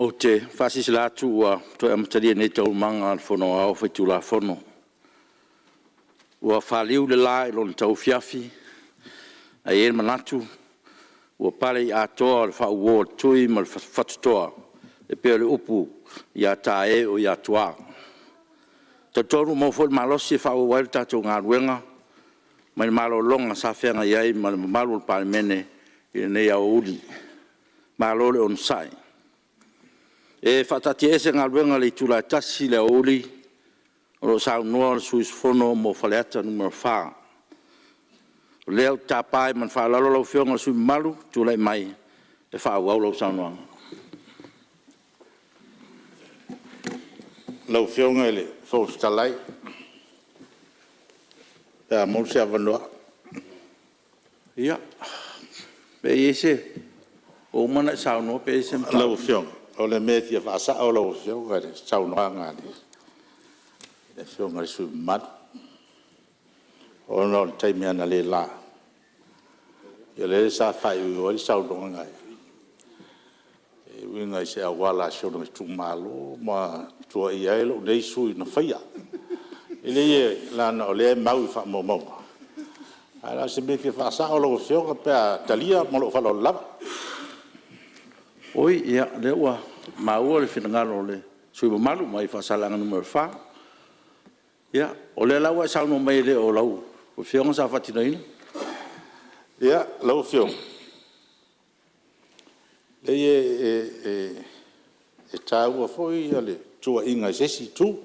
Ou te faasilasila atu ua toe amatalia nei Taualumaga a le Fono Aoao Faitulafono. Ua faliu le la i lona tauafiafi, ae i ai le manatu ua pale i Atoa le faauo a le Tui ma le Fatutoa e pei o le upu ia Tae-o-i-Atua. E talitonu ua maua foi le malosi e faaauau ai le tatou galuega mai le malologa sa feagai ai ma le mamalu o le Palemene i lenei aoauli. Malo le onosai. E faataatiaese Galuega i le itula e 1:00 i le aoauli o lo o saunoa le sui usufono mo Faleata 4. O lea ou te tapa ai ma le faaaloalo lau Afioga i le sui usufono mamalu e tulai mai e faaauau lau saunoaga. Lau Afioga i le Fofoga Fetalai, pe a maua se avanoa. Ia, pe i ai se... Ua uma ona e saunoa pe i ai se mataupu. Lau Afioga, o le mea e fia faasao lau Afioga i le saunoaga a le Afioga i le sui usufono mamalu, ona o le taimi analeila, lea sa faaiuiu ai le saunoaga e uiga i se auala a si ona itumalo ma tuuaia ai lou nei sui usufono na faia. E leai leaga o lea e mau i faamaumauga, ae na o se mea e fia faasao lau Afioga pe a talia ma lou faaaloalo lava. Oi, ia, o lea ua maua le finagalo o le sui usufono mamalu mai Faasaleleaga 4. Ia, o lea la ua e saunoa mai e le o lau Afioga sa faatinoina. Ia, lau Afioga, leai e taua foi le tuuaiga i se isi itu.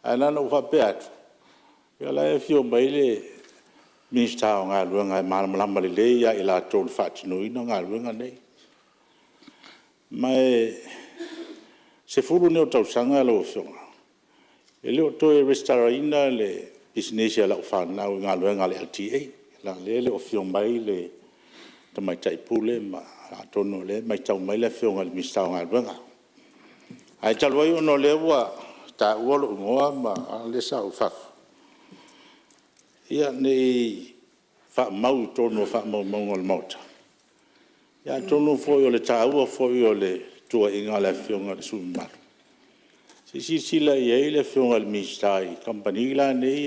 Ae na ona ou faapea atu, ia o la e afio mai le Minisita o Galuega e malamalama lelei lava ia i latou na faatinoina galuega nei. Ma o le 10 lenei o tausaga lau Afioga, e le o toe resitalaina le pisinisi a lau fanau i galuega a le LTA, leaga o lea e le o afio mai le Tamaitai Pule, ma atonu o lea e matau mai le Afioga i le Minisita o Galuega. Ae talu ai ona o lea ua taua lou igoa a o lea sa ou i fafo, ia ne i faamau i totonu o faamaumauga a le Maota, ia atonu foi o le taua foi o le tuuaiga a le Afioga i le sui usufono mamalu, se i silasila i ai le Afioga i le Minisita i kamupani la nei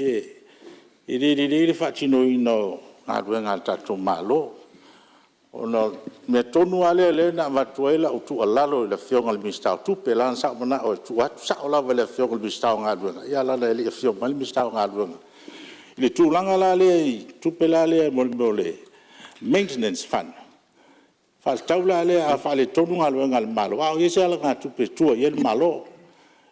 e le lelei le faatinoina o galuega a le tatou Malo. Ona o le mea tonu lava lea na avatu ai lau tuualalo i le Afioga i le Minisita o Tupe, leaga sa ou manao e tuu atu sao lava i le Afioga i le Minisita o Galuega, ae leaga e le i afio mai le Minisita o Galuega, i le tulaga la lea i tupe lea mo le maintenance fund, faatatau la lea a faaletonu galuega a le Malo, a o i ai se alagatupe e tua i ai le Malo.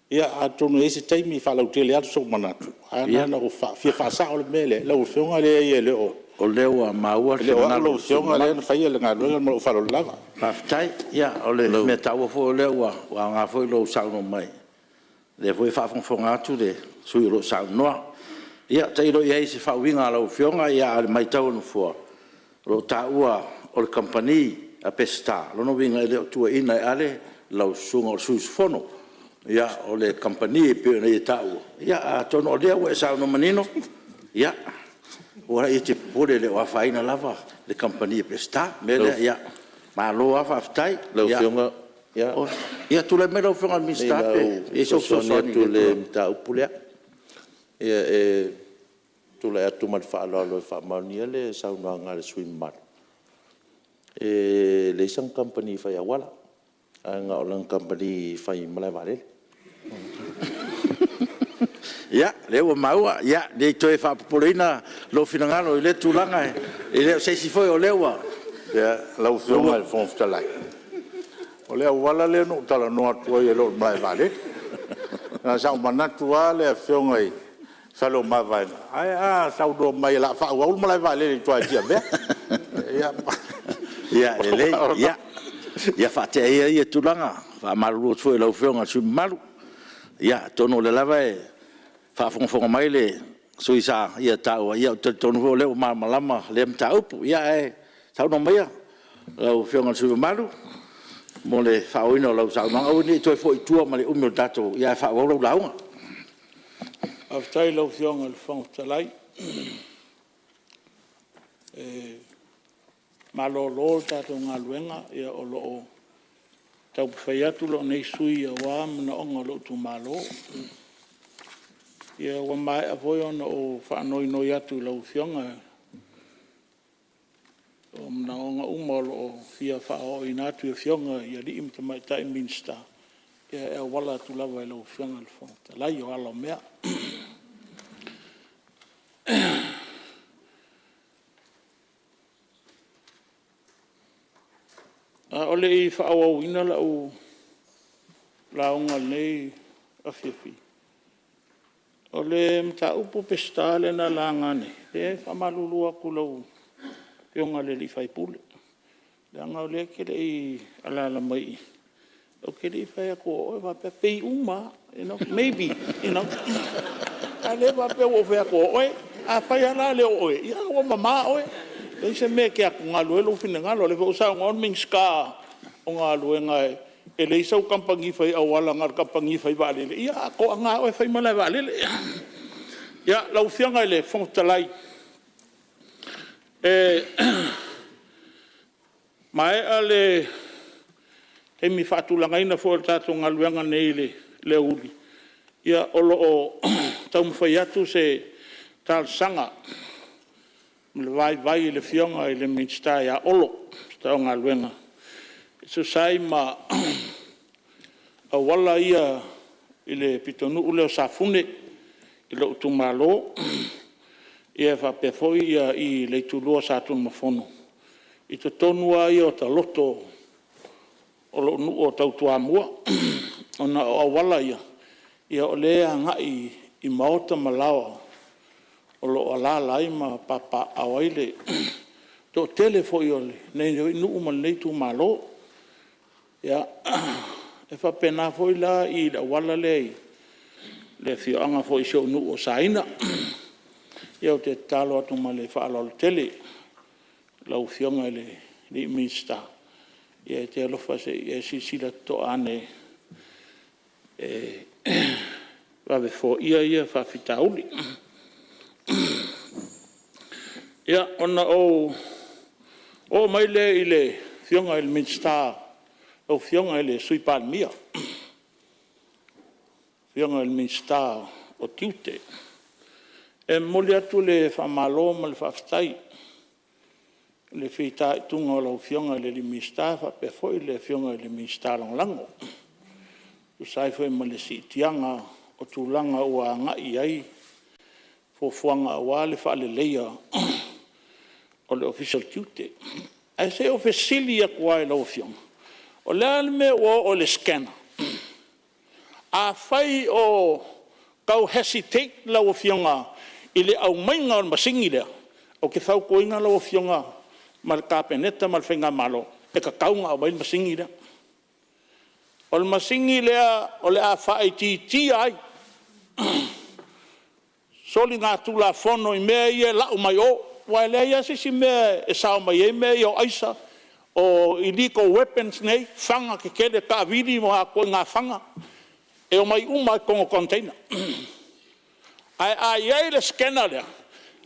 Ia atonu e i ai se taimi faalautele atu sou manatu, ae na ona ou fia faasao le mea lea, lau Afioga e leai e le o O lea ua maua le au finagalo lau Afioga lea na faia le galuega. Ma lou faaaloalo lava. Faafetai. Ia, o le mea taua foi o lea ua aoga foi lou saunoa mai, o lea foi e faafogafoga atu le sui usufono o lo o saunoa. Ia tailo i ai i se faauiga a lau Afioga, a o le matau a le Nofoa, o lo o taua o le kamupani a Peseta. O lona uiga e le o tuuaiina e Ale lau susuga o le sui usufono. Ia, o le kamupani e pei ona ia taua, ia atonu o lea ua e saunoa manino, ia, aua e te popole e le o afaina lava le kamupani a Peseta. O le mea lea, ia, malo lava faafetai. Lau Afioga... Ia tulai mai lau Afioga i le Minisita pe i ai sau Se i ou fesoasoani fesoasoani atu i le mataupu lea. Ia, e tulai atu ma le faaaloalo e faamaonia le saunoaga a le sui usufono mamalu, e leai sana kamupani fai auala, ae na o lana kamupani fai malae vaalele. Ia, o lea ua maua, ia, ne i toe faapopoleina lou finagalo i lea tulaga, e le o se isi foi o lea ua... Lau Afioga i le Fofoga Fetalai, o le auala lea na ou talanoa atu ai e le o le malae vaalele. Leaga sa ou manatu lava o le afioga ia Faleomavaega, ae a saunoa mai o le a faaauau le malae vaalele i tua i Tiavea. Ia lelei, ia faatea ia ia tulaga. E faamalulu atu foi i lau Afioga i le sui usufono mamalu. Ia atonu o lea lava e faafogafoga mai le sui usufono sa ia taua, ou te talitonu foi o lea ua malamalama lea mataupu. Ae saunoa maia lau Afioga i le sui usufono mamalu mo le faaauauina o lau saunoaga. Aua ne i toe foi i tua ma le umi o le tatou... ae faaauau lau lauga. Faafetai i lau Afioga i le Fofoga Fetalai. E malolo le tatou galuega o lo o taumafai atu lou nei sui usufono aua manaoga o lou itumalo. Ia ua maea foi ona ou faanoinoi atu i lau Afioga o manaoga uma o lo o fia faaooina atu i Afioga i alii ma tamaitai Minisita, ia e auala atu lava i lau Afioga i le Fofoga Fetalai, o ala o mea. A o le i faaauauina lau lauga i lenei afiafi, o le mataupu Peseta lea na laga nei, leai e faamalulu atu i lau Afioga i le sui usufono, leaga o lea e te le i alaala mai i i. Ou te le i fai atu o oe, faapea pei uma lava, you know, maybe, ae le faapea ua ou fai atu o oe. Afai lava la e le o oe, ia ua mama oe, e leai se mea e te atugalu ai lou finagalo. O lea foi ua saunoa le Minisita o Galuega e leai sau kamupani fai auala na o le kamupani fai vaalele, ia a toaga lava oe, fai ma malae vaalele. Ia, lau Afioga i le Fofoga Fetalai, e maea le taimi faatulagaina foi o le tatou galuega nei i le aoauli, ia o lo o taumafai atu se talosaga ma le vaivai i le Afioga i le Minisita ia Olo, le Minisita o Galuega, e tusa ai ma auala ia i le pitonuu lea o Safune i lou itumalo, e faapea foi i le itulua o Satunumafono, i totonu lava ia o taloto o lou nuu tau Toamua, ona o auala ia o lea e agai i maota ma laoa o lo o alaala ai ma papaaao ai le toatele foi o lenei nuu ma lenei itumalo. E faapena foi la i le auala lea i le afioaga foi o si ou nuu o Saina. Ia ou te tatalo atu ma le faaaloalo tele i lau Afioga i le Minisita e te alofa se i e silasila totoa ane e vave foia ia faafitauli. Ia, ona ou oo mai lea i le Afioga i le Minisita, lau Afioga i le Sui Palemia, le Afioga i le Minisita o Tiute. E momoli atu le faamalo ma le faafetai i le fitaituga o lau Afioga i le Minisita faapea foi le Afioga i le Minisita Lagolago e tusa ai foi ma le siitiaga o tulaga ua agai i ai fuafuaga aua le faaleleia o le Ofisa o le Tiute. Ae se i ou fesili atu lava i lau Afioga, o le a le mea ua oo i le scanner? Afai o tau hesitate lau Afioga i le aumaiga o le masini lea, ou te fautuaina lau Afioga ma le Kapeneta ma le faigamalo, e tatau ona aumai le masini lea. O le masini lea o le a faaitiitia ai soligatulafono i mea ia e lau mai o, aua e leai lava se isi mea e sao mai ai mea ia o aisa, o illegal weapons nei, fana tetele taavili ma a ituaiga fana, e omai uma lava i totonu o container. Ae a i ai le scanner lea,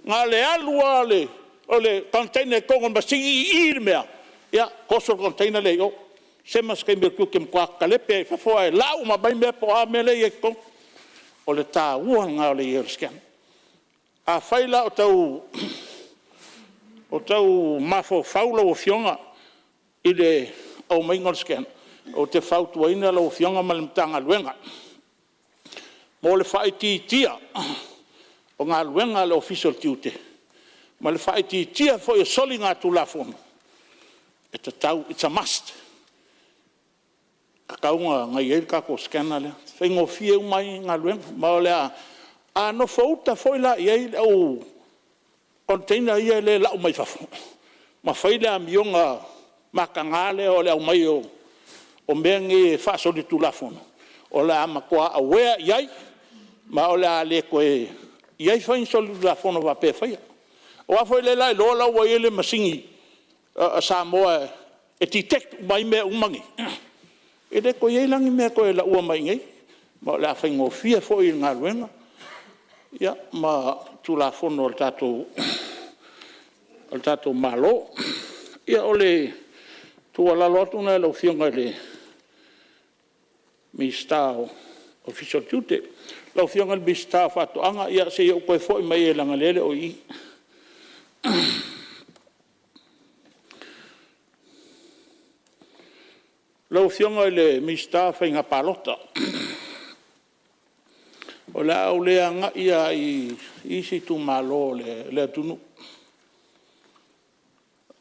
na o le alu lava o le container i totonu o le masini ii le mea, ia toso le container lea i o. Sema se taimi o le Tiute e matua talepe ai i fafo ae lau uma mai mea po o a mea la e i totonu. O le taua lena o le i ai o le scanner. Afai la o tau mafaufau lau Afioga i le aumaiga o le scanner, ou te fautuaina lau Afioga ma le Matagaluega mo le faaitiitia o galuega a le Ofisa o le Tiute ma le faaitiitia foi o soligatulafono, e tatau, it's a must. E tatau ona i ai le tatou scanner lea, e faigofie uma ai galuega. Ma o le a nofouta foi la i ai le au container ia e lau mai fafo ma fai le amioga mataga lea o le aumai o mea nei e faasolitulafono, o le a matua aware i ai Ma o le a le toe i ai foi ni solitulafono faapea e faia. Aua foi o lea ua iloa o la e i ai le masini a Samoa e detect uma ai mea uma nei, e le toe i ai la ni mea e toe lauina mai i inei, ma o le a faigofie foi le galuega ma Tulafono a le tatou Malo. Ia o le tuualalo atu lena i lau Afioga i le Minisita o le Ofisa o Tiute. Lau Afioga i le Minisita o Faatoaga, ia se i ou toe foi mai ai leaga o lea e le o i i. Lau Afioga i le Minisita o Faiga Palota, o le a ou le agai lava i isi itumalo o le atunuu,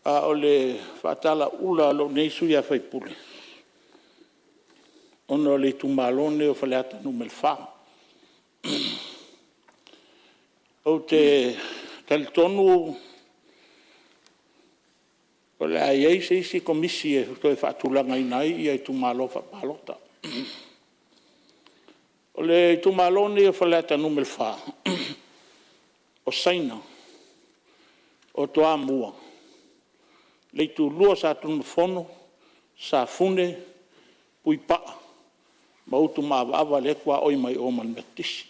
a o le faatalauula a lou nei sui usufono, ona o le itumalo lenei o Faleata 4. Ou te talitonu o le a i ai se isi Komisi e toe faatulagaina ai itumalo faapalota. O le itumalo lenei o Faleata 4, o Saina, o Toamua, le itulua o Satunumafono, Safune, Puipaa ma Utumaavaava lea e tuaoi mai o ma le Metotisi.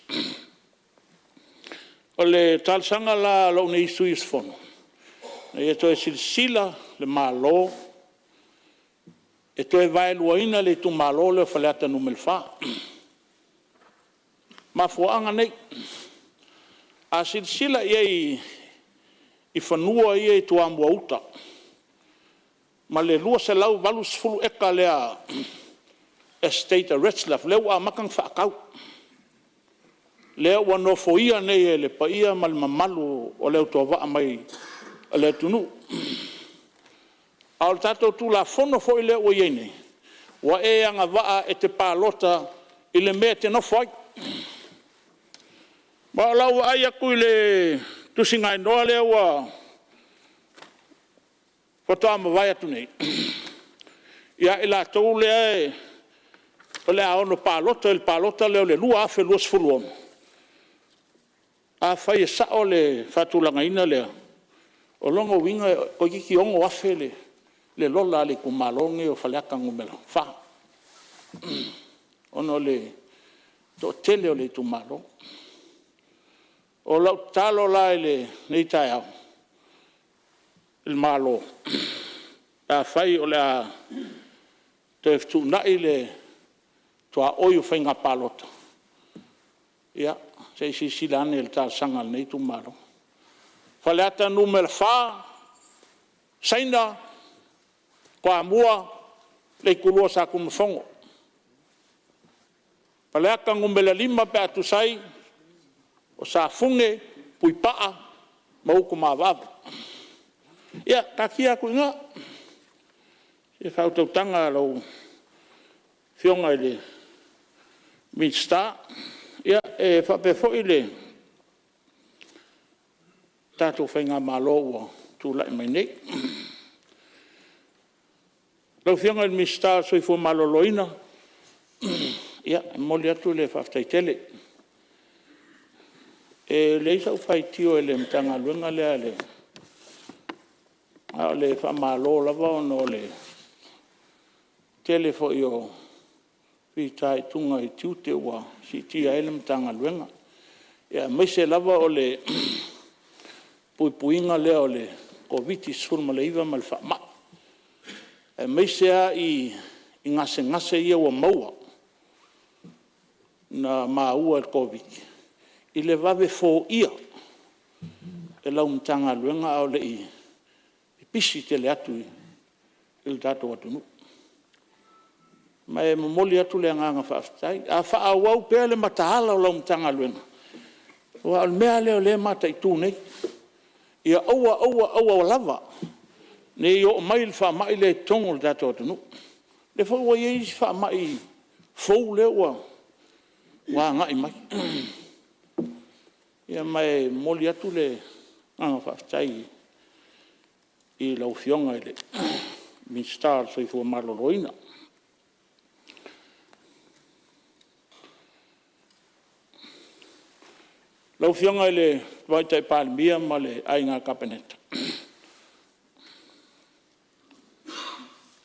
O le talosaga la a lou nei sui usufono, ina ia toe silasila le Malo e toe vaeluaina le itumalo lea o Faleata 4. O mafuaaga nei, a silasila i ai i fanua ia i Toamua-uta ma le 280 eka lea estate a Retzlaff lea ua amata ona faatau, lea ua nofoia nei e le paia ma le mamalu o le autovaa mai o le atunuu. A o le tatou Tulafono foi lea ua i ai nei, ua e agavaa e te palota i le mea e te nofo ai. Ma o lau vaai atu i le tusigaigoa lea faatoa mavae atu nei, ia i latou lea o le a ono palota i le palota lea o le 2026, afai e sao le faatulagaina lea, o lona uiga toeitiiti 6,000 le lola a le itumalo lenei o Faleata 4, ona o le toatele o le itumalo. O lau tatalo la i lenei taeao i le Malo, pe afai o le a toe fetuunai le tuaoi o faiga palota, ia se i silasila ane i le talosaga a lenei itumalo. Faleata 4, Saina, Toamua, le itulua o Satunumafono. Faleata 5 pe a tusa ai, o Safune, Puipaa ma Utumaavaava. Ia taatia atu i ina i le faautautaga a lau Afioga i le Minisita. Ia, e faapea foi le tatou faigamalo ua tulai mai nei. Lau Afioga i le Minisita o le Soifua Maloloina, ia, e momoli atu le faafetai tele. E leai sau faitio i le Matagaluega lea, a o le faamalo lava ona o le tele foi o fitaituga i tiute ua siitia ai le Matagaluega, aemaise lava o le puipuiga lea o le Koviti-19 ma le faamai, aemaise lava i gasegase ia ua maua, na maua i le Koviti-19 i le vave foia e lau Matagaluega a o le i pipisi tele atu i le tatou atunuu. Ma e momoli atu le agaga faafetai. A faaauau pea le mataala o lau Matagaluega, aua o le mea lava lea o lea e mataitu nei, ia aua aua lava ne i oo mai le faamai lea i totonu o le tatou atunuu. O lea foi ua i ai isi faamai fou lea ua agai mai. Ia ma e momoli atu le agaga faafetai i lau Afioga i le Minisita o le Soifua Maloloina. Lau Afioga i le Tamaitai Palemia ma le Aiga Kapeneta,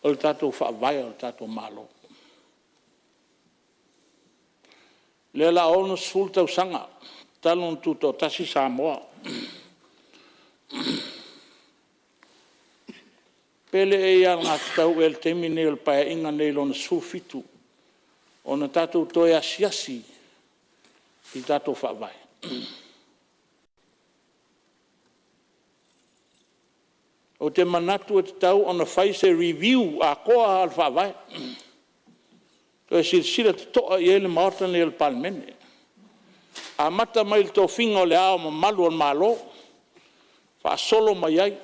o le tatou Faavae o le tatou Malo, lea o le a 60 tausaga talu ona tutoatasi Samoa. Pe le i alagatatau ea i le taimi lenei o le Paeaiga lenei Lona XVII ona tatou toe asiasi i le tatou Faavae? Ou te manatu e tatau ona fai se review atoa lava o le Faavae, toe silasila totoa i ai le Maota lenei o le Palemene, amata mai i le tofiga o Le Ao Mamalu o le Malo faasolo mai ai.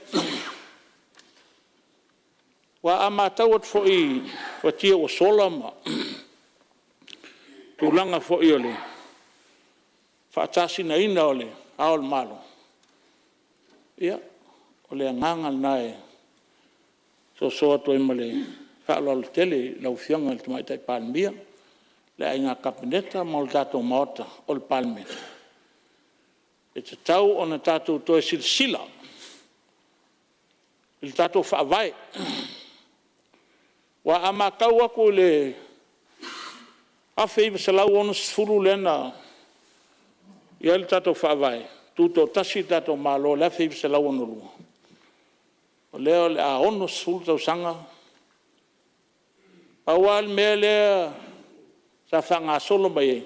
Aua a matau atu foi i fatia ua sola ma tulaga foi o le faatasinaina o Le Ao o le Malo, ia, o le agaga lena e soso atu ai ma le faaaloalo tele i lau Afioga i le Tamaitai Palemia, le Aiga Kapeneta ma le tatou Maota o le Palemene, e tatau ona tatou toe silasila i le tatou Faavae. Aua a matau atu i le 1960 lea na i ai le tatou Faavae, tutoatasi le tatou Malo i le 1962, o lea o le a 60 tausaga. Pau lava le mea lea sa faagasolo mai ai,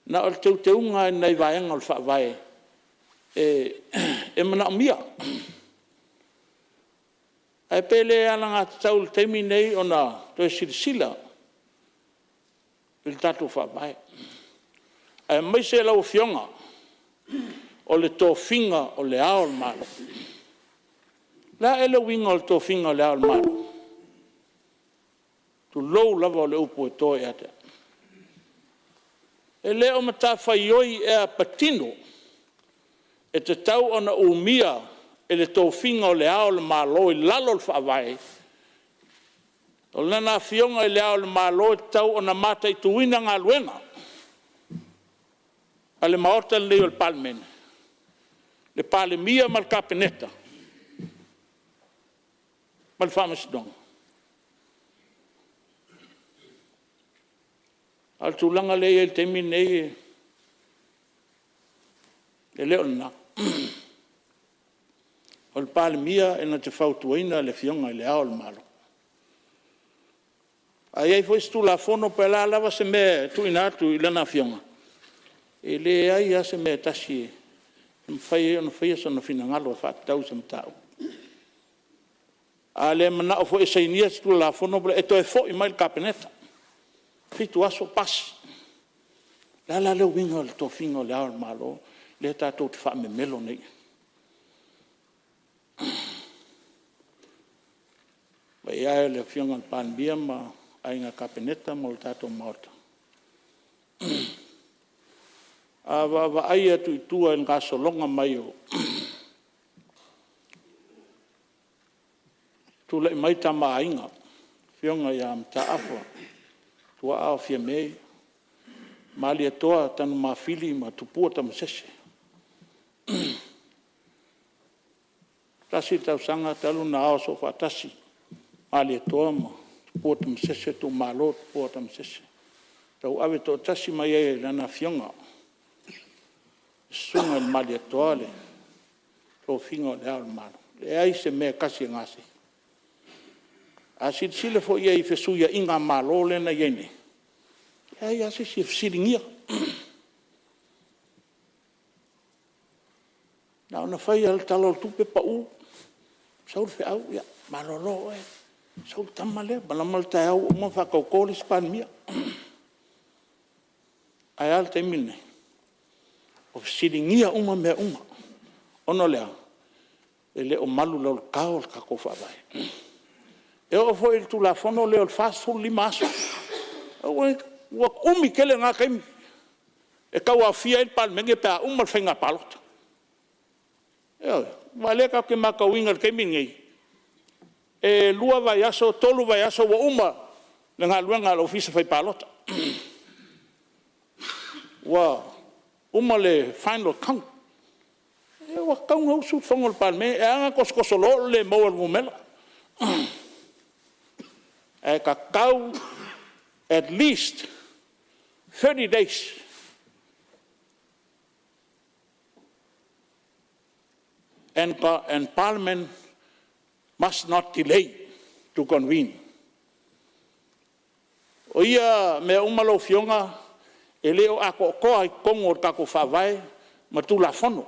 na o le teuteuga lava i nai vaega o le Faavae e manaomia. Ae pe le alagatatau i le taimi lenei ona toe silasila i le tatou Faavae, aemaise lau Afioga o le tofiga o Le Ao o le Malo. O le a ea le uiga o le tofiga o Le Ao o le Malo? Tulou lava o le upu e to ia te au. E le o matafaioi ea patino e tatau ona umia e le tofiga o Le Ao o le Malo i lalo o le Faavae, o Lana Afioga i Le Ao o le Malo e tatau ona mataituina galuega a le Maota lenei o le Palemene, le Palemia ma le Kapeneta ma le Faamasinoga? A o le tulaga lea e i ai i le taimi lenei, e le o lena. O le Palemia e na te fautuaina le Afioga i Le Ao o le Malo. A i ai foi se Tulafono po o le a lava se mea e tuuina atu i lana Afioga, e leai lava se mea e tasi e mafai ai ona faia sona finagalo e faatatau i se mataupu. A le manao foi e sainia se Tulafono, e toe foi mai i le Kapeneta, 7 aso pasi. O le a la le uiga o le tofiga o Le Ao o le Malo lea tatou te faamemelo nei i ai? Le paia e o le Afioga i le Palemia ma le Aiga Kapeneta ma le tatou Maota, a vaavaai atu i tua i le gasologa mai o tulai mai Tama a Aiga, le Afioga ia Mataafa tuaa o Fiame, Malietoa Tanumafili ma Tupua Tamasese. Tasi le tausaga talu ona ao soofaatasi Malietoa ma Tupua Tamasese tuumalo Tupua Tamasese, tauave toatasi mai ai e Lana Afioga, le Susuga i le Malietoa le tofiga o Le Ao o le Malo. E leai se mea e tasi e gase. A silasila foi i ai i fesuiaiga Malo lea na i ai nei, e leai lava se isi e fesiligia. Na ona fai lava o le Tala o le Tupe pau, sau le feau, ia malolo oe, sau le tama lea, malama le taeao ua uma ona faatauto le isi Palemia. Ae a le taimi lenei? Ua fesiligia uma mea uma. Ona o le a? E le o malulalotao le tatou Faavae. E oo foi i le Tulafono lea o le 45 aso, ua umi tele na taimi e tauaofia ai le Palemene pe a uma le faiga palota. Ioe. Aua o lea tatou te matauina i le taimi lenei, e 2 vaiaso, 3 vaiaso ua uma le galuega a le Ofisa Fai Palota. Ua uma le final count. Ua tatau ona usu le fono a le Palemene. E ala ona tosotosoloa o le le maua o le numera. Ae tatau at least 30 days and Parliament must not delay to convene. O ia mea uma lau Afioga, e le o atoatoa i totonu o le tatou Faavae ma Tulafono.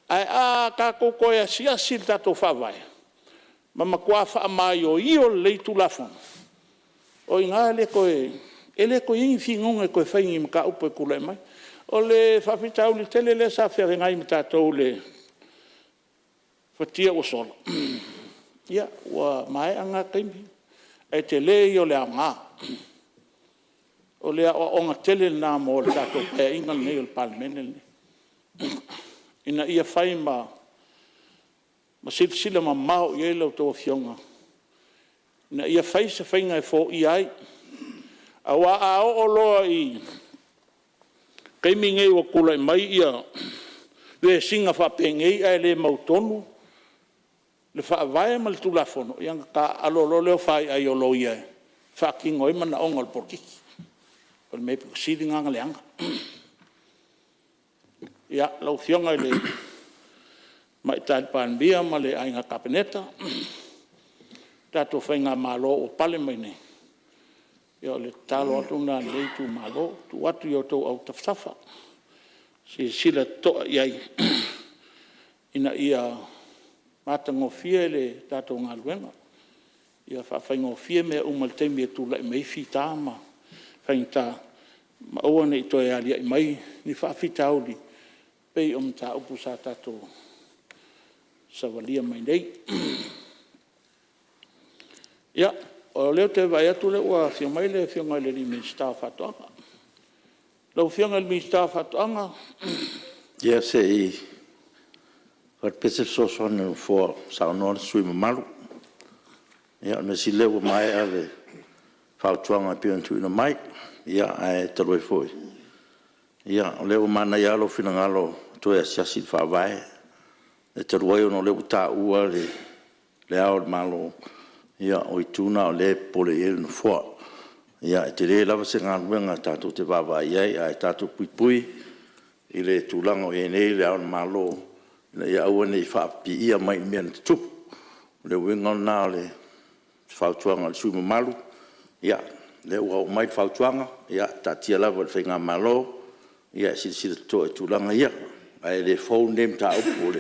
Ae a tatou toe asiasi i le tatou Faavae ma matua faamaioio lelei Tulafono, o i ina e le toe i ai ni finauga e toe fai i ni mataupu e tulai mai. O le faafitauli tele lea sa feagai ma tatou i le fatia ua sola, ia, ua maea lena taimi, ae tele ia o le aoga. O le aoaoga tele lena mo le tatou Paeaiga lenei o le Palemene lenei, ina ia fai ma silasila mamao i ai a outou Afioga ina ia fai se faiga e foia ai. Aua a oo loa i le taimi lenei ua tulai mai vesiga faapenei ae le mautonu le Faavae ma le Tulafono, ia ona taaalo loa lea o faiai o loia e faatino ai manaoga o le polokiki. O le mea aupito sili lena ona leaga. Ia, lau Afioga i le Tamaitai Palemia ma le Aiga Kapeneta, le tatou faigamalo ua pale mai nei, ia o le tatalo atu lena a lenei itumalo, tuu atu i outou tafatafa e silasila totoa i ai ina ia matagofie le tatou galuega, ia faafaigofie mea uma i le taimi e tulai mai ai fita ma faigata, ma aua ne i toe aliae mai ni faafitauli pei o mataupu sa tatou savalia mai nei. Ia, o lea ou te vaai atu o lea ua afio mai le Afioga i le Minisita o Faatoaga. Lau Afioga i le Minisita o Faatoaga… Ia, se i avatu pea se fesoasoani a le Nofoa a o saunoa le sui usufono mamalu. Ia, o le mea sili o lea ua maea le fautuaga e pei ona tuuina mai. Ae talu ai foi, o lea ua manaia lava lou finagalo e toe asiasi i le Faavae. Ae talu ai ona o lea ua taua Le Ao o le Malo, ia o itu na o lea e popole i ai le Nofoa. E tele lava se galuega tatou te vaavaai i ai, ae tatou puipui i le tulaga o i ai nei Le Ao o le Malo, ina ia aua ne i faapipiia mai i mea na tutupu. O le uiga lena o le fautuaga i le sui usufono mamalu. Ia, o lea ua oo mai le fautuaga, ia taatia lava i le faigamalo e silasila totoa i tulaga ia. Ae le fou lenei mataupu, o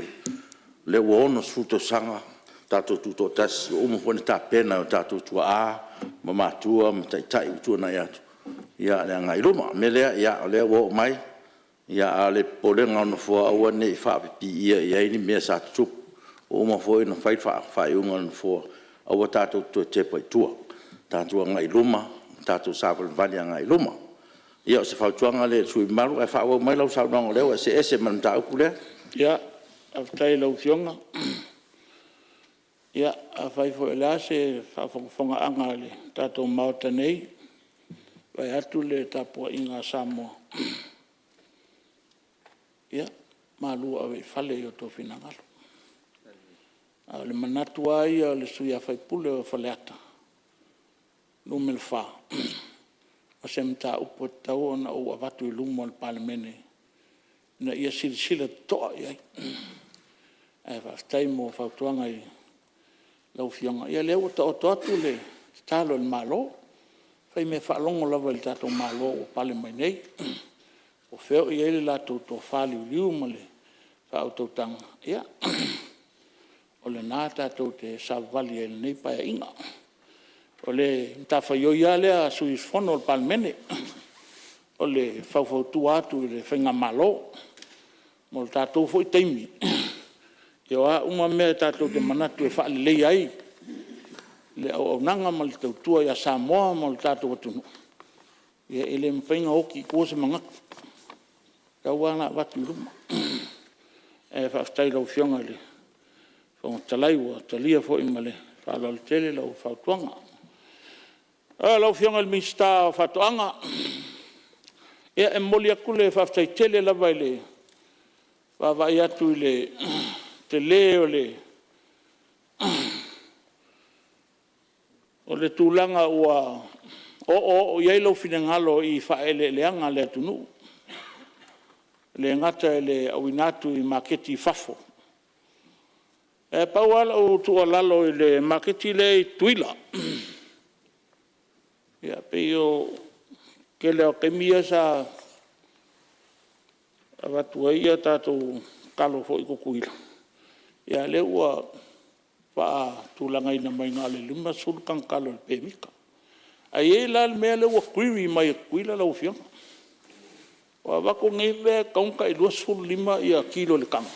lea ua 60 tausaga o tatou tutoatasi, ua uma foi ona tapena e o tatou tuaa ma matua ma taitai ua tuanai atu le agai i luma. O le mea lea, o lea ua oo mai, a o le popolega o le Nofoa, aua ne i faapipiia i ai ni mea sa tutupu. Ua uma foi ona fai le faaiuga a le Nofoa, aua tatou te toe tepa i tua, tatou agai i luma, tatou savalivali agai i luma. Ia o se fautuaga lea i le sui usufono mamalu, ae faaauau mai lau saunoaga o lea ua e see ese ma le mataupu lea. Faafetai i lau Afioga. Ia, afai foi o le a se faafogafogaaga a le tatou Maota nei, vaeatu le tapuaiga a Samoa, ia malu ave i fale i o outou finagalo. A o le manatu lava ia o le sui usufono o Faleata 4, o se mataupu e tatau ona ou avatu i luma o le Palemene ina ia silasila totoa i ai. Ae faafetai mo fautuaga i lau Afioga. Ia o lea ua taoto atu le tatalo i le Malo, e faimea faalogo lava i le tatou Malo ua pale mai nei, po o fea o i ai le latou tofa liuliu ma le faautautaga, ia, o lena tatou te savavali ai i lenei Paeaiga. O le matafaioi lava lea a sui usufono o le Palemene, o le faufautua atu i le faigamalo. Mo le tatou foi taimi, o a uma mea tatou te manatu e faaleleia ai le auaunaga ma le tautua ia Samoa ma le tatou atunuu, ia e le mafai ona oti i tua se manatu, e tatau lava ona avatu i luma. Ae faafetai i lau Afioga i le Fofoga Fetalai ua talia foi ma le faaaloalo tele lau fautuaga. Lau Afioga i le Minisita o Faatoaga, Ia, e momoli atu le faafetai tele lava i le vaavaai atu i le tele o le tulaga ua oooo i ai lou finagalo i faaeleeleaga a le atunuu, e le gata i le auina atu i maketi i fafo. Ae pau lava lau tuualalo i le maketi lea i Tutuila, ia pei o le tele lava o taimi ia sa avatu ai a tatou talo foi i Tutuila, a o lea ua faatulagaina mai na o le 50 taga talo i le pemita. Ae i ai la le mea lea ua query mai e Tutuila lau Afioga. Ua avatu nei mea e tatau ona tai 25 kilo i le taga,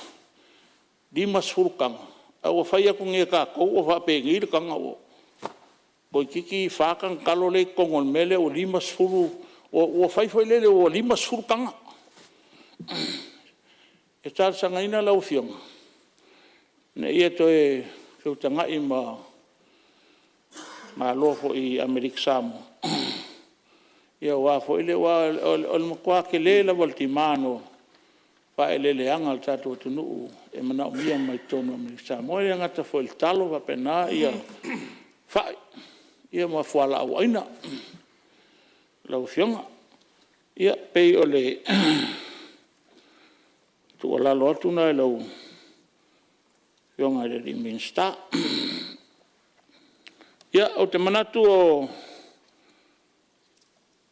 50 taga, ae ua fai atu nei e tatou ua faapenei le taga ua toeitiiti fa taga talo lea e i totonu o le mea lea ua 50, ua fai foi lele ua 50 taga. E talosagaina lau Afioga ina ia toe feutagai ma Malo foi i Amerika Samoa aua foi le… Aua o le matua tele lava o le demand o faaeleeleaga a le tatou atunuu e manaomia mai totonu o Amerika Samoa. E le gata foi i le talo ae faapena fai ma fualaau aina lau Afioga. Ia, e pei o le tuualalo atu lena i lau Afioga i le Minisita. Ia, ou te manatu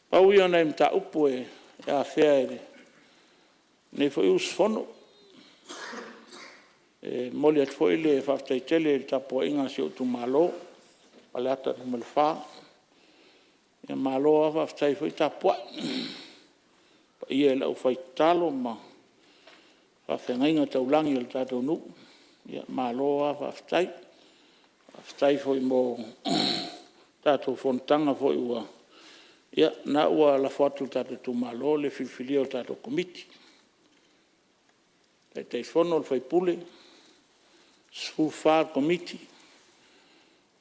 pau ia o nai mataupu e afea e lenei foi usufono. E momoli atu foi le faafetai tele i le tapuaiga a si ou itumalo o Faleata 4, malo lava faafetai foi tapuai. Le paia i le aufai tatalo ma faafeagaiga taulagi a le tatou nuu, malo lava faafetai. Faafetai foi mo tatou fonotaga foi ua… Ia lena ua lafo atu i le tatou itumalo le filifilia o le tatou Komiti, Taitaifono o le sui usufono, 14 o le Komiti.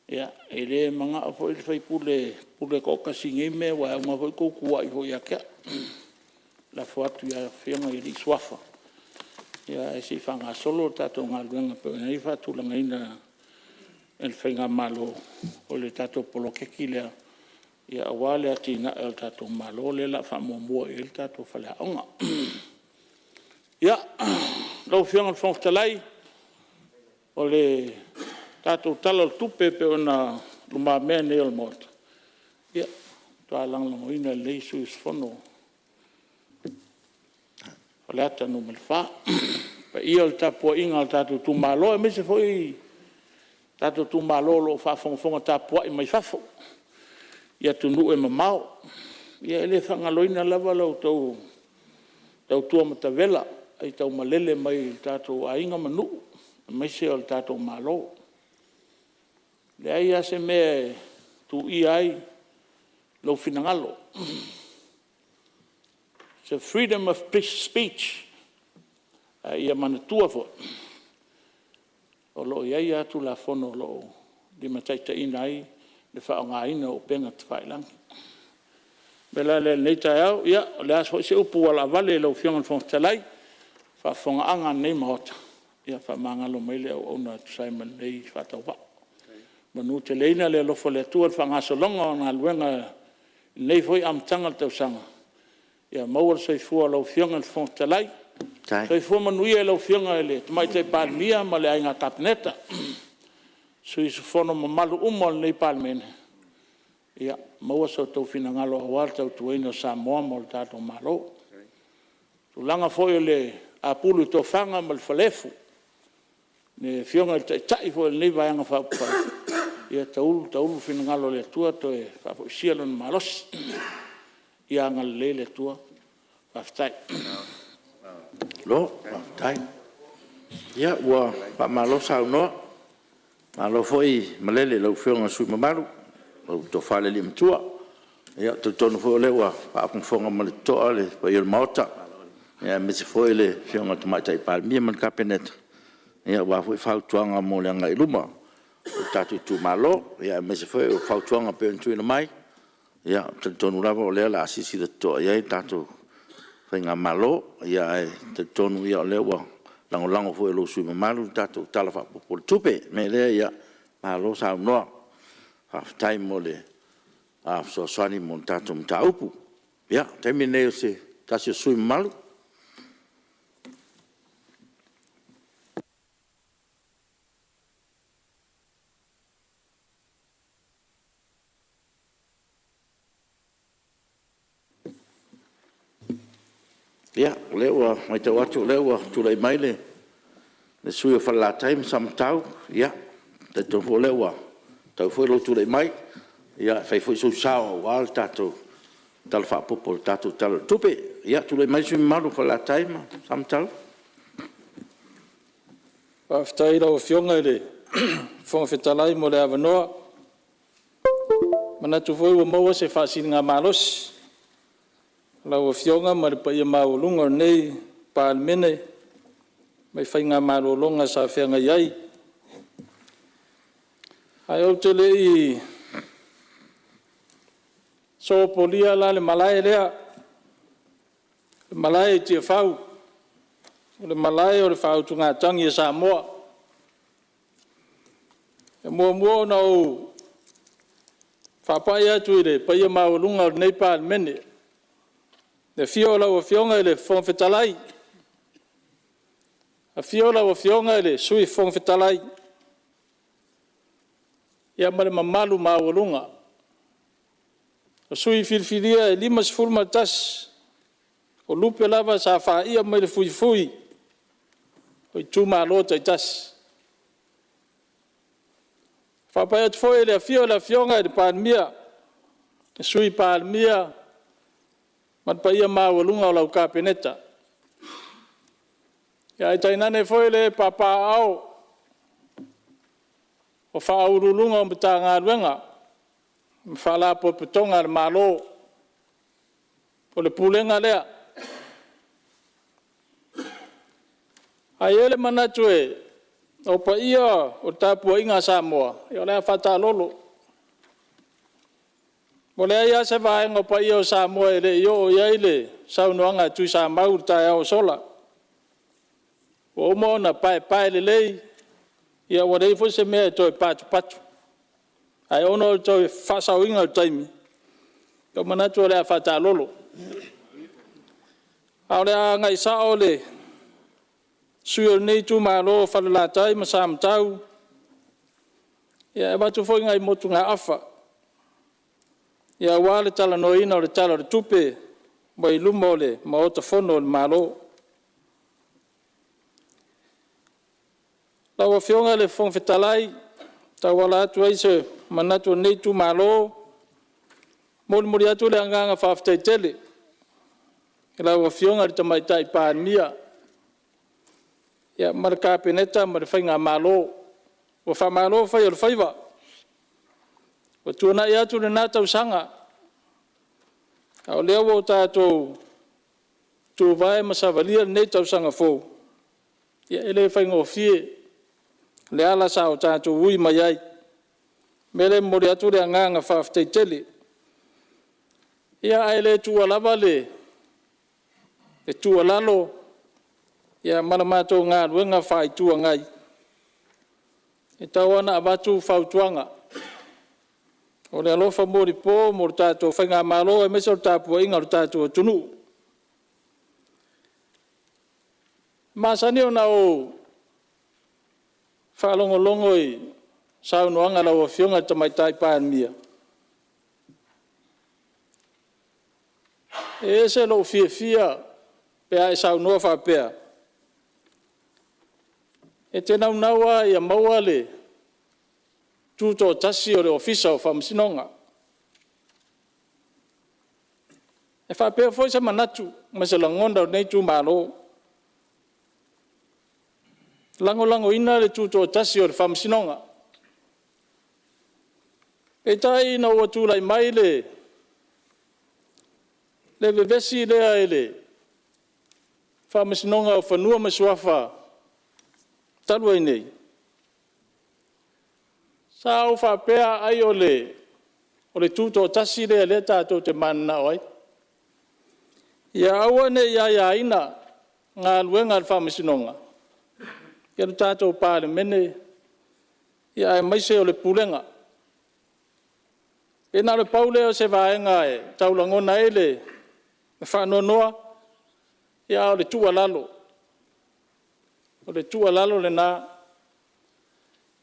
Ia, e le manao foi le sui usufono e pule toatasi i nei mea aua e uma foi outou tuuai foi ia te au. Lafo atu i Afioga i alii Suafa ae se i faagasolo le tatou galuega e pei ona i ai le faatulagaina e le faigamalo o le tatou poloketi lea aua le atinae o le tatou Malo lea o le a faamuamua i ai le tatou faleaoga. Ia, lau Afioga i le Fofoga Fetalai, o le tatou Tala o le Tupe e pei ona i lumamea nei o le Maota, ia, e matua lagolagoina e lenei sui usufono o Faleata 4. Le paia o le tapuaiga a le tatou itumalo, aemaise foi tatou itumalo o lo o faafogafoga tapuai mai fafo i atunuu e mamao. Ia e le faagaloina lava la outou tautua matavela aitaumalele mai i tatou aiga ma nuu aemaise o le tatou Malo. E leai lava se mea e tuia ai lou finagalo. It's a freedom of speech, a ia manatua foi, o lo o i ai lava Tulafono o lo o limataitaiina ai le faaaogaina o upega tafailagi. O le mea la lea i lenei taeao, o le a foi se upu ua laavale i lau Afioga i le Fofoga Fetalai, faafofogaaga a lenei Maota, ia faamagalo mai le auauna e tusa ai ma lenei faatauvaa. Manuteleina le alofa o le Atua i le faagasologa o galuega i lenei foi amataga o le tausaga, ia maua le soifua o lau Afioga i le Fofoga Fetalai, soifua manuia i lau Afioga i le Tamaitai Palemia ma le Aiga Kapeneta, sui usufono mamalu uma o lenei Palemene, ia maua so outou finagalo aua le tautuaina o Samoa ma le tatou Malo. Le tulaga foi o le apulu i tofaga ma le falaefu i le Afioga i le Taitai foi o lenei Vaega Faaupufai, ia taulu taulu le finagalo o le Atua toe faafoisia lona malosi. Ia agalelei le Atua. Faafetai. Malo faafetai. Ia ua faamalo saunoa, malo foi malele i lau Afioga i le sui usufono mamalu, lau Tofa i le Alii Matua. Ou te talitonu foi o lea ua faafogafoga ma le totoa le paia o le Maota, aemaise foi le Afioga i le Tamaitai Palemia ma le Kapeneta, aua foi fautuaga mo le agai i luma o le tatou itumalo, aemaise foi o fautuaga e pei ona tuuina mai. Ou te talitonu lava o lea o le a silasila totoa i ai le tatou Faigamalo. Ae talitonu o lea ua lagolago foi e lou sui usufono mamalu le tatou Tala Faaopoopo o le Tupe. O le mea lea, malo saunoa, faafetai mo le fesoasoani mo le tatou mataupu. Ia, o le taimi lenei o se tasi o sui usufono mamalu. Ia, o lea ua matau atu o lea ua tulai mai le sui usufono mo Falelatai ma Samatau. Ia, e talitonu foi o lea ua fetaui foi lou tulai mai e fai foi sou sao aua le tatou Tala Faaopoopo o le Tala o le Tupe. Ia, tulai mai le sui usufono mamalu mo Falelatai ma Samatau. Faafetai i lau Afioga i le Fofoga Fetalai mo le avanoa. E manatu foi ua maua se faasiligamalosi i lau Afioga ma le paia maualuga o lenei Palemene mai faiga malologa sa feagai ai. Ae ou te le i sopolia la le malae lea, le malae i Tiafau, o le malae o le faautugatagi a Samoa, e muamua ona ou faapai atu i le paia maualuga o lenei Palemene, i le afio o lau Afioga i le Fofoga Fetalai, afio lau Afioga i le Sui Fofoga Fetalai, ma le mamalu maualuga o sui usufono filifilia e 51, o lupe lava sa faia mai le fuifui o itumalo taitasi. E faapai atu foi i le afio o le Afioga i le Palemia, le Sui Palemia ma le paia maualuga o lau Kapeneta, ae tainane foi le ee papaaao o Ofisa Sili o Pulega o Matagaluega ma Faalapotopotoga a le Malo. O le Pulega lea. Ae i ai le manatu o paia o le tapuaiga a Samoa, ia o le a faataalolo. Ua leai lava se vaega o paia o Samoa e le i oo i ai le saunoaga a Tuisamau i le taeao ua sola. Ua uma ona paepae lelei, ua leai foi se mea e toe patupatu. Ae ona o le toe faasaoina o le taimi, ua ou manatu o le a faataalolo. Ae o le a agai sao le sui usufono o lenei itumalo o Falelatai ma Samatau e avatu foi nai motugaafa, aua le talanoaina o le Tala o le Tupe ua i luma o le Maota Fono o le Malo. Lau Afioga i le Fofoga Fetalai e tauala atu ai se manatu o lenei itumalo, e molimoli atu le agaga faafetai tele i lau Afioga i le Tamaitai Palemia ma le Kapeneta ma le Faigamalo. Ua faamalo fai o le faiva. Ua tuanai atu lena tausaga, a o lea ua tatou tuvae ma savalia lenei tausaga fou, ia e le faigofie le ala sa o tatou ui mai ai. O le mea lea e momoli atu le agaga faafetai tele. Ia ae le tuua lava le tuualalo ma le matou galuega faa-Itu Agai, e tatau lava ona avatu fautuaga. O le alofa molipo mo le tatou Faigamalo aemaise o le tapuaiga a lo tatou atunuu. E masani ona ou faalogologo i saunoaga a lau Afioga i le Tamaitai Palemia, e ese lou fiafia pe a e saunoa faapea, e te naunau lava ia maua le tutoatasi o le Ofisa o Faamasinoga. E faapea foi se manatu ma se lagona o lenei itumalo, e lagolagoina le tutoatasi o le Faamasinoga. Peitai ina ua tulai mai le vevesi lea i le Faamasinoga o Fanua ma Suafa talu ai nei, sa ou faapea ai o le tutoatasi lea o lea tatou te mananao ai. Ia aua ne i aiaina galuega a le Faamasinoga e le tatou Palemene aemaise o le Pulega. Ia na o le pau lea o se vaega e tau lagona ai le faanoanoa, a o le tuualalo, o le tuualalo lena.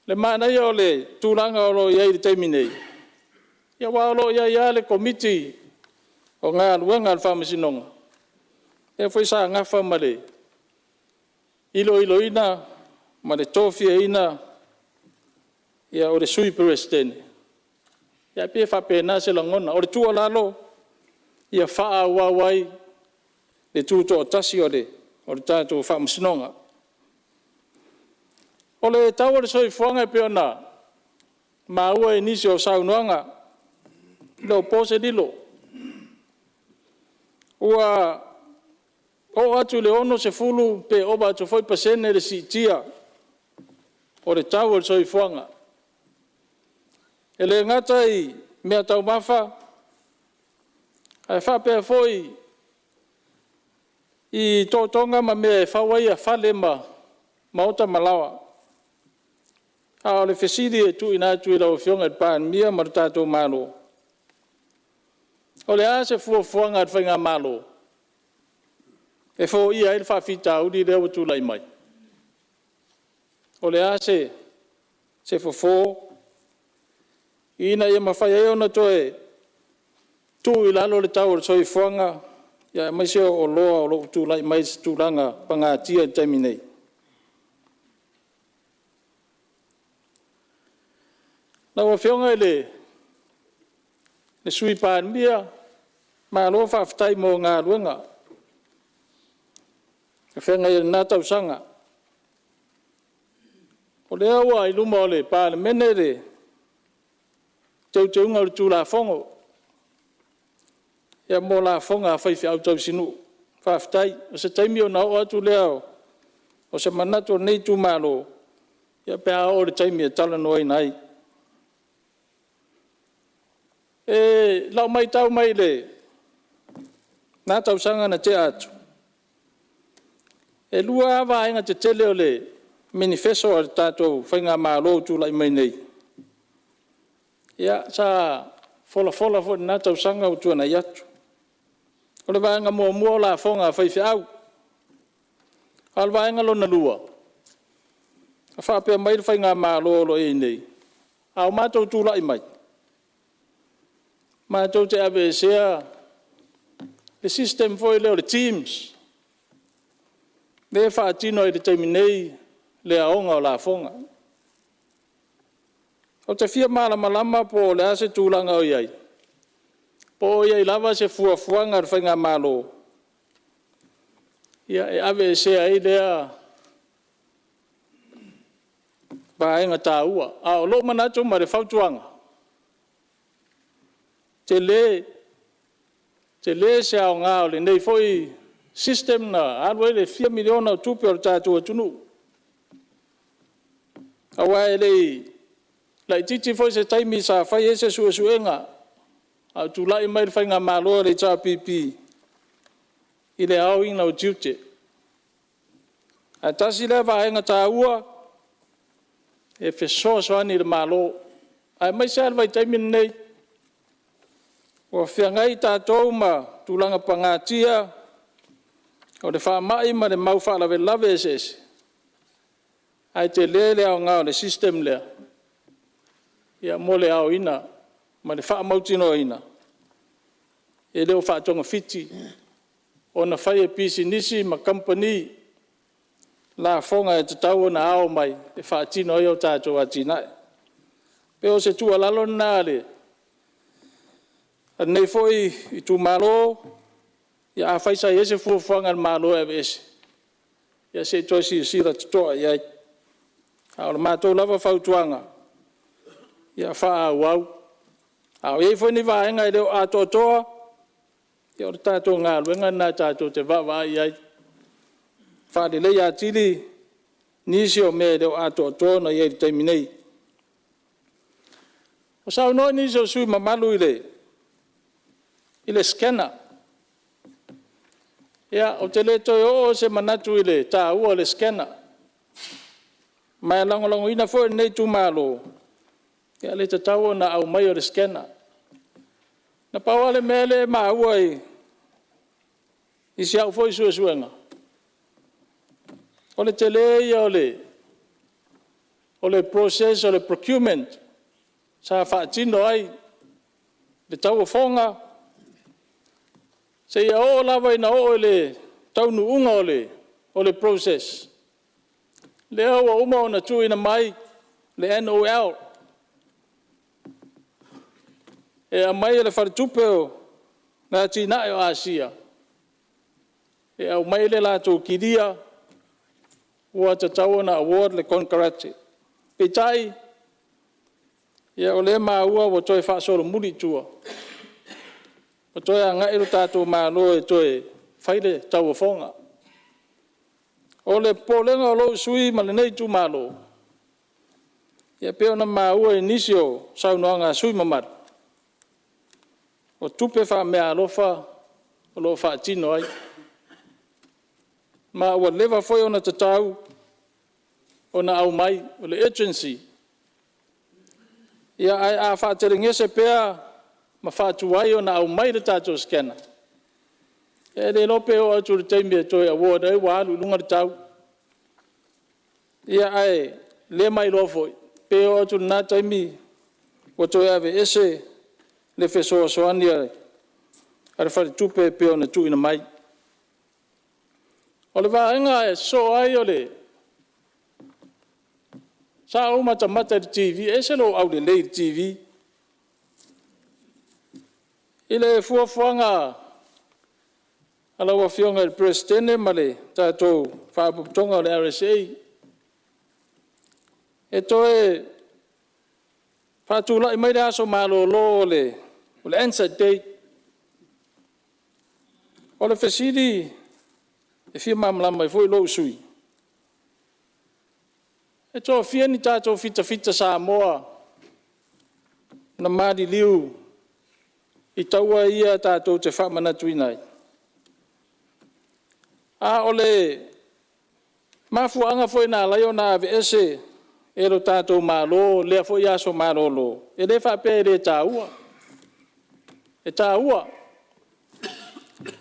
O le manaia o le tulaga o lo o i ai i le taimi nei, aua o lo o i ai lava le Komiti o Galuega a le Faamasinoga, lea foi sa nafa ma le iloiloina ma le tofiaina o le Sui Peresetene, ae pei e faapena se lagona. O le tuualalo, ia faaauau ai le tutoatasi o le tatou Faamasinoga. O le tau o le soifuaga e pei ona maua i nisi o saunoaga, e le o po se lilo, ua oo atu i le 60 pe ova atu foi pasene le siitia o le tau o le soifuaga. E le gata i meataumafa, ae faapea foi i totoga ma mea e fau ai fale ma maota ma laoa. A o le fesili e tuuina atu i lau Afioga i le Palemia ma le tatou Malo, o le a se fuafuaga a le faigamalo e foia ai le faafitauli lea ua tulai mai? O le a se fofo ina ia mafai ai ona toe tuu i lalo le tau o le soifuaga, aemaise o oloa o lo o tulai mai i se tulaga pagatia i le taimi nei? Lau Afioga i le Sui Palemia, malo faafetai mo galuega o feagai ai i lena tausaga. O lea ua i luma o le Palemene le Teuteuga o le Tulafono mo lafoga a faifeau tausinuu. Faafetai. O se taimi ona oo atu lea o se manatu o lenei itumalo pe a oo i le taimi e talanoaina ai. I lau matau mai lena tausaga na tea atu, e lua lava vaega tetele o le menifeso a le tatou faigamalo o tulai mai nei, sa folafola foi i lena tausaga ua tuanai atu. O le vaega muamua o lafoga a faifeau. A o le vaega lona lua, na faapea mai le faigamalo o lo o i ai nei, a o matou tulai mai, matou te aveesea le system foi lea o le TIMS, lea e faatino ai i le taimi nei le aoga o lafoga. Ou te fia malamalama po o le a se tulaga o i ai, po o i ai lava se fuafuaga a le faigamalo e aveesea ai lea vaega taua. A o lou manatu ma le fautuaga, tele, tele se aoga o lenei foi system na alu ai le fia miliona o tupe a le tatou atunuu. Aua e le i laitiiti foi se taimi sa fai ai se suesuega a o tulai mai le faigamalo a le HRPP i le aoina o tiute. Ae tasi lea vaega taua e fesoasoani i le Malo, aemaise lava le vaitaimi lenei ua feagai tatou ma tulaga pagatia o le faamai ma le mau faalavelave eseese, ae tele le aoga o le system lea mo le aoina ma le faamautinoaina e le o faatogafiti ona fai e pisinisi ma kamupani lafoga e tatau ona ao mai e faatino ai a tatou atinae. E pei o se tuualalo lena a lenei foi itumalo, ia afai sa i ai se fuafuaga a le Malo e aveese, ia se i toe silasila totoa i ai. A o le matou lava fautuaga, ia faaauau. A o i ai foi ni vaega e le o atoatoa, ia o le tatou galuega lena tatou te vaavaai i ai, faaleleia atili nisi o mea e le o atoatoa ona i ai i le taimi nei. Na saunoa nisi o sui usufono mamalu i le scanner. Ia, ou te le toe oo se manatu i le taua o le scanner, ma e lagolagoina foi e lenei itumalo le tatau ona aumai o le scanner. Na pau lava le mea lea e maua i si au foi suesuega, o le tele ia o le process o le procurement sa faatino ai le tauofoga, seia oo lava ina oo i le taunuuga o le process, lea ua uma ona tuuina mai le NOL, e aumai e le Faletupe o Atinae o Asia, e aumai le latou kilia ua tatau ona award le konekarate. Peitai, o lea e maua ua toe faasolomuli i tua, ua toe agai lo tatou Malo e toe fai le tauofoga. O le popolega o lou sui usufono ma lenei itumalo, e pei ona maua i nisi o saunoaga a sui usufono mamalu, o tupe faameaalofa o lo o faatino ai. Ma ua leva foi ona tatau ona aumai, o le urgency. Ae a faatelegese pea ma faatuai ona aumai le tatou scanner, e le iloa pe oo atu i le taimi e toe award ai ua alu i luga le tau. Ae le mailoa foi pe oo atu i lena taimi ua toe aveese le fesoasoani a le faletupe e pei ona tuuina mai. O le vaega e sosoo ai, sa ou matamata i le tv, e ese lou aulelei i le tv, i le fuafuaga a lau Afioga i le Peresetene ma le tatou Faalapotopotoga o le RSA, e toe faatulai mai le aso malolo o le ANZAC Day. O le fesili e fia malamalama ai foi lou sui usufono, e toafia ni tatou fitafita Samoa na maliliu i taua ia tatou te faamanatuina ai? A o le mafuaaga foi na ala ai ona aveese e lo tatou Malo lea foi aso malolo, e le faapea e le taua, e taua.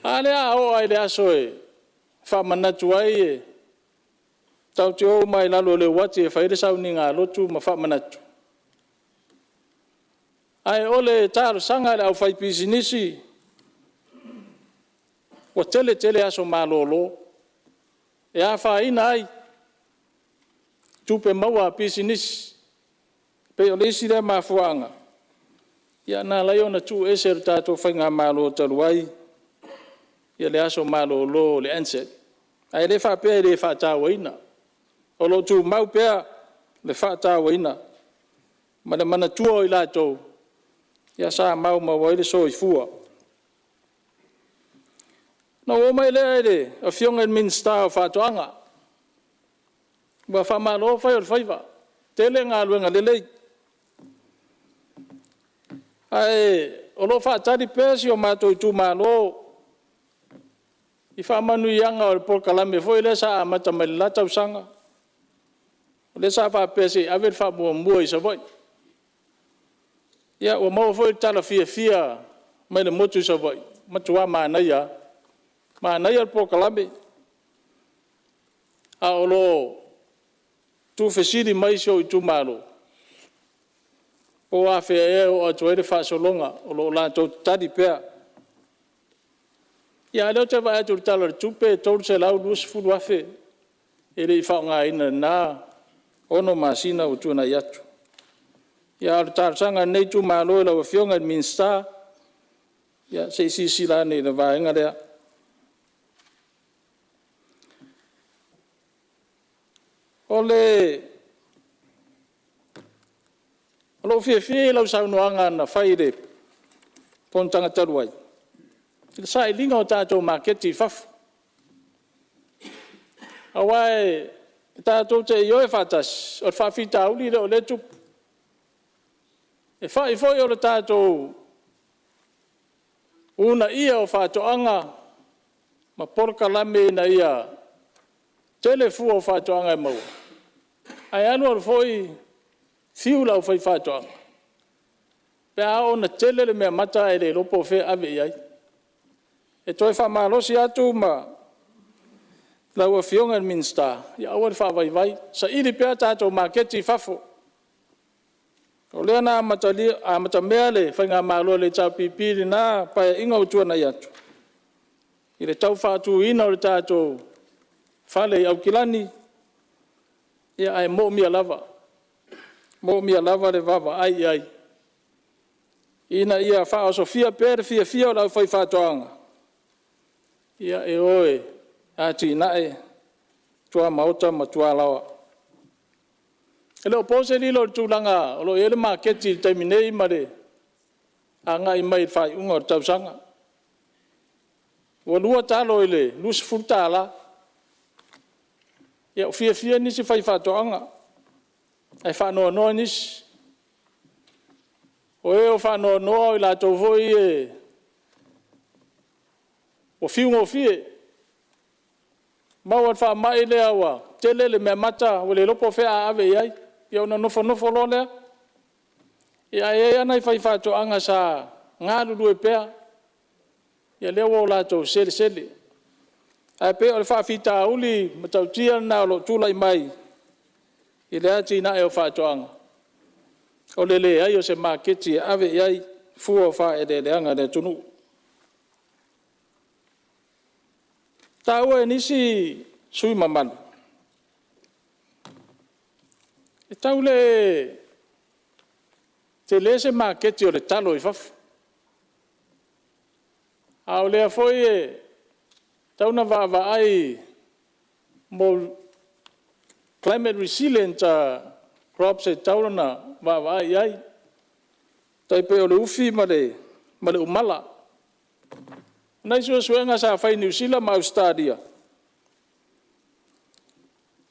A lea a oo lava i le aso e faamanatu ai, e tatou te o uma lava i lalo o le uati e fai ai le sauniga a lotu ma faamanatu. Ae o le talosaga a le aufaipisinisi, ua tele tele aso malolo, e afaina ai tupe maua a pisinisi. E pei o le isi lea mafuaaga na ala ai ona tuu ese e le tatou Faigamalo talu ai le aso malolo o le ANZAC. Ae le faapea e le faatauaina, o lo o tumau pea le faatauaina ma le manatua o i latou sa maumau ai le soifua. Ona ou oo mai lea i le Afioga i le Minisita o Faatoaga. Ua faamalo fai o le faiva, tele galuega lelei. Ae o lo o faatali pea si o matou itumalo i faamanuiaga o le polokalame foi lea sa amata mai le la tausaga, lea sa faapea se i ave le faamuamua i Savaii. Ia ua maua foi le tala fiafia mai le motu i Savaii, matua manaia lava, manaia le polokalame. A o lo o tuufesili mai si ou itumalo, po o afea ea e oo atu ai le faasologa, o lo o latou tatali pea. A o lea ou te vaai atu i le Tala o le Tupe e $320,000 e le i faaaogaina i lena 6 masina ua tuanai atu. A o le talosaga a lenei itumalo i lau Afioga i le Minisita, ia se i silasila ane i le vaega lea. O lou fiafia ia i lau saunoaga na fai i le fonotaga talu ai, i le sailiga o tatou maketi i fafo. Aua tatou te ioe faatasi, o le faafitauli lea o lea e tupu. E fai foi o le tatou uunaia o faatoaga ma ma polokalame ina ia tele fua o faatoaga e maua, ae alu alu foi fiu le aufaifaatoaga pe a oo ina tele le meamata ae le iloa po o fea e ave i ai. E toe faamalosi atu ma lau Afioga i le Minisita, ia aua le faavaivai, saili pea a tatou maketi i fafo. O lea na amatamea le Faigamalo a le HRPP i lena Paeaiga ua tuanai atu, i le tau faatuina o le tatou fale i Aukilani, ae moomia lava le vaavaai i ai, ina ia faaosofia pea le fiafia o le aufaifaatoaga, e o e atinae tuamaota ma tualaoa. E le o po se lilo i le tulaga o lo o i ai le maketi i le taimi nei ma le agai mai i le faaiuga o le tausaga. Ua 2 talo i le $20. Ia ua fiafia nisi faifaatoaga, ae faanoanoa nisi. O e ua faanoanoa o i latou foi ia ua fiu gofie, maua i le faamai lea ua tele le meamata ua le iloa po o fea a ave i ai, ia ona nofonofo loa lea. Ae i ai lava nai faifaatoaga sa galulue pea, ia lea ua latou selesele. Ae pei o le faafitauli matautia lena o lo o tulai mai i le atinae o faatoaga, o le leai o se maketi e ave i ai fua o faaeleeleaga a le atunuu. Na taua e nisi sui usufono mamalu, e tau le tele se maketi o le talo i fafo. A o lea foi e tatau ona vaavaai mo climate resilient crops e tatau ona vaavaai i ai, e tai pei o le ufi ma le umala. O nai suesuega sa fai i Niu Sila ma Ausetalia,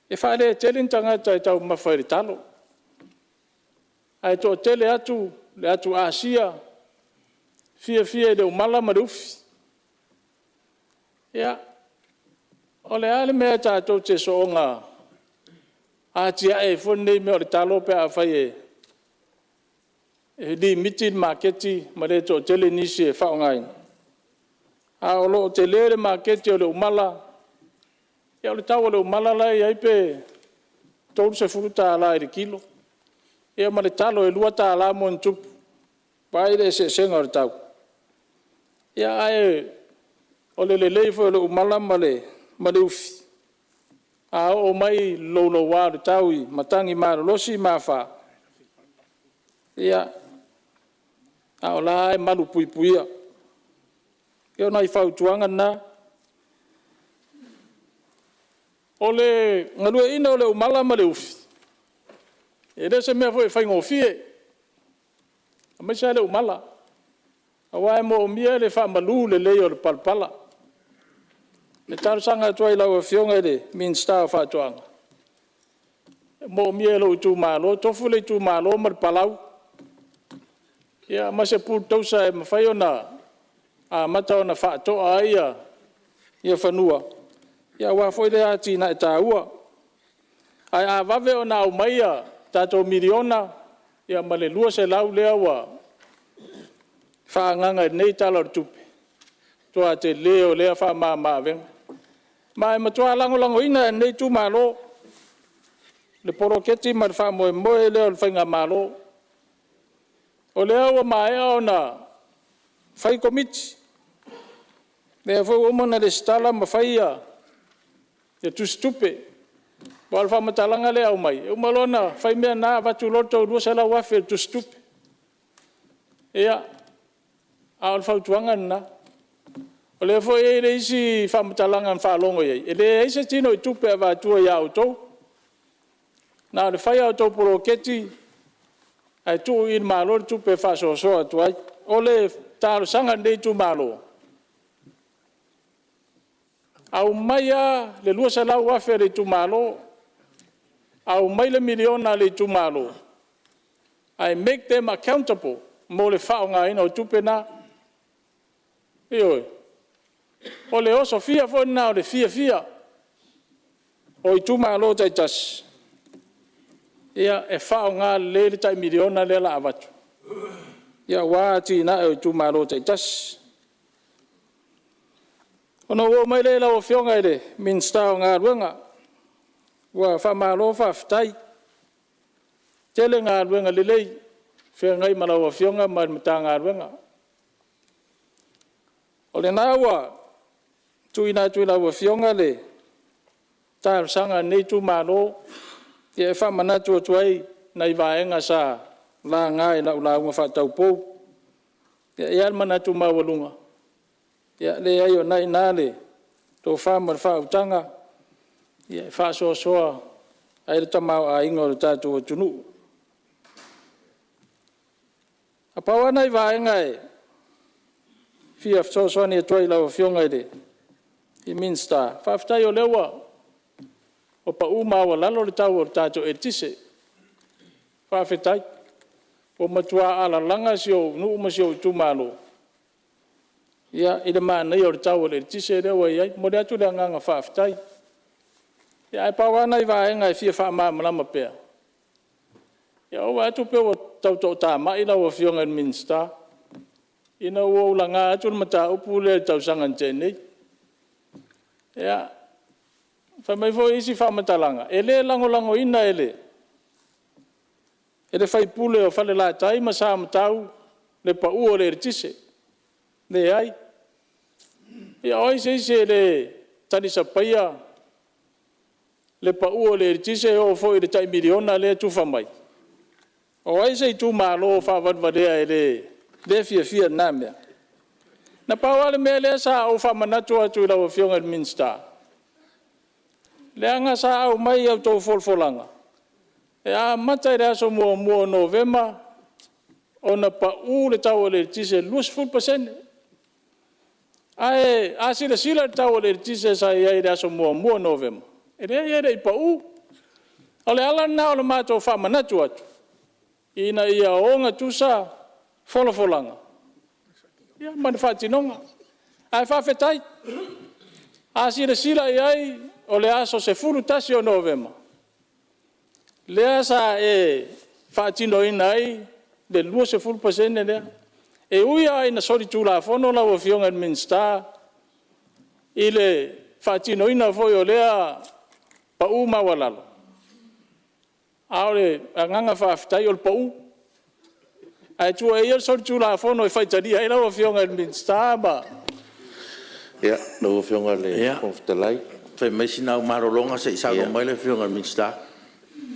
e faaletele ni tagata e taumamafa i le talo, ae toatele atu le atu Asia e fiafia i le umala ma le ufi. Ia, o le a le mea tatou te soona atiae ai fua lenei mea o le talo pe afai e limiti le maketi ma le toatele nisi e faaaogaina, a o lo o tele le maketi o le umala. Ia o le tau o le umala la e i ai pe $30 i le kilo, ia ma le talo e $2+. Vaai i le eseesega o le tau. Ia ae o le lelei foi o le umala ma le ufi, a oo mai le louloua o le tau i matagi malolosi ma afa, ia, a o la e lava e malupuipuia. Ia o nai fautuaga na. O le galueaiina o le umala ma le ufi, e le o se mea foi e faigofie, aemaise lava le umala, aua e manaomia le faamalu lelei o le palapala. E talosaga atu ai i lau Afioga i le Minisita o Faatoaga, e manaomia e lou itumalo, tofu le itumalo ma le palau, ia ma se bulldozer e mafai ona amata ona faatoa ai fanua aua foi lea atinae taua. Ae a vave ona aumai a tatou miliona ma le $200,000 lea ua faaagaaga i lenei Tala o le Tupe, o le matua tele o lea faamama-avega. Ma e matua lagolagoina e lenei itumalo le poloketi ma le faamoemoe lea o le faigamalo. O lea ua maea ona fai Komiti, o lea foi ua uma ona resitala ma fai tusitupe. Aua o le faamatalaga lea e aumai, e uma loa ona fai mea na avatu loa le tou $200,000 i le tusitupe. Ia, a o le fautuaga lena. O lea foi e i ai le isi faamatalaga na faalogo i ai, e leai se tinoitupe e avatua ia outou, na o le fai lava o a outou poloketi ae tuu i le Malo le tupe e faasoasoa atu ai. O le talosaga a lenei itumalo, aumai lava le $200,000 a le itumalo, aumai le $1miliona a le itumalo, ae make them accountable mo le faaaogaina o tupe na. Ioe. O le osofia foi lena o le fiafia o itumalo taitasi e faaaoga lelei le tai miliona lea o le a avatu aua atinae o itumalo taitasi. Ona ou oo mai lea i lau Afioga i le Minisita o Galuega, ua faamalo faafetai. E tele galuega lelei o feagai ma lau Afioga ma le Matagaluega. O lena ua tuuina atu i lau Afioga le talosaga a lenei itumalo, e faamanatu atu ai nai vaega sa laga i lau lauga faataupou. E i ai lava le manatu maualuga, e leai o lena e i ina le tofa ma le faautaga e faasoasoa ai le tamaoaiga o le tatou atunuu. Na pau lava nai vaega e fia fesoasoani atu ai i lau Afioga i le Minisita, faafetai o lea ua pau maualalo le tau o le tatou eletise, faafetai. Ua matua alalaga si ou nuu ma si ou itumalo i le manaia o le tau o le eletise lea ua i ai. E momoli atu le agaga faafetai. Ae pau lava nai vaega e fia faamalamalama pea, ia ua ou vaai atu pei ua tau toatamai lau Afioga i le Minisita, ina ua ou laga atu le mataupu lea i le tausaga na tea nei. Ia, fai mai foi isi faamatalaga, e le lagolagoina e le sui usufono o Falelatai ma Samatau le pau o le eletise. Leai. Ia o ai se isi e le talisapaia le pau o le eletise e oo foi i le tai $1 miliona lea e tufa mai? O ai se itumalo faavalevalea e le fiafia i lena mea? Na pau lava le mea lea sa ou faamanatu atu i lau Afioga i le Minisita, leaga sa aumai i a outou folafolaga, e amata i le aso 1 o Novema ona pau le tau o le eletise i le 20%. Ae a silasila i le tau o le eletise sa i ai i le aso 1 o Novema, e leai e le i pau. O le ala lena o le matou faamanatu atu, ina ia ogatusa folafolaga ma le faatinoga. Ae faafetai, a silasila i ai o le aso 11 o Novema, lea sa e faatinoina ai le 20% lea. E ui lava ina solitulafono lau Afioga i le Minisita i le faatinoina foi o lea pau maualalo, a o le agaga faafetai o le pau. Ae tuuaia ia le solitulafono e faitalia ai lau Afioga i le Minisita ma... Lau Afioga i le Fofoga Fetalai... Ia, fai mai sina au malologa se i saunoa mai le Afioga i le Minisita.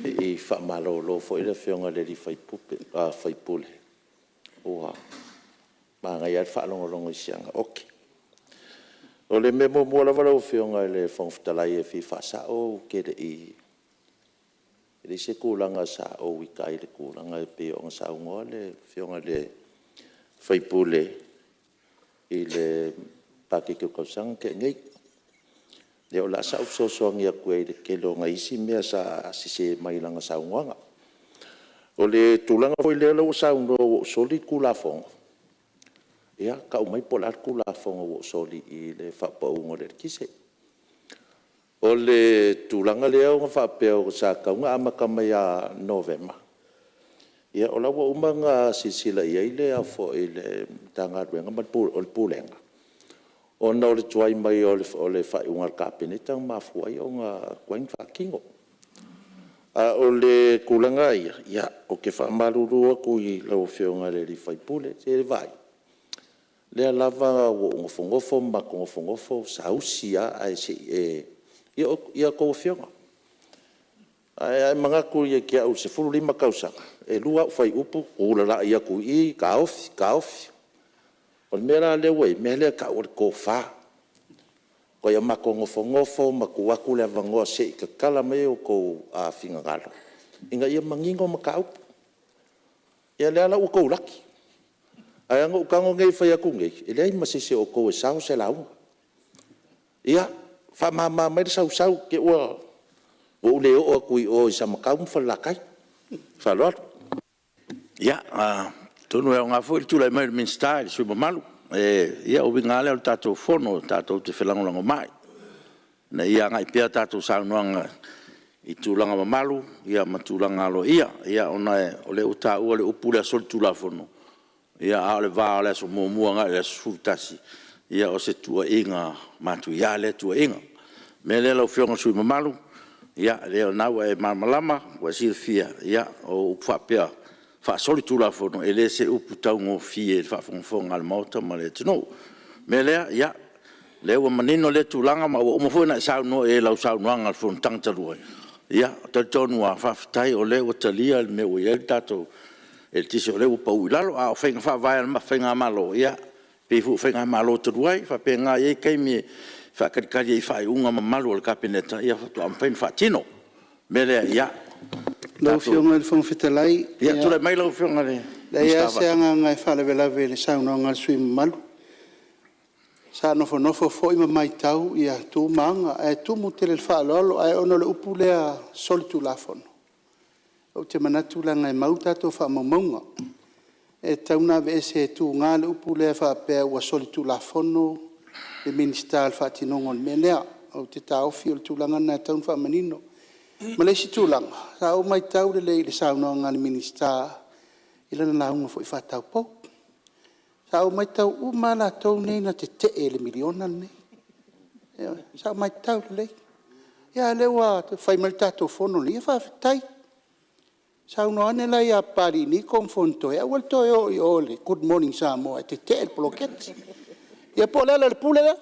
Se i faamalolo foi le Afioga i le sui usufono, ua manaia lava le faalogologo i si ana ote. O le mea muamua lava lau Afioga i le Fofoga Fetalai e fia faasao, ou te le i… e leai se tulaga sa ou ita ai i le tulaga e pei ona saunoa le Afioga i le sui usufono i le paketi o le tausaga na tea nei. O la sa ou fesoasoani atu ai i le tele o nai isi mea sa sese mai lana saunoaga. O le tulaga foi lea ua saunoa ua ou soli le Tulafono, ia tau mai po o le a le Tulafono ua ou soli i le faapauina o le eletise. O le tulaga lea e faapea sa tatau ona amata mai ia Novema, ia o la ua uma ona silasila i ai le Matagaluega ma le Pulega, ona o le tuai mai o le faaiuga a le Kapeneta na mafua ai ona tuai ona faatino. A o le tulaga lava ia, ou te faamalulu atu i lau Afioga i le sui usufono, se vaai, o lea lava ua ou nofonofo ma matou nofonofo saausi lava ae se i e… ia a outou afioga. Ae a e manatu ia te au i le 15 tausaga, e 2 au fuaiupu, tu lalai atu i i, taofi, taofi. O le mea la lea ua i ai, o le mea lea e tau o le tofa. Ua matou nofonofo ma tuu atu le avanoa se i tatala mai outou finagalo ina ia manino mataupu. Ia lea la ua outou laki. Ae a na ou tago nei e fai atu nei, e leai ma se isi o outou e sao se lauga. Ia faamama mai le sausau, te i ua ou le oo atu i o i Samatau ma Falelatai. Ma le faaaloalo. Ia, atonu e aoga foi le tulai mai o le Minisita i le sui usufono mamalu. O uiga lava ia o le tatou Fono tatou te felagolagomai, ina ia agai pea a tatou saunoaga i tulaga mamalu ma tulaga aloaia. Ona o lea ua taua le upu lea solitulafono, a o le va o le aso 1 agai i le aso 11, o se tuuaiga matuia lea tuuaiga. O le mea lea lau Afioga i le sui usufono mamalu, o lena ua e malamalama, ua e silafia, o upu faapea faasolitulafono, e le o se upu taugofie i le faafogafoga a le Maota ma le atunuu. O le mea lea, o lea ua manino lea tulaga, ma ua uma foi ona e saunoa i ai i lau saunoaga i le Fonotaga talu ai. Ia talitonu lava, faafetai o lea ua talia le mea ua i ai le tatou eletise o lea ua pau i lalo. A o faiga faavae a le Faigamalo, e pei foi o Faigamalo talu ai, e faapena, e i ai taimi e faatalitali ai i faaiuga mamalu a le Kapeneta faatoa mafai ona faatino. O le mea lea, ia… Lau Afioga i le Fofoga Fetalai… Ia tulai mai lau Afioga i le E leai Minisita lava o se Faatoaga. agaga e faalavelave i le saunoaga a le sui usufono mamalu. Sa nofonofo foi ma matau ia tu ma aga, ae tumu tele i le faaaloalo. Ae ona o le upu lea solitulafono, ou te manatu leaga e mau a tatou faamaumauga. E tatau ona aveese, e tuga le upu lea faapea ua solitulafono le Minisita i le faatinoga o le mea lea. Ou te taofi o le tulaga lena e tatau ona faamanino. Ma le isi tulaga, sa ou matau lelei i le saunoaga a le Minisita i lana lauga foi faataupou. Sa ou matau uma lava latou nei na tetee i le miliona lenei. Ioe, sa ou matau lelei. A o lea ua fai mai le tatou Fono lenei, ia faafetai. Saunoa ane la ia Papalii Niko ma Fonotoe e aua le toe o i o i le Good Morning Samoa e tetee le poloketi. Ia po o Lealailepule lea?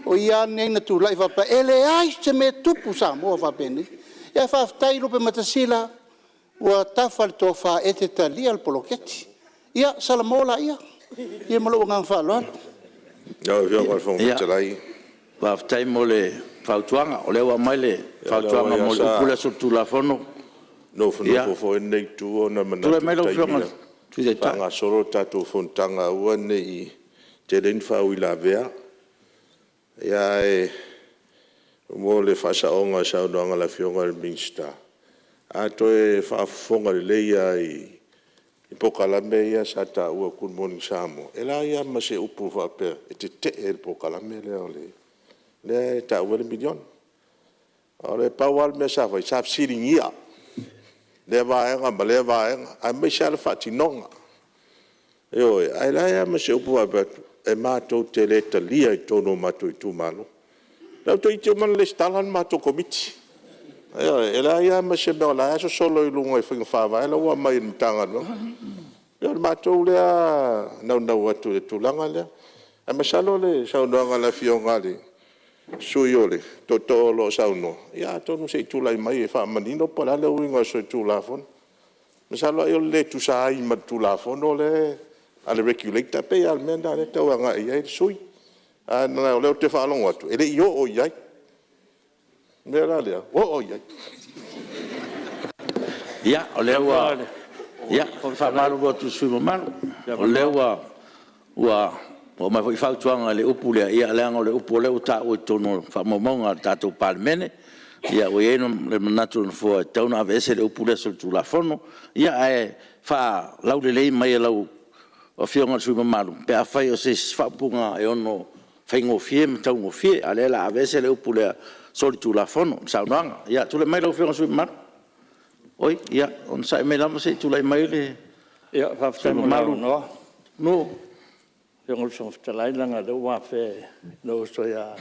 O ia lava lenei na tulai faapea, e leai se mea e tupu Samoa faapenei. Ia faafetai Lupematasila, ua tafa le tofa e te talia le poloketi. Ia salamo laia. Ia ma lou agaga faaaloalo. Lau Afioga i le Fofoga Fetalai… Faafetai mo le fautuaga, o lea ua aumai le fautuaga mo le upu lea solitulafono. Sa nofonofo foi lenei Itu ona Tulai manatu mai i le lau Afioga i taimi le Sui na Taitai. faagasolo le tatou fonotaga aua ne i tele ni faauilavea. Ae mo le faasaoga i le saunoaga a le Afioga i le Minisita, a toe faafofoga lelei lava i polokalame ia sa taua o le Good Morning Samoa, e leai lava ma se upu faapea e tetee i le polokalame lea e taua ai le miliona. E pau lava le mea sa fai, sa fesiligia lea vaega ma lea vaega, aemaise lava le faatinoga. Ioe. Ae leai lava ma se upu faapea e matou te le talia i totonu o matou itumalo. O lea toeitiiti uma ona resitala le matou Komiti. Ioe. E leai lava ma se mea o la e sosolo i luga i faiga faavae la ua aumai e le Matagaluega. Ia o le matou lea naunau atu i le tulaga lea. Ae masalo o le saunoaga a le Afioga i le sui usufono o le tootoo o lo o saunoa, ia atonu se i tulai mai e faamanino po o le a le uiga o le solitulafono. Masalo ai o le le tusa ai ma le Tulafono lea a le Regulator, e pei lava o le mea lena o lea e tau agai i ai le sui usufono. Ae o lea ou te faalogo atu e le i oo i ai. O le mea la lea, oo i ai. Ia, o lea ua… E faamalulu atu i le sui usufono mamalu, o lea ua aumai foi fautuaga i le upu lea, ia leaga o le upu o lea ua taua i totonu o faamaumauga a le tatou Palemene. Ia ua i ai le manatu o le Nofoa e tatau ona aveese le upu lea solitulafono. Ia ae faalaulelei mai e lau Afioga i le sui usufono mamalu, pe afai o se isi faaupuga e ono faigofie ma taugofie, a o lea o le a aveese le upu lea solitulafono i le saunoaga. Ia tulai mai lau Afioga i le sui usufono mamalu. Oi, ia, onosai mai lava se i tulai mai le sui Faafetai mo le usufono mamalu avanoa Manuo. Lau Afioga i le Fofoga Fetalai, leaga o lea ua afea e lou uso a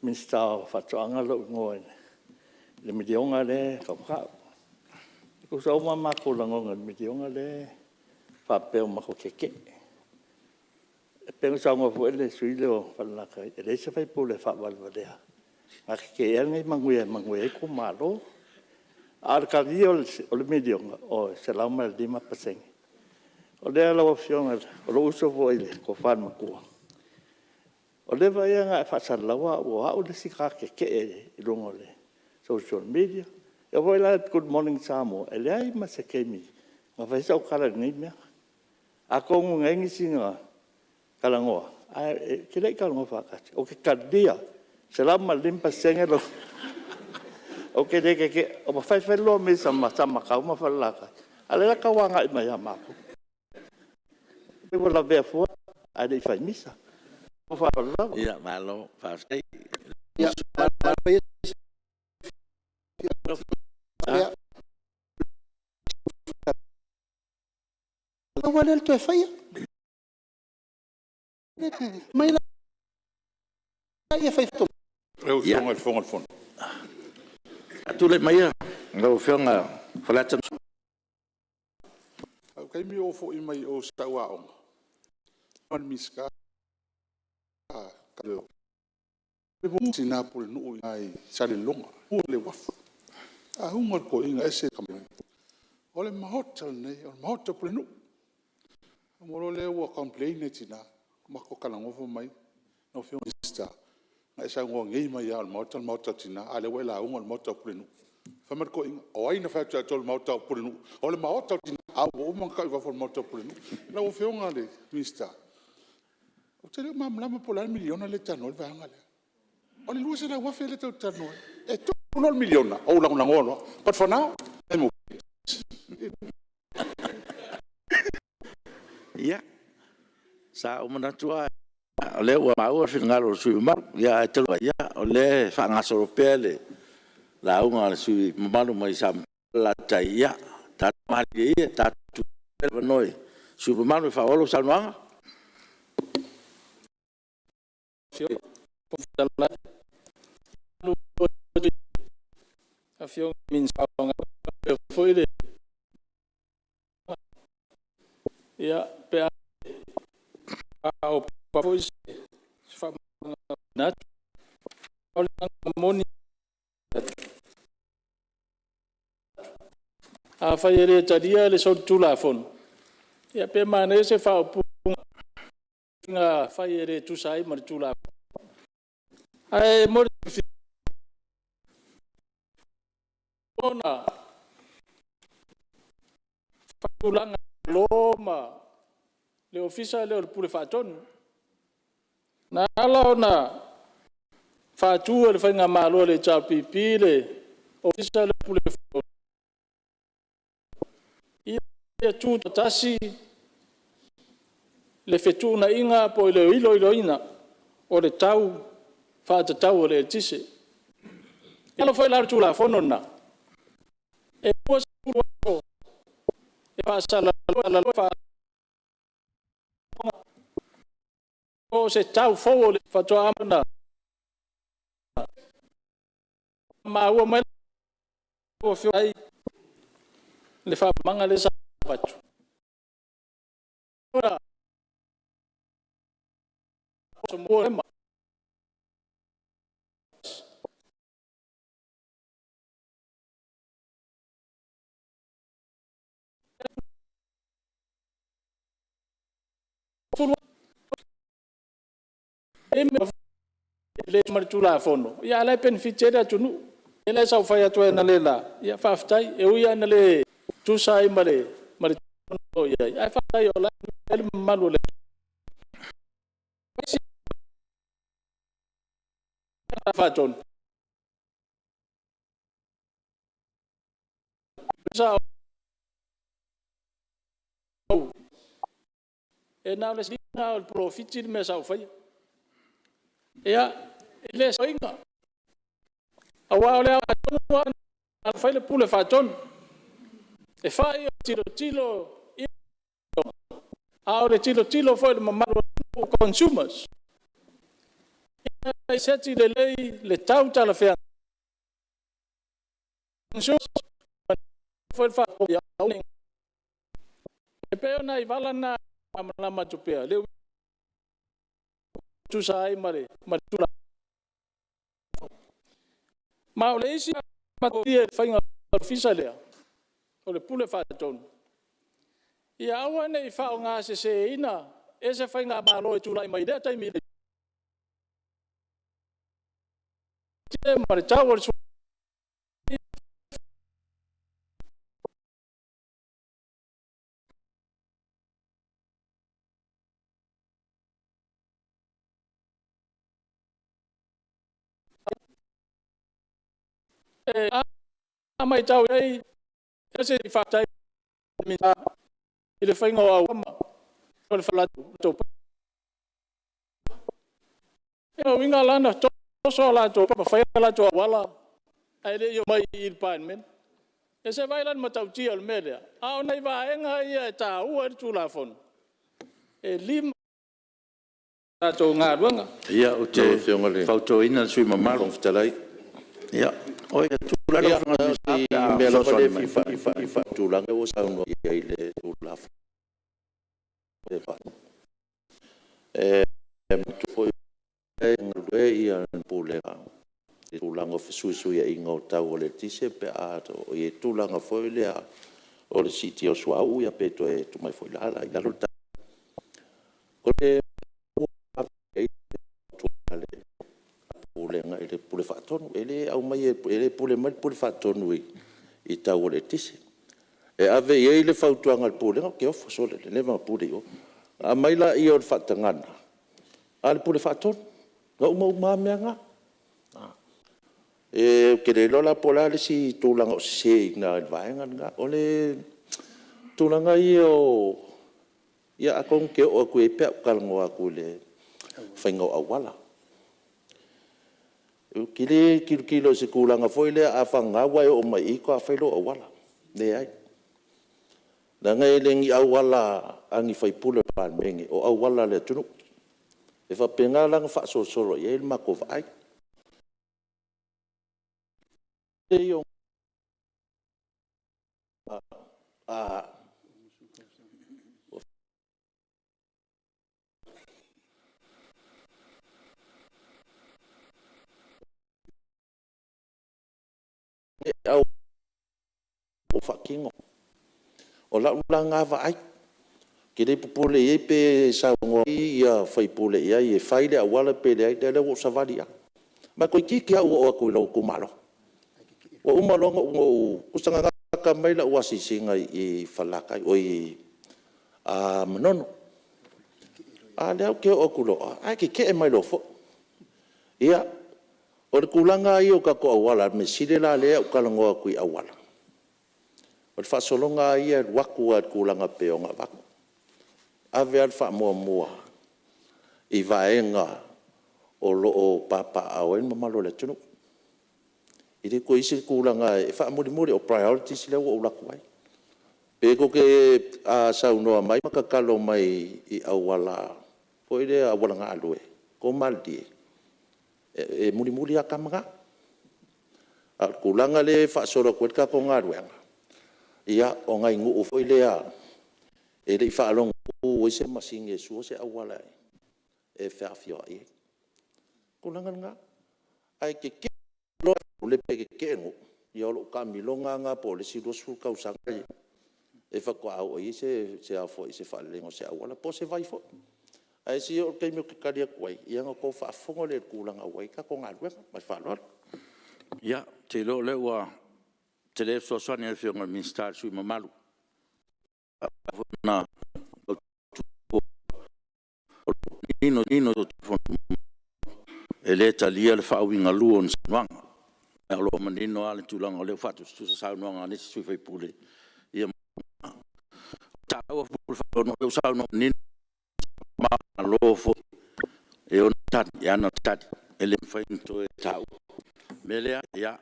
Minisita o Faatoaga lou igoa i le miliona lea e tau tau. E tutusa uma a matou lagona i le miliona lea e faapea ua matou tetee. E pei ona saunoa foi le sui usufono lea o Falelatai, e leai se sui usufono e faavalevalea na teteaina nei manuia e manuia ai itumalo. A o le talia o le miliona, oi, 105%. O lea lau Afioga, o lou uso foi le tofa i le Matua, ua leva ia ona e faasalalauaina au o au le isi tagata tetee i luga o le social media. E oo foi la i le Good Morning Samoa, e leai ma se taimi na fai ai sau tala i lenei mea. Atonu na i ai nisi na talanoa, ae ou te le i talanoa faatasi. Ou te talia, 105% lou… Ou te le tetee, ua fai fai la lua misa ma Samatau ma Falelatai, a o lea o le a tau agai mai ia matou. Ua lavea fua. ae le i fai misa. Ma lou faaaloalo lava. Ia malo faafetai. Lea le toe faia. Omai laia fai Tulai maia lau Afioga Faleata. O le taimi o ou foi mai o i sa ou aoga, tina pulenuu i ina i Salelologa. Lauga le toeaina e ese le atamai. O le Maota lenei o le Maota o Pulenuu. Ona oo loa lea ua complain nai tina, matou talanoa fai mai, lau Afioga i le Minisita, na e saunoa nei mai lava o le Maota o le Maota o Tina, a o lea ua e lauga o le Maota o Pulenuu. Fai mai le toeaina, o ai na fai atu ia te oe o le Maota o Pulenuu? O le Maota o Tina, ae ua uma ona tau i fafo o le Maota o Pulenuu. Lau Afioga i le Minisita, ou te le o malamalama po o le a le miliona lea e talanoa ai le vaega lea. O le $200,000 lea tatou te talanoa ai. E tumu loa le miliona, ou lagolagoa loa. But for now, I'm ok. Ia, sa ou manatu lava o lea ua maua le finagalo o le sui usufono mamalu, ae talu ai, o lea e faagasolo pea le lauga a le sui usufono mamalu mai Falelatai, ia tatou malilie ia, tatou tuu pea le avanoa i le sui usufono mamalu e faaauau lau saunoaga. Ia, pe afai e le talia le solitulafono, ia pe manaia se faaupuga fai e le tusa ai ma le Tulafono. Ae mo le silafia, ua uma ona faatulaga e le Malo ma le Ofisa lea o le Pule Faatonu. Na ala ona faatu e le Faigamalo a le HRPP le Ofisa lea o le Pule Faatonu, ia tutoatasi le fetuunaiga po o le iloiloina o le tau faatatau o le eletise. I lalo foi la o le Tulafono lena, e 20 aso e faasalalau po o se tau fou o le faatoa maua mai lau Afioga le faamalamalamaga lea sa avatu, le ma le Tulafono, a o la e penefiti ai le atunuu. O le mea lea sa ou fai atu ai analeila, ia faafetai. E ui lava ina le tusa ai ma le o lo o i ai, ae faafetai o la e manuia ai le mamalu o le atunuu. E na o le lava o le polofiti le mea sa ou faia. Ia, e le saoina, aua o le aoga tonu lava lena na fai ai le Pule Faatonu, e fai o le tilotilo i a o le tilotilo foi i le mamalu o le atunuu, consumers, ina ia seti lelei le tau talafeagai E pei o nai vala na e faamalamalama atu pea le uiga e tusa ai ma le Tulafono. Ma o le isi faiga o le Ofisa lea o le Pule Faatonu, ia aua ne i faaaogaseseina e se Faigamalo e tulai mai i lea taimi i le ma le tau o le suauu A matau i ai, i le faiga o lona uiga la na toso a latou pepa ma fai o latou auala ae le i oo mai i le Palemene. Ia se i vaai la i le matautia o le mea lea? A o nai vaega ia e taua ai le Tulafono, e 5 a tatou galuega. Ia, ou te fautuaina le sui usufono mamalu… Ia, Ia tulaga o fesuisuiaiga o tau o le eletise pe a oo i ai le tulaga foi lea o le siitia o le suauu pe toe tuu mai foi la i lalo le tau. O le Pulega i le Pule Faatonu, e le pule mai le Pule Faatonu i tau o le eletise. E ave i ai le fautuaga a le Pulega, ou te ofo sole i le leva ona pule i o. Ona aumai lea o le faatagaga a le Pule Faatonu, na uma uma lava mea na. Ou te le iloa la po o le a le isi tulaga o sese i ina i le vaega lena. O le tulaga ia o… ia atonu ou te oo atu i ai pe a ou talanoa atu i le faiga o auala. Ou te le tilotilo i se tulaga foi lea a vagana ua e oo mai i i ona faatoa fai lea o lou auala. Leai, leaga e le o ni auala a ni sui usufono o le Palemene, o auala a le atunuu. E faapena la ona faasolosolo i ai le matou vaai. Faatino. O lau la lena vaai, ou te le popole i ai pe saunoa mai sui usufono i ai e fai le auala pe leai, ia o lea ua ou savali lava. Ma e toeitiiti lava ou oo atu i lou itumalo. Ua uma loa ona ou… tusa na gata mai lau asiasiga i Manono, a o lea ou te oo atu loa, ae tetee mai loa foi. Ia, o le tulaga lava ia o tatou auala, o le mea sili la lea o le a ou talanoa atu i auala, o le faasologa lava ia e alu atu lava i le tulaga e pei ona avatu. Ave lava le faamuamua i vaega o lo o papaaao ai le mamalu o le atunuu. E le toe i ai se tulaga e faamulimuli, o priorities lea ua ou alu atu ai. Pe tou te saunoa mai ma tatalo mai i auala foi lea auala galue, toamalie, e mulimuli lava tama na. A o le tulaga lea e faasolo atu ai le tatou galuega, ia, o nai nuu foi lea e le i faalogo o tu ai se masini e sua se auala e feafioai ai. O le tulaga lena. Ae tetee loa pe tetee nuu, ia o lou taamiloga lava lena po o le isi 20 tausaga faatoa oo i ai se faaleleiga o se auala po o se vai foi. Ae se i oo i le taimi ou te tali atu ai, ona outou faafofoga lea i le tulaga ua i ai le tatou galuega. Ma le faaaloalo. Ia, ou te iloa o lea ua tele le fesoasoani a le Afioga i le Minisita i le sui usufono mamalu. E le talia le faauigalua o ni saunoaga. O lo o manino lava le tulaga o lea ua faatusatusa saunoaga a nisi sui usufono. Ia e ana tali, e le mafai ona toe taua. O le mea lea, ia,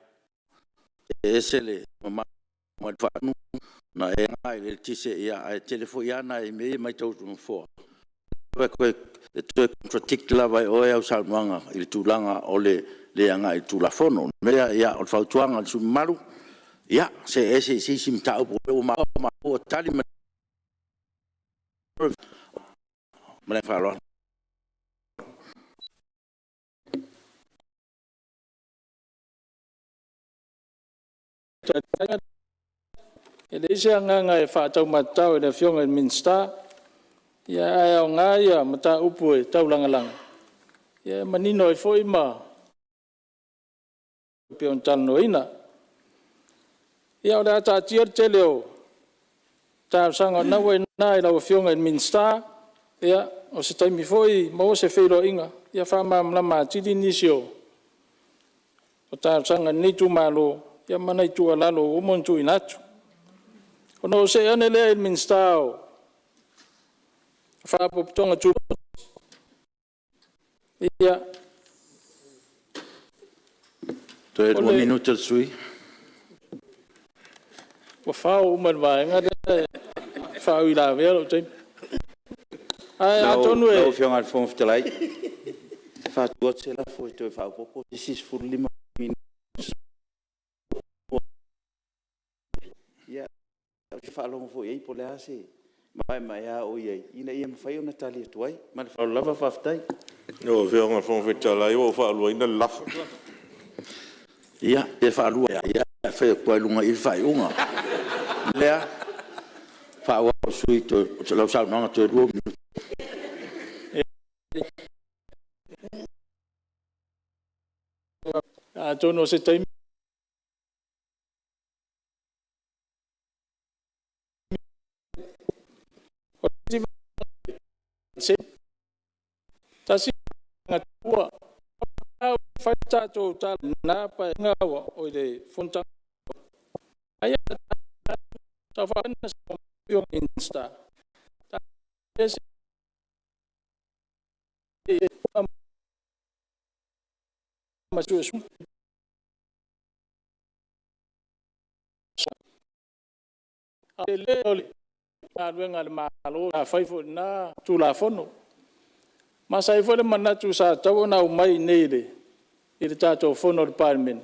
e ese le ona e agai i le eletise, ae tele foi lava nai mea ia e matau atu e le Nofoa, e toe contradict lava e oe au saunoaga i le tulaga o le le agai i le Tulafono. O le mea lea, o le fautuaga i le sui usufono mamalu, ia, see ese i se isi mataupu o lea ua maea ona tali le Ma le faaaloalo. E leai se agaga e faataumatatao i le Afioga i le Minisita, ae aoga ia mataupu e tau lagalaga e manino ai foi ma e pei ona talanoaina. Ia o le a taatia le tele o talosaga o lena ua i ina i lau Afioga i le Minisita, o se taimi foi maua se feiloaiga faamalamalama atili nisi o talosaga a lenei itumalo ma nai tuualalo ua uma ona tuuina atu. Ona ou see ane lea i le Minisita o Faalapotopotoga Tumaoti. Toe 2 minute o le sui usufono. Ua fao uma e le vaega lea e faauilavea lou taimi. Ae atonu e… Lau Afioga i le Fofoga Fetalai, e faatu atu se lafo, E Toe faaopoopo se isi 15 minute o le sui usufono. Ou te fia faalogo foi i ai po o le a se maemaea o i ai, ina ia mafai ona tali atu ai. Ma le faaaloalo lava faafetai. Lau Afioga i le Fofoga Fetalai ua ou faaluaina le lafo. Ia, pe faalua ea, e fai atu lava i luga i i le faaiuga. O le mea lea, faaauau le sui usufono lau saunoaga toe 2 minute. Atonu o se taimi galuega a le Malo sa fai foi i lena Tulafono. Ma sa i ai foi le manatu sa tatau ona aumai i inei i le tatou Fono a le Palemene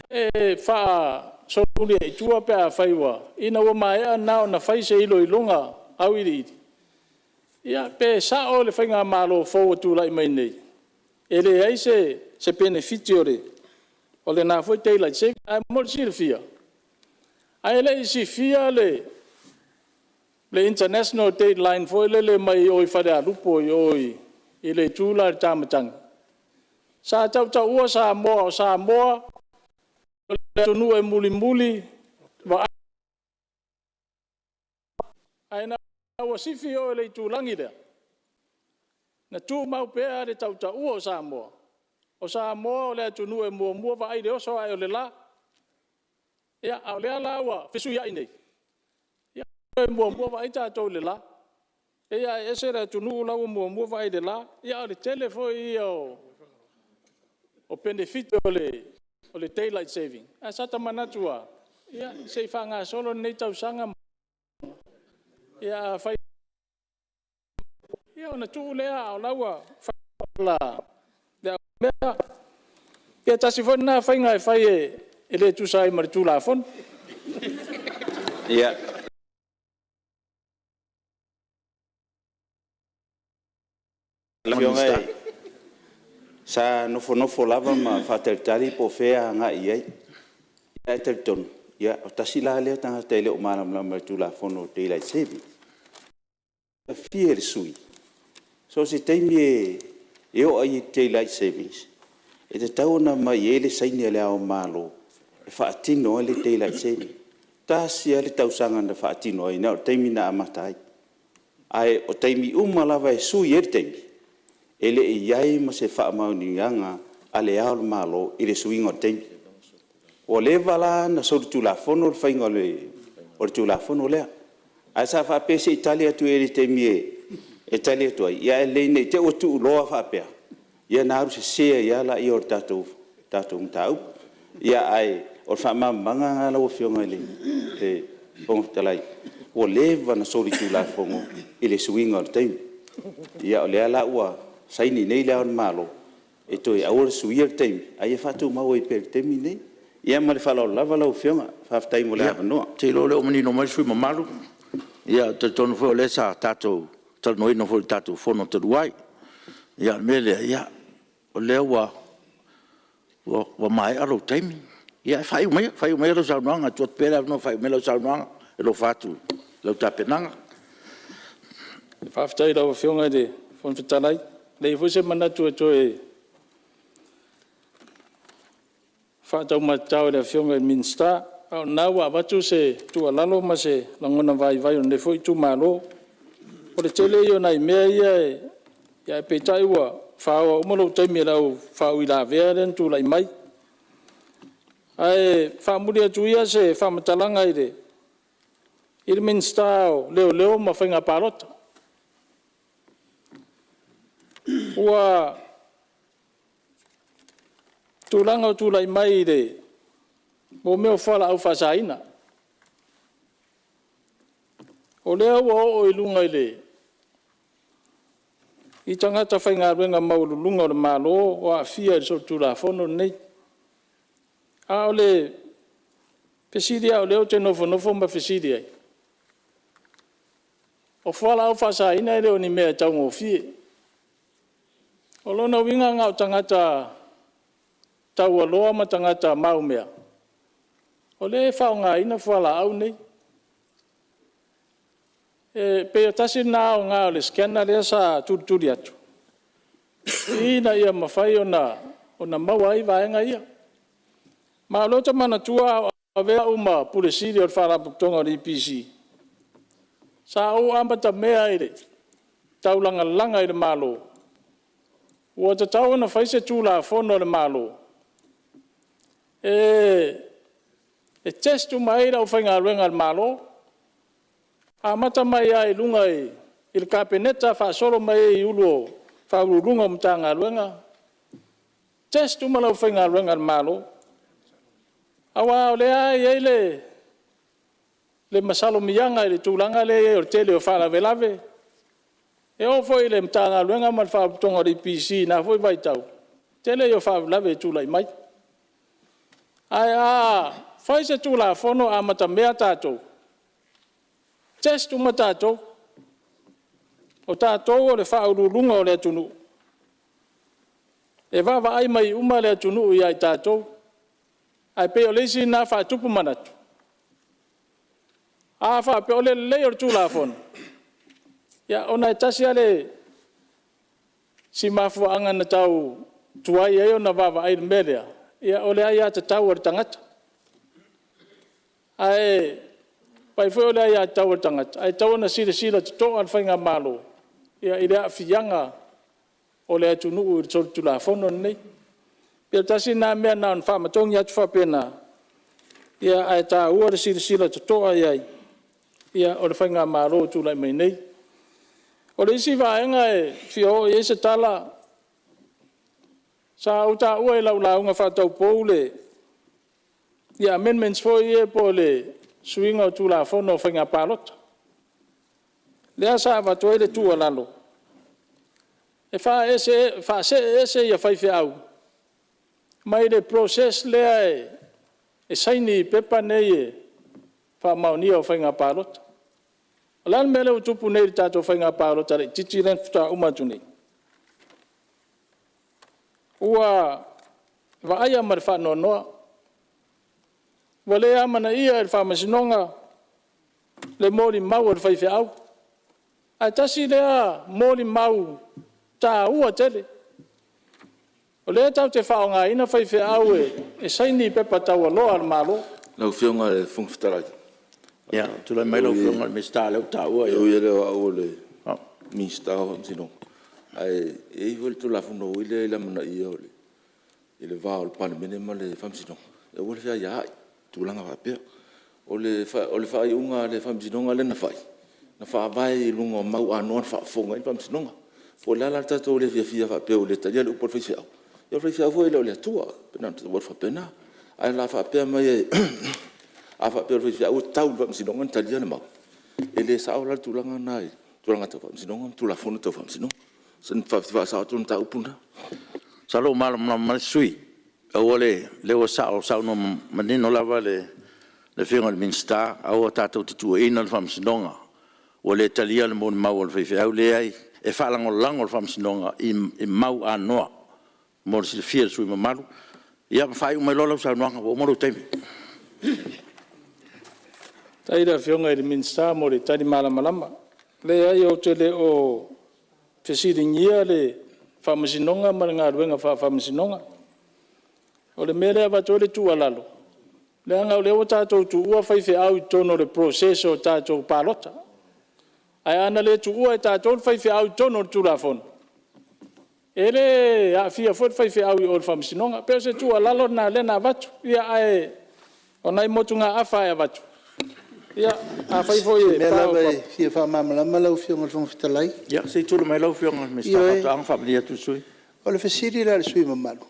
e faasolomuli ai i tua pe afai ina ua maea lena ona fai se iloiloga auiliili, pe sao le Faigamalo fou ua tulai mai nei, e leai se penefiti o lena foi daylight saving. Ae mo le silafia, ae le i sifia le international date line foi lele mai o i Falealupo i o i le itu le la i le tammatagi, sa tautaua Samoa o Samoa o le atunuu e mulimuli vaai, ae ina ua sifi i o i le itulagi lea, na tumau pea le tautaua o Samoa, o Samoa o le atunuu e muamua vaai i le oso ae o le la. A o lea la ua fesuiai nei, ua toe muamua vaai tatou i le la. E pei lava e ese le atunuu la ua muamua vaai i le la. Ae o le tele foi ia o penefiti o le daylight saving, ae sa ta manatu lava, se i faagasolo lenei tausaga, ia afai e…ia ona tuu lea a o la ua fai auala. Ia tasi foi lena faiga e fai e le tusa ai ma le Tulafono. Ia, sa nofonofo lava ma faatalitali po o fea e agai i ai. Ae talitonu, tasi la lea tagata e le o malamalama i le Tulafono o le Daylight Saving. E silafia e le sui usufono, so o se taimi e oo ai i le daylight saving, e tatau ona aumai i ai le saini a Le Ao o le Malo e faatino ai le daylight saving. E tasi lava le tausaga na faatino ai, na o le taimi na amata ai. Ae o taimi uma lava e sui ai le taimi, e le i i ai ma se faamaoniaga a Le Ao o le Malo i le suiga o le taimi. Ua leva la ona solitulafono le faiga o le Tulafono lea, ae sa faapea se i tali atu i ai i le taimi e tali atu ai, ae lelei ne i te i ua tuuloa faapea, ia ona alu sese ai lava lea o le tatou mataupu. Ae o le faamalamalamaga lena lau Afioga i le Fofoga Fetalai, ua leva ona solitulafono i le suiga o le taimi. Ia o lea la ua saini nei Le Ao o le Malo e toe aua le suia le taimi, a ia faatumau ai pea i le taimi lenei. Ia ma le faaaloalo lava lau Afioga. Faafetai mo le avanoa. Ia, ou te iloa o lea ua manino mai le sui usufono mamalu. Ou te talitonu foi o lea sa tatou talanoaina foi i le tatou Fono talu ai. Ia, o le mea lea, o lea ua maea lou taimi. Ae faaiu maia lau saunoaga e tuu atu pea le avanoa e faaiu mai lau saunoaga e alofa atu i lau tapenaga. Faafetai i lau Afioga i le Fofoga Fetalai. E leai foi se manatu e toe faataumatatao i le Afioga i le Minisita, a o lena ua avatu se tuualalo ma se lagona vaivai o lenei foi itumalo. O le tele ia o nai mea ia, ae peitai ua faoa uma lou taimi e le au faauilavea lea na tulai mai. Ae faamuli atu ia se faamatalaga i le Minisita o Leoleo ma Faiga Palota. Ua tulaga ua tulai mai mo mea o fualaau faasaina. O lea ua oo i luga i tagata faigaluega maualuluga o le Malo o aafia i le solitulafono lenei. A o le fesili lava o lea ou te nofonofo ma fesili ai, o fualaau faasaina e le o ni mea e taugofie. O lona uiga na o tagata taualoa ma tagata maumea o lea e faaaogaina fualaau nei. E pei e tasi lena aoga o le scanner lea sa tulituli atu, ina ia mafai ona maua ai vaega ia. Ma o lea ou te manatua a o avea au ma Pule Sili o le Faalapotopotoga o le EPC, sa ou amatamea i le taulagalaga i le Malo, ua tatau ona fai se Tulafono a le Malo e test uma ai le aufaigaluega a le Malo, amata mai lava i luga i le Kapeneta faasolo mai ai i Ofisa Sili o Pulega o Matagaluega, test uma le aufaigaluega a le Malo. Aua o lea lava e i ai le masalomiaga i le tulaga lea e i ai o le tele o faalavelave. E oo foi i le Matagaluega ma le Faalapotopotoga o le EPC i na foi vaitau, tele ia o faalavelave e tulai mai. Ae a fai se Tulafono amatamea tatou, test uma tatou. O tatou o le faauluuluga o le atunuu, e vaavaai mai uma le atunuu ia i tatou. Ae pei o le isi lena faatupu manatu, a faapea o le lelei o le Tulafono, ona e tasi lava si mafuaaga na tau tuai ai ona vaavaai i le mea lea, o le aiatatau a le tagata. Ae fai foi o le aiatatau a le tagata, ae tatau ona silasila totoa le Faigamalo i le aafiaga o le atunuu i le solitulafono lenei. Ia tasi lena mea na ona faamatogi atu faapena, ae taua le silasila totoa i ai o le Faigamalo o tulai mai nei. O le isi vaega e fia oo i ai se tala, sa ou taua i lau lauga faataupou ia amendments foi ia po o le suiga o Tulafono o Faiga Palota. Lea sa avatu ai le tuualalo, e faasee ese faifeau mai le process lea e saini i pepa nei e faamaonia o faiga palota. O le a le mea lea ua tupu nei i le tatou faiga palota laitiiti lea faatoa uma atu nei? Ua vaaia ma le faanoanoa, ua le amanaia e le faamasinoga le molimau a le faifeau. Ae tasi lea molimau taua tele. O lea tatou te faaaogaina faifeau e saini i pepa taualoa a le Malo. Lau Afioga i le Fofoga Fetalai... Ia tulai mai lau Afioga i le Minisita o lea ua taua... E ui lava e le o au o le Minisita o Faamasinoga, ae e i ai foi le Tulafono foi lea i le amanaia i le va o le Palemene ma le Faamasinoga, e aua le feaiaai i tulaga faapea. O le faaiuga a le Faamasinoga lea na fai, na faavae i luga o mau anoa na faafofoga i ai le Faamasinoga. Po o le a la le tatou le fiafia faapea ua le talia le upu a le faifeau, ia o le faifeau foi e le o le Atua. Na ona tuu atu faapena. Ae o le a faapea mai a faapea o le faifeau e tau i le Faamasinoga ona talia le mau, e le sao la le tulaga lena i tulaga tau Faamasinoga ma Tulafono Tau Faamasinoga. O si faasao atu o le mataupu lena. Masalo ua malamalama mai le sui usufono. O lea ua saunoa manino lava le Afioga i le Minisita, aua tatou te tuuaina le Faamasinoga ua le talia le molimau a le faifeau. Leai, e faalagolago le Faamasinoga i mau anoa mo le silafia e le sui usufono mamalu. Ia ma faaiu mai loa lau saunoaga ua uma lou taimi. Faafetai i le Afioga i le Minisita mo le tali malamalama. Leai ou te le o fesiligia le Faamasinoga ma le galuega faa-Faamasinoga. O le mea lea e avatu ai le tuualalo, leaga o lea ua tatou tuua faifeau i totonu o le process o tatou palota. Ae ana le tuua e tatou le faifeau i totonu o le Tulafono, e le aafia foi le faifeau i o i le Faamasinoga. E pei o se tuualalo lena o lea na avatu. Ae o nai motugaafa e avatu, ia afai foi e... O se mea lava e fia faamalamalama lau Afioga i le Fofoga Fetalai. Ia se i tulai mai lau Afioga i le Minisita o Faatoaga e faamalie atu i le sui usufono. Ioe, o le fesili la i le sui usufono mamalu,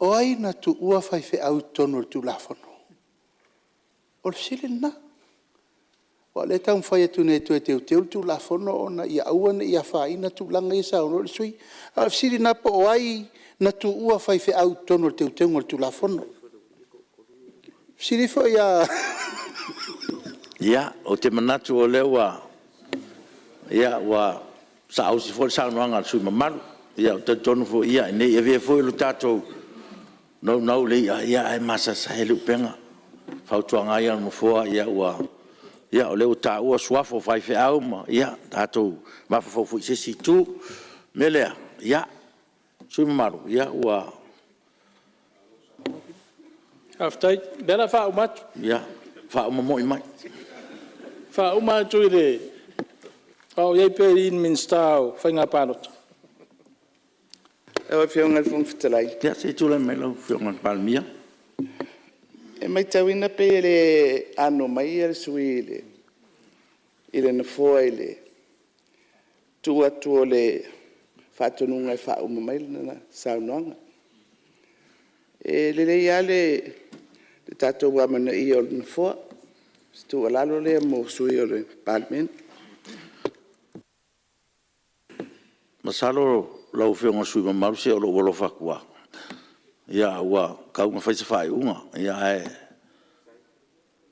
O ai na tuua faifeau i totonu o le Tulafono? O le fesili lena. Aua o lea e taumafai atu nei e toe teuteu le Tulafono ina ia aua ne i afaina tulaga ia e saunoa ai le sui usufono. A o le fesili lena po o ai na tuua faifeau i totonu o le teuteuga o le Tulafono? Fesili ifo ia… Ia, ou te manatu o lea ua saausi foi le saunoaga a le sui usufono mamalu. Ou te talitonu foi, ne i avea foi lo tatou naunau i le i'a ae masaesae ai le upega. O le fautuaga lava ia a le Nofoa, o lea ua taua suafa o faifeau, ia tatou mafaufau foi i se isi itu. O le mea lea, le sui usufono mamalu, ia ua… Faafetai. O lea o le a faauma atu. Ia, faauma moi mai. Faauma atu a o i ai pea i le Minisita o Faiga Palota. Lau Afioga i le Fofoga Fetalai. Ia, se i tulai mai lau Afioga i le Palemia. E matauina pei e le ano mai le sui usufono i le nofoa i le tuu atu o le faatonuga e faauma mai lana saunoaga. E lelei lava le tatou amanaia o le Nofoa. O se tuualalo lea mo sui usufono o le Palemene. Masalo lau Afioga i le sui usufono mamalu, se o lou alofa atu lava, ua tatau ona fai se faaiuga, ae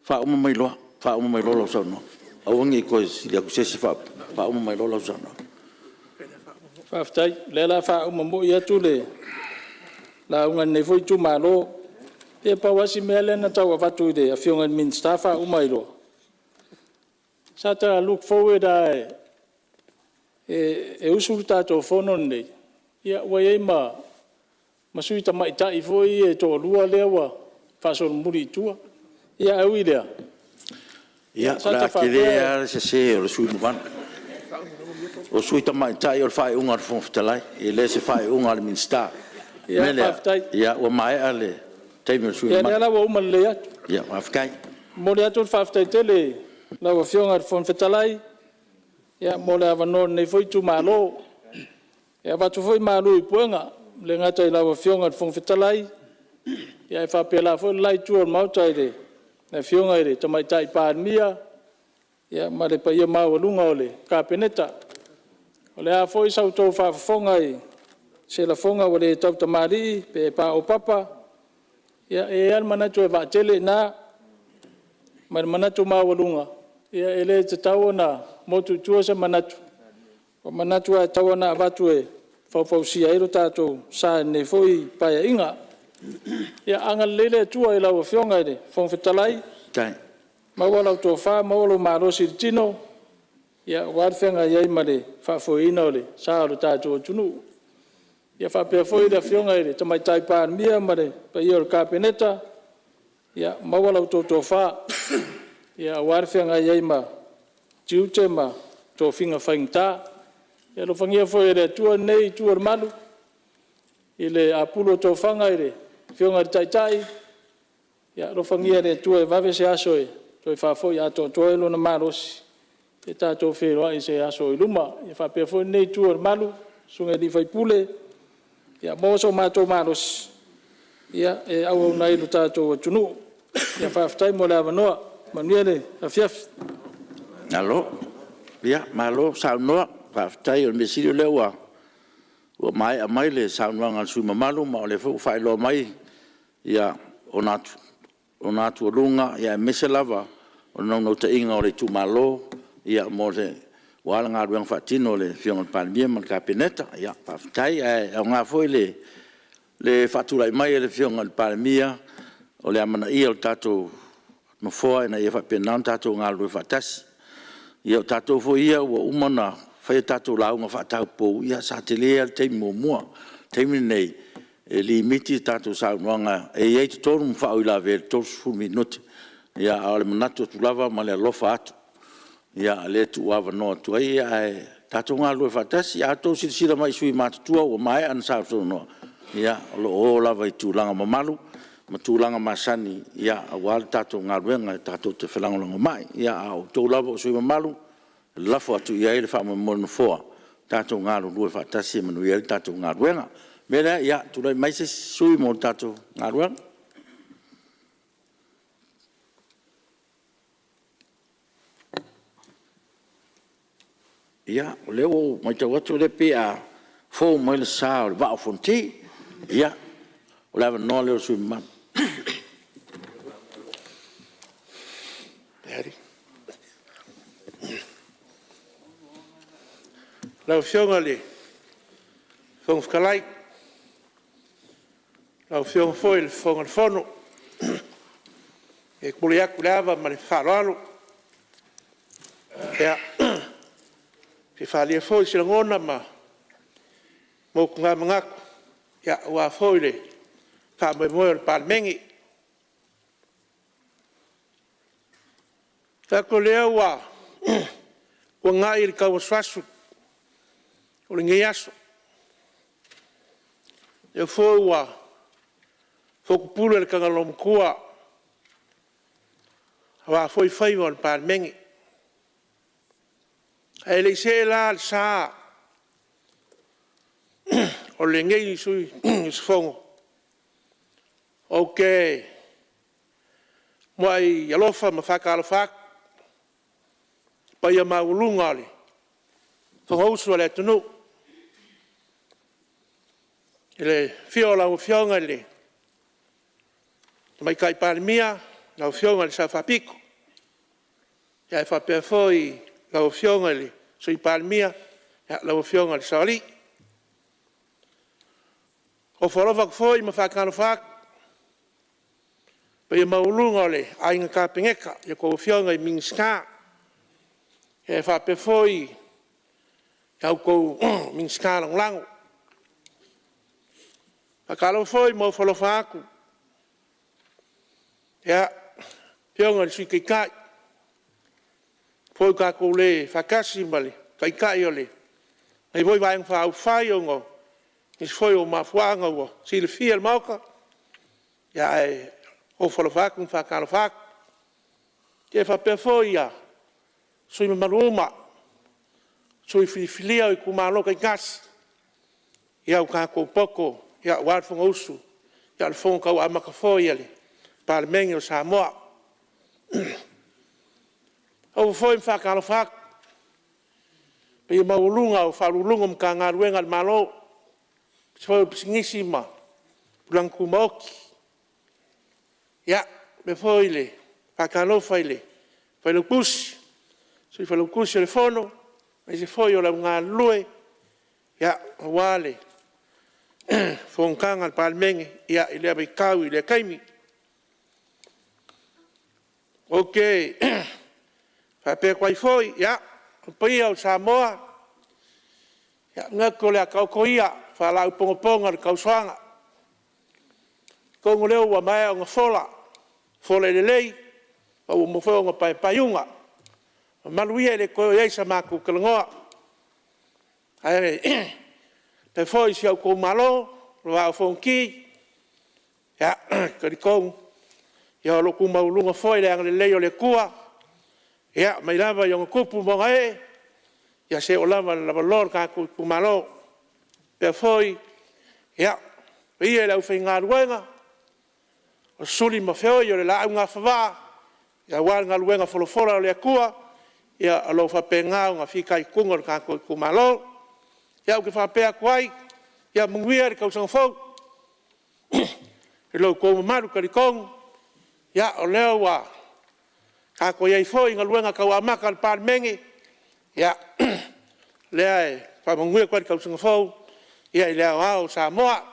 faauma mai loa lau saunoaga. Aua ne i toe sili atu i se isi faaupuga. Faauma mai loa lau saunoaga. Faafetai. O lea o le a faauma moi atu le lauga a lenei foi itumalo. Ia pau lava si mea lea na tau avatu i le Afioga i le Minisita faauma ai loa, sa ta look forward lava e usu le tatou Fono lenei, ua i ai ma sui tamaitai foi ia e toalua lea ua faasolomuli i tua. Ae ui i lea, Ia, o sa le ta a tele faapea e… lava le sese o le sui usufono mamalu. O sui tamaitai o le faaiuga a le Fofoga Fetalai, e le o se faaiuga a le Minisita. O le mea lea, ua maea le taimi o le sui usufono Ia, o mamalu. lea la ua uma lelei atu. Ia faafetai. E momoli atu le faafetai tele i lau Afioga i le Fofoga Fetalai mo le avanoa o lenei foi itumalo. E avatu foi malu i puega, e le gata i lau Afioga i le Fofoga Fetalai, ae faapena foi le la Itu o le Maota i le Afioga i le Tamaitai Palemia ma le paia maualuga o le Kapeneta. O le a foi sa outou faafofoga i se lafoga ua le tautamalii pe paopapa, ia e i ai lava le manatu e vaatele i ina ma le manatu maualuga, e le tatau ona motu i tua se manatu, o manatu lava e tatau ona avatu e faufausia ai lo tatou sa i lenei foi Paeaiga. Ia agalelei le Atua i lau Afioga i le Fofoga Fetalai, maua lau tofa maua lou malosi i le tino aua le feagai ai ma le faafoeina o le sa o le tatou atunuu. Ia faapea foi le Afioga i le Tamaitai Palemia ma le paia o le Kapeneta, ia maua la outou tofa aua le feagai ai ma tiute ma tofiga faigata. Ia alofagia foi e le Atua lenei Itu o le Malu i le apulu o tofaga i le Afioga i le Taitai, ia alofagia e le Atua e vave se aso e toe faafoi atoatoa ai lona malosi, tatou feiloai i se aso o i luma. Ia faapea foi lenei Itu o le Malu, susuga i sui usufono, ia maua so matou malosi e auauna ai i lo tatou atunuu. Faafetai mo le avanoa. Manuia le afiafi. Malo saunoa, faafetai o le mea sili o lea ua maea mai le saunoaga a le sui usufono mamalu, ma o lea foi ua faailoa mai ona atugaluga aemaise lava o le naunautaiga o le itumalo aua le galuega faatino a le Afioga i le Palemia ma le Kapeneta. Faafetai. Ae aoga foi le faatulai mai e le Afioga i le Palemia o le amanaia o le tatou Nofoa ina ia faapena ona tatou galulue faatasi. Ia o tatou foi ia ua uma ona fai a tatou lauga faataupou, ia sa tele lava le taimi muamua. O le taimi lenei, e limiti a tatou saunoaga, e i ai i totonu ma faauilavea i le 30 minute. A o le manatu atu lava ma le alofa atu, o lea e tuuavanoa atu ai, ae tatou galulue faatasi. A outou silasila mai i sui usufono matutua ua maea ona sausaunoa, ia o lo o o lava i tulaga mamalu ma tulaga masani aua le tatou galuega tatou te felagolagomai. A o outou lava o sui usufono mamalu, e lafo atu i ai le faamoemoe o le Nofoa, tatou galulue faatasi e manuia ai le tatou galuega. O mea lea, ia tulai mai se isi sui usufono mo le tatou galuega. Ia, o lea ua ou matau atu o lea e pei a fou mai le sa o le Vaa o Fonoti. Ia, o le avanoa lea o le sui usufono mamalu. Lau Afioga i le Fofoga Fetalai, lau Afioga foi i le Fofoga Fetalai, e tulai atu i le ava ma le faaaloalo e fia faaalia foi se lagona ma motugamanatu aua foi le faamoemoe o le Palemene. E manatu o lea ua tuanai le tauasuasu o lenei aso, o lea foi ua fotupule le Tagaloamatua aua foi faiva o le Palemene. Ae le i see la le sa o lenei sui usufono, ou te muai alofa ma faatalofa atu i le paia maualuga o le Fonousu a le atunuu, i le afio o lau Afioga i le Tamaitai Palemia, lau Afioga i le Sao Faapito, ae faapea foi lau Afioga i le Sui Palemia, lau Afioga i le Saoalii. E ofo alofa atu foi ma faatalofa atu i le paia maualuga o le Aiga Kapeneta i a outou Afioga i Minisita, e faapea foi a outou Minisita Lagolago. E faatalofa foi ma ofo alofa atu i le Afioga i le Sui Taitai, lea foi ua tatou le faatasi ma le Taitai o lenei foi Vaega Faaupufai ona o nisi foi o mafuaaga ua silafia e le Maota, ae ofo alofa atu ma faatalofa atu. E faapea foi sui usufono mamalu uma, sui filifilia o itumalo taitasi, ua tatou poto aua le Fonousu, o le fono tau amata foi a le Palemene o Samoa. E ofo foi ma faatalofa atu i le paia maualuga o Ofisa Sili o Pulega o Matagaluega a le Malo, aemaise foi o Pisinisi ma Tulaga Tumaoti. E faapea foi le faatalofa i le Failautusi, Sui Failautusi o le Fono, aemaise foi o le au galulue aua le fonotaga a le Palemene i lea vaitau i lea taimi. Ou te faapea atu ai foi, ia, o paia o Samoa, e manatu o le a taoto ia faalaau ponapona o le tausoaga. Atonu o lea ua maea ona fola, fola e lelei ma ua uma foi ona paepaeiuga. O mamalu ia e le toe oo i ai sa matou talanoa. Ae faapea foi si ou itumalo le Vaa o Fonoti, ia, e talitonu o lo o tu maualuga foi le agalelei o le Atua mai lava i ona tupu ma ona ee seia oo lava i le lavaloa o le tatou itumalo. E faapea foi le paia i le aufaigaluega o suli ma feoi o le laau gafavaa aua le galuega folafola a le Atua o lo o faapena ona fitaituga i le tatou itumalo. Ia, ou te faapea atu ai, ia manuia le tausaga fou i lo outou mamalu. E talitonu o lea ua tatou i ai foi i galuega tau amata a le Palemene. Ia, o lea e faamanuia atu ai le tausaga fou i le aoao o Samoa.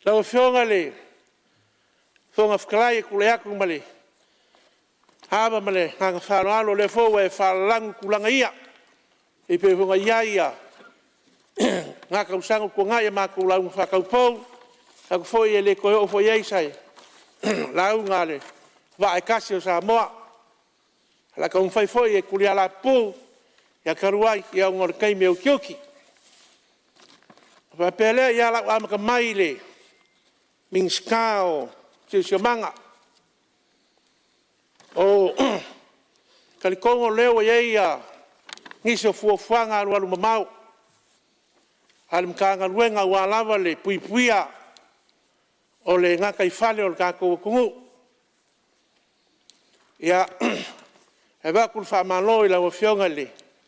Lau Afioga i le Fofoga Fetalai, e tulai atu ma le ava ma le agaga faaaloalo, o lea foi ua e faalalanu tulaga ia e pei foi ona i ai na tausaga ua tuanai i a matou lauga faataupou. E manatu foi e le toe oo foi i ai se lauga a le Vaa e tasi o Samoa. Ae o le a taumafai foi e tulialapupuu, talu ai ona o le taimi e utiuti. Ona faapea lea, ia o le a ou amata mai i le Minisita o le Siosiomaga. E talitonu o lea ua i ai nisi o fuafuaga alualumamao. a le Matagaluega aua lava le puipuia o le gataifale o le tatou atunuu. Ia, e avatu le faamalo i lau Afioga i le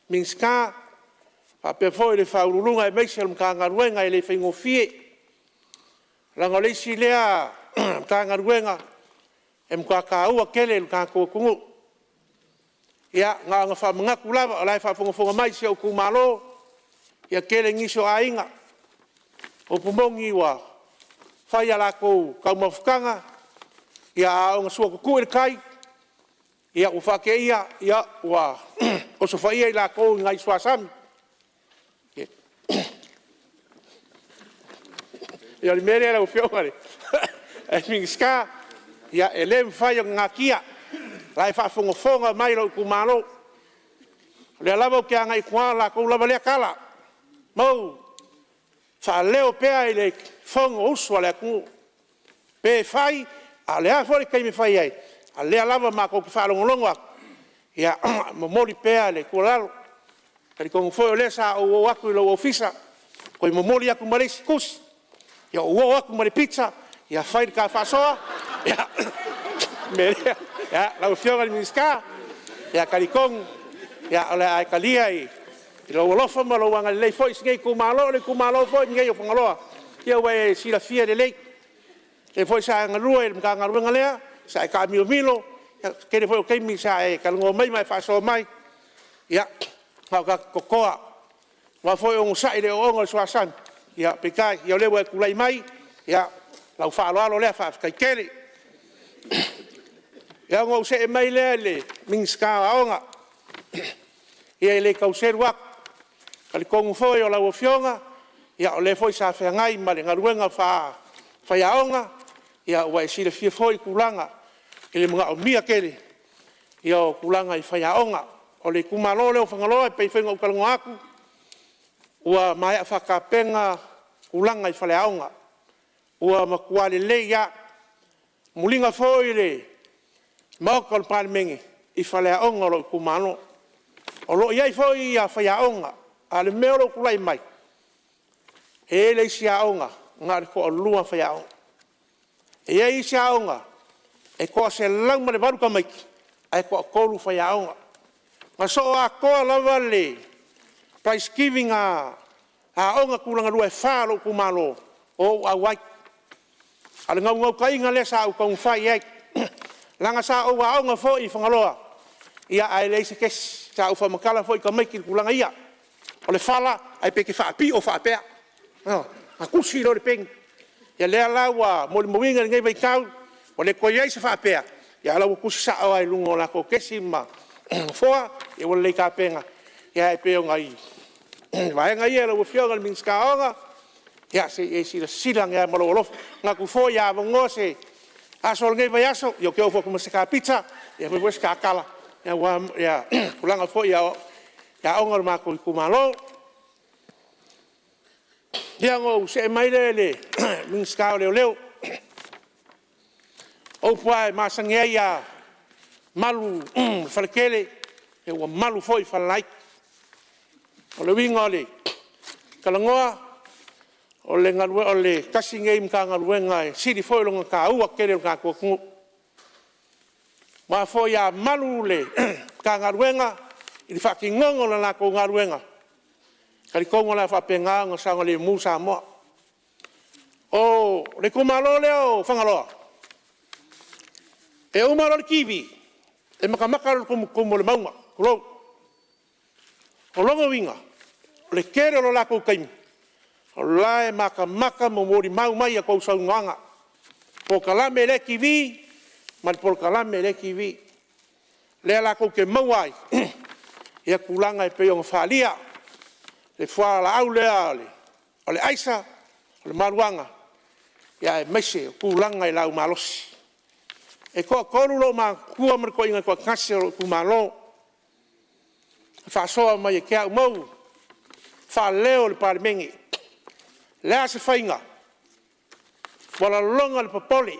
Minisita faapea foi le Ofisa Sili o Pulega aemaise o le Matagaluega, e le faigofie. Leaga o le isi lea Matagaluega e matua taua tele i le tatou atunuu. Ia na ona faamanatu lava o la e faafogafoga mai si ou itumalo, ia tele nisi o aiga. O le upu moni ua fai a latou taumafataga, a oo ina sua tutui le tai, ua faateia ua osofaia i latou i nai suasami. Ia o le mea lea lau Afioga i le Minisita, e le mafai ona natia, o la e faafogafoga mai lou itumalo. O lea lava ou te agai i tua, o le latou lava lea tala, Mauu, faaleo pea i le Fonousu a le atunuu. Pe fai a o le a foi le taimi e fai ai, a o lea lava matou te faalogologo atu, e momoli pea le tuualalo. E talitonu foi o lea sa ou oo atu i lou ofisa, toe momoli atu ma le isi tusi, ou oo atu ma le pizza, ia fai le ta faasoa. O le mea lea lau Afioga i le Minisita, e talitonu o le a e talia i lou alofa ma lou agalelei foi si nei itumalo. O le itumalo foi lenei o Fagaloa, ua e silafia lelei, o lea foi sa e galue i le Matagaluega lea, sa e taamilomilo. O le tele foi o taimi sa e talanoa mai ma e faasoa mai, ia na o tatou totoa, aua foi e onosai le ooooga o le suasami, peitai o lea ua e tulai mai, ia, o lau faaaloalo lea faafetai tele. Ia, ona ou see mai lea i le Minisita o Aoga. Ia e le tau selu atu, e talitonu foi o lau Afioga, o le foi sa feagai ma le galuega faafaiaoga, ua e silafia foi tulaga i le manaomia tele o tulaga i faiaoga. O le itumalo lea o Fagaloa e pei foi ona ou talanoa atu, ua maea tapena tulaga i faleaoga, ua matua lelei lava. Ua muliga foi le maota o le Palemene i faleaoga o lou itumalo. O lo o i ai foi faiaoga, a o le mea o lo o tulai mai, e i ai le isi aoga na o le toalua faiaoga. E i ai isi aoga e toa 108 tamaiti ae toatolu faiaoga. Na soo atoa lava le prize giving a aoga tulagalua e fa a lou itumalo o ou auai. A o le naunautaiga lea sa ou taumafai i ai, leaga sa ou aoga foi i Fagaloa, ae leai se kesi. Sa ou faamatala foi i tamaiti tulaga ia, o le fala ae pei e te faapio faapea, ona tusi lea o le peni. Ia lea la ua molimauina i lenei vaitau, ua le toe i ai se faapea, a o la e ua tusi sao lava i luga o latou kesi ma nofoa ua lelei tapena. Ae pei o nai vaega ia lau Afioga i le Minisita o Aoga, ia se i e silasila ane lava ma lou alofa. E manatu foi a avanoa se aso o lenei vaiaso, ou te ofo atu ma se ta pizza fai foi se ta tala aua tulaga foi i aoga o le matou itumalo. Ia, ona ou see mai lea i le Minisita o Leoleo. O upu lava e masani ai, a malu le faletele, ua malu foi falelaiti. O le uiga o le talanoa, o le tasi lenei Matagaluega e sili foi lona taua tele i lo tatou atunuu. Aua foi a malu le Matagaluega i le faatinoga o le latou galuega, e talitonu o le a faapena ona saogalemu Samoa. O le itumalo lea o Fagaloa, e uma loa le TV, e matamata loa i le tumutumu o le mauga tulou. O lona uiga, o le tele o le latou taimi, o la e matamata ma molimau mai i a outou saunoaga, polokalame i lea TV ma le polokalame i lea TV. O lea latou te maua ai tulaga e pei ona faaalia le fualaau lea o le aisa, o le maruana aemaise o tulaga i laau malosi. E toatolu loomatutua ma le toeaina e toatasi o lou itumalo na faasoa mai ia te au, Mauu, faaleo i le Palemene. O le a se faiga? Ua lagona le popole,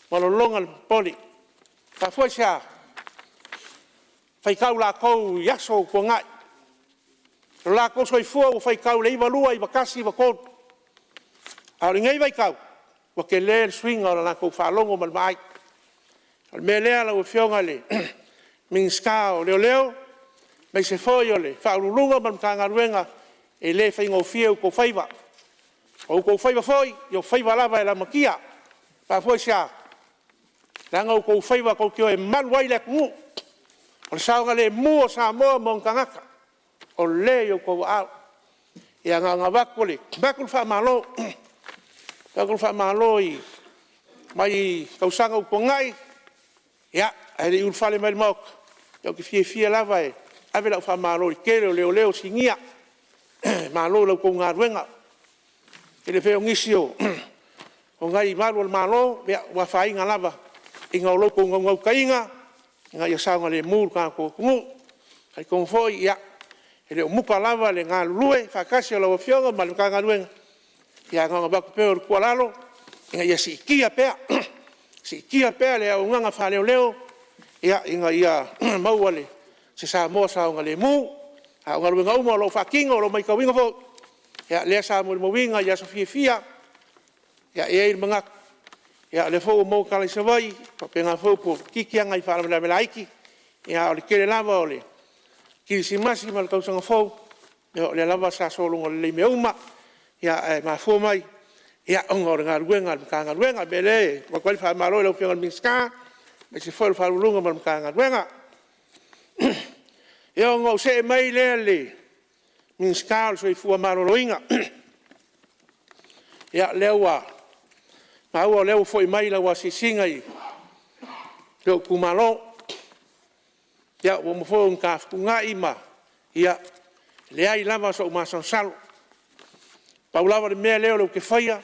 ua lagona le popole. E mafua i se a? Faitau latou i aso ua tuanai. O lo latou soifua ua faitau i le 92, 91, 93, a o lenei vaitau, ua tele le suiga o le latou faalogo ma le vaai. O le mea lea lau Afioga i le Minisita o Leoleo aemaise foi o le Faauluuluga ma le Matagaluega, e le faigofie outou faiva. O outou faiva foi, o faiva lava e lamatia. E mafua i se a? Leaga o outou faiva tou te o e malu ai le atunuu. O le saogalemu o Samoa ma ona tagata o lea e i outou aao. Ia na ona avatu le faamalo, avatu le faamalo mai tausaga ua tuanai ae le i ulufale mai i le Maota, ou te fiafia lava e ave lau faamalo i le tele o leoleo sinia. Malo i la outou galuega. E le pei o nisi o nai malu o le Malo, ua afaina lava ona o lo outou naunautaiga ina ia saogalemu le tatou atunuu. E talitonu foi e le o muta lava le galulue faatasi o lau Afioga ma le Matagaluega. Ae na ona avatu pea o le tuualalo ina ia siitia pea, siitia pea le auaunaga faaleoleo ina ia maua se Samoa saogalemu. A o galuega uma o lo o faatino o lo o matauina foi, o lea sa molimauina i aso fiafia. E i ai le manatu, o lea foi ua maua tala i Savaii, e faapena foi ua polokiki nai faalavelave laiti. A o le tele lava o le kerisimasi ma le tausaga fou, o lea lava sa sologa lelei mea uma. Ae mafua mai ona o le galuega a le Matagaluega. O le mea lea e avatu ai le faamalo i lau Afioga i le Minisita aemaise foi o le Ofisa Sili o Pulega ma le Matagaluega. Ona ou see mai lea i le Minisita o le Soifua Maloloina. O lea ua maua o lea ua foi mai lau asiasiga i lou itumalo. Ua uma foi ona ta fetuunai ma... ia e leai lava sou masalosalo. E pau lava le mea lea ou te faia,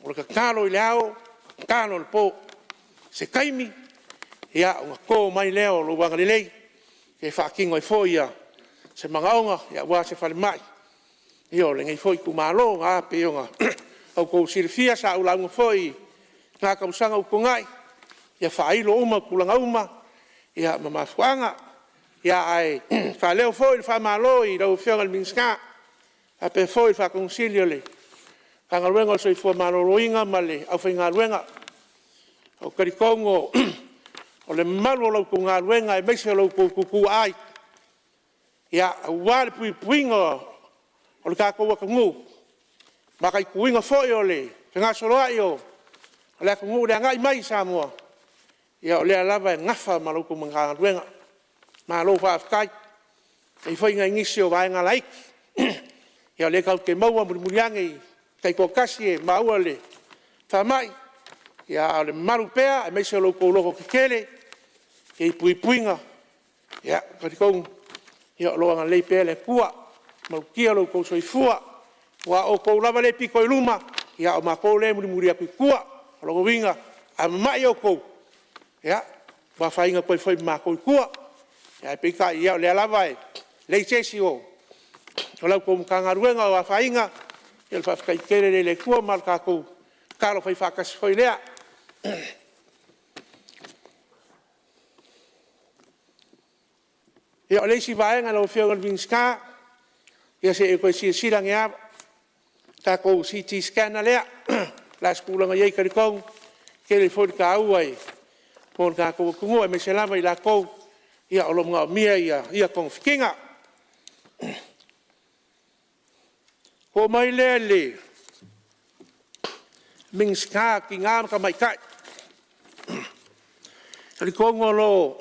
o le tatalo i le ao, tatalo i le po. Se taimi ona to mai lea o lou agalelei e faatino ai foi se manaoga aua se falemai o lenei foi itumalo. E pei ona outou silafia, sa ou lauga foi i lena tausaga ua tuanai, ia faailo uma tulaga uma ma mafuaaga. Ae faaleo foi le faamalo i lau Afioga i le Minisita faapea foi le Ofisa Sili o le Matagaluega o le Soifua Maloloina ma le aufaigaluega. Ou te talitonu o le malu o la outou galuega aemaise o lo outou tutuaai aua le puipuiga o le tatou atunuu, mataituina foi o le fegasoloai o le atunuu i le agai mai i Samoa. O lea lava e nafa ma la outou Matagaluega. Malo faafetai. E i ai foi nai nisi o vaega laiti o lea tatou te maua mulimuli ane i taitoatasi e maua i le faamai, a o le malu pea aemaise o lo outou loto tetele i puipuiga. E talitonu o lo o agalelei pea le Atua ma malutia lo outou soifua. Aua o outou lava lea e pito i luma, a o matou lea e mulimuli atu i tua. O lona uiga a mamai outou, ua afaina atu ai foi ma matou i tua. Ae peitai o lea lava e leai se isi o la outou Matagaluega o afaina. O le faafetai tele lea i le Atua, ma o le tatou tatalo fai faatasi foi lea. O le isi vaega lau Afioga i le Minisita, se i toe silasila ane lava i le tatou CT Scanner lea. O le a se tulaga o i ai? E talitonu e tele foi le taua mo le tatou atunuu, aemaise lava i latou o lo o manaomia ia togafitiga. Ona oo mai lea i le Minisita o Tina ma Tamaitai. E talitonu o lo o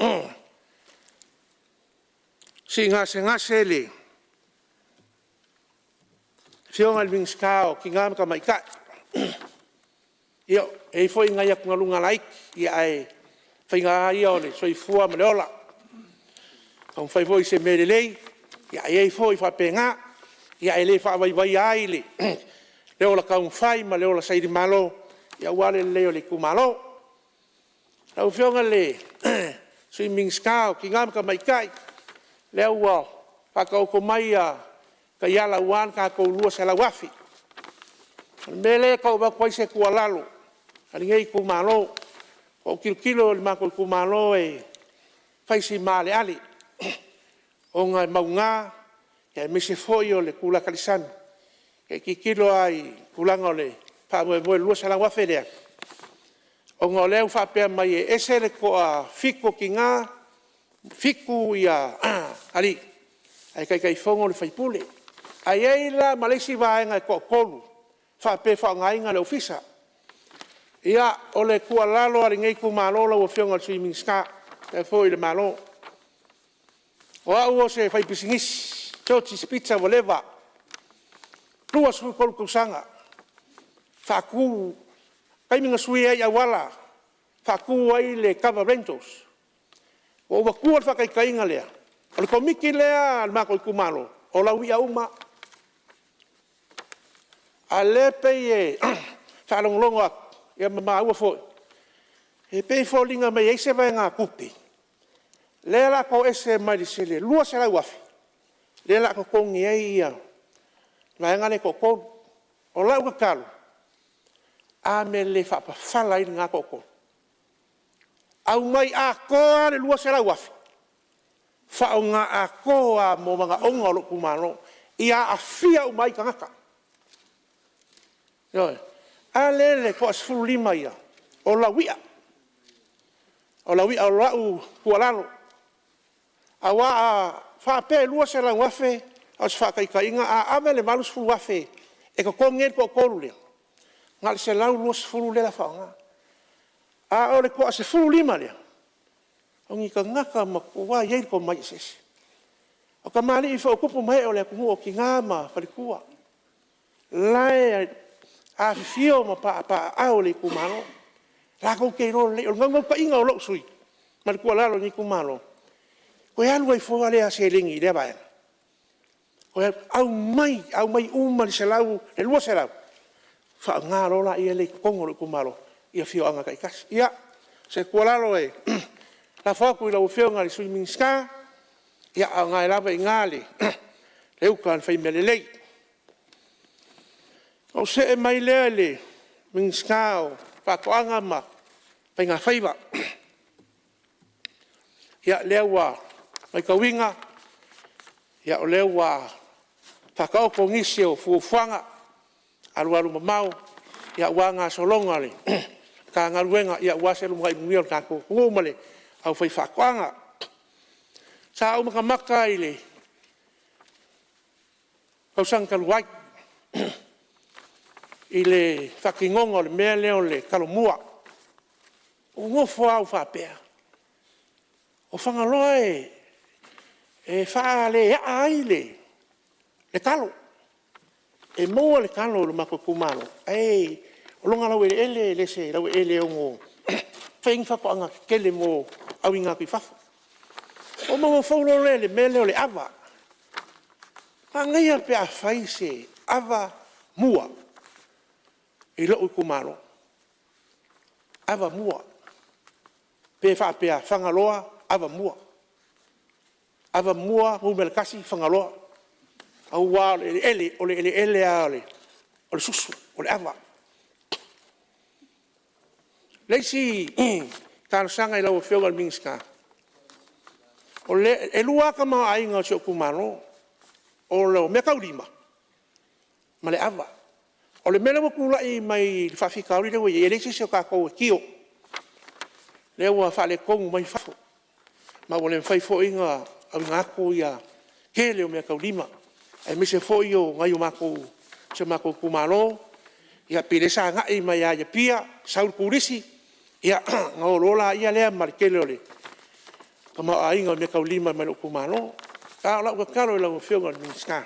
sii gasegase le Afioga i le Minisita o Tina ma Tamaitai. E i ai foi nai atugaluga laiti, ae o faiga lava ia o le soifua ma le ola. A taumafai foi i se mea lelei, e i ai foi faapena. Ae le faavaivaia ai le ola taumafai ma le ola sailimalo aua le lelei o le itumalo. Lau Afioga i le Sui Minisita o Tina ma Tamaitai, o lea ua faataoto mai taiala aua le tatou $200,000. O le mea lea e tau avatu ai se tuualalo a lenei itumalo. Ua ou tilotilo i lo matou itumalo e fai si maaleale ona e mauga. Aemaise foi o le tulata i le sami, e tilotilo lava i le tulaga o le faamoemoe i le $200,000 lea, ona o lea ua faapea mai e ese le toa-7 o tina, 7 ia alii, ae Taitaifono le sui usufono. Ae i ai la ma le isi vaega e toa-3 e faapea e faaaogaina le Ofisa. Ia o le tuualalo a lenei itumalo lau afioga i le Sui Minisita faapea foi le Malo, o au o se faipisinisi, Geogies Pizza ua leva, 23 tausaga faatu, taimi na suia ai auala, faatu ai le Kava Rentals. Ua ou avatua le faataitaiga lea, o le Komiti lea a lo matou itumalo, o lauia uma lava. Ae o lea e pei e faalogologo atu ma maua foi, e pei e foliga mai e i ai se vaegatupe lea o le a toese mai i le $200,000 lea o le a totogi ai le vaega lea e toa-3. O lau tatalo, o le a le mea e le faapafala ai lena toa-3? Aumai atoa lava le $200,000, faaaoga atoa lava mo manaoga o lou itumalo. Ia aafia uma ai tagata. Ioe, a lea e toa-15 ia, o lauia. O lau tuualalo, aua a faapea e $200,000 o se faataitaiga a ave le $80,000 e totogi ai le toa-3 lea, e na o le $120,000 lea o le a faaaoga. A o le toa-15 lea, o ni tagata matua i ai le tomai eseese. O tamalii foi o tupu ma ee o le atunuu o tina ma faletua, o la e afifio ma papaaao i le itumalo. E latou te iloa lelei. O le naunautaiga o lou sui usufono ma le tuualalo a lenei itumalo, toe alu ai fua lea seleni i lea vaega. Aumai, aumai uma le $200,000, faaaoga loa lea i totonu o lou itumalo i afioaga taitasi. Ia o se tuualalo e lafo atu i lau Afioga i le Sui Minisita, a o lena lava e i ina le uta a le fai mea lelei. Ona ou see mai lea i le Minisita o Faatoaga ma Faigafaiva. Ia, o lea ua matauina, o lea ua faataoto nisi o fuafuaga alualumamao aua gasologa a le Matagaluega aua se lumanai manuia o le tatou atunuu ma le aufaifaatoaga. Sa ou matamata i le tausaga talu ai i le faatinoga o le mea lea o le talomua. Ou nofo lava ou faapea, o Fagaloa e faaleaa ai le talo. E maua le talo i lo matou itumalo, ae o lona laueleele e le o se laueleele e ono fai ai ni faatoaga tetele mo le auina atu i fafo. Ona ou mafaufau loa lea i le mea lea o le ava. Manaia pe a fai se avamua i lou itumalo, avamua. Pe faapea Fagaloa Avamua, Avamua Nu.1 Fagaloa. Aua o le eleele lava o le susu, o le ava. O le isi talosaga i lau Afioga i le Minisita, e 2 lava tamaoaiga o si ou itumalo, o meataulima ma le ava. O le mea lea ua tulai mai i le faafitauli lea ua i ai, e leai se isi o tatou e tio. O lea ua faaletonu mai fafo, ma ua le mafai foi ona auina atu le tele o meataulima, aemaise foi o si o matou itumalo. E pei o lea sa agai mai lava i Apia, sau le turisi ona o loa lea ma le tele o le tamaoaiga o meataulima mai lou itumalo. A o lau tatalo i lau Afioga i le Minisita,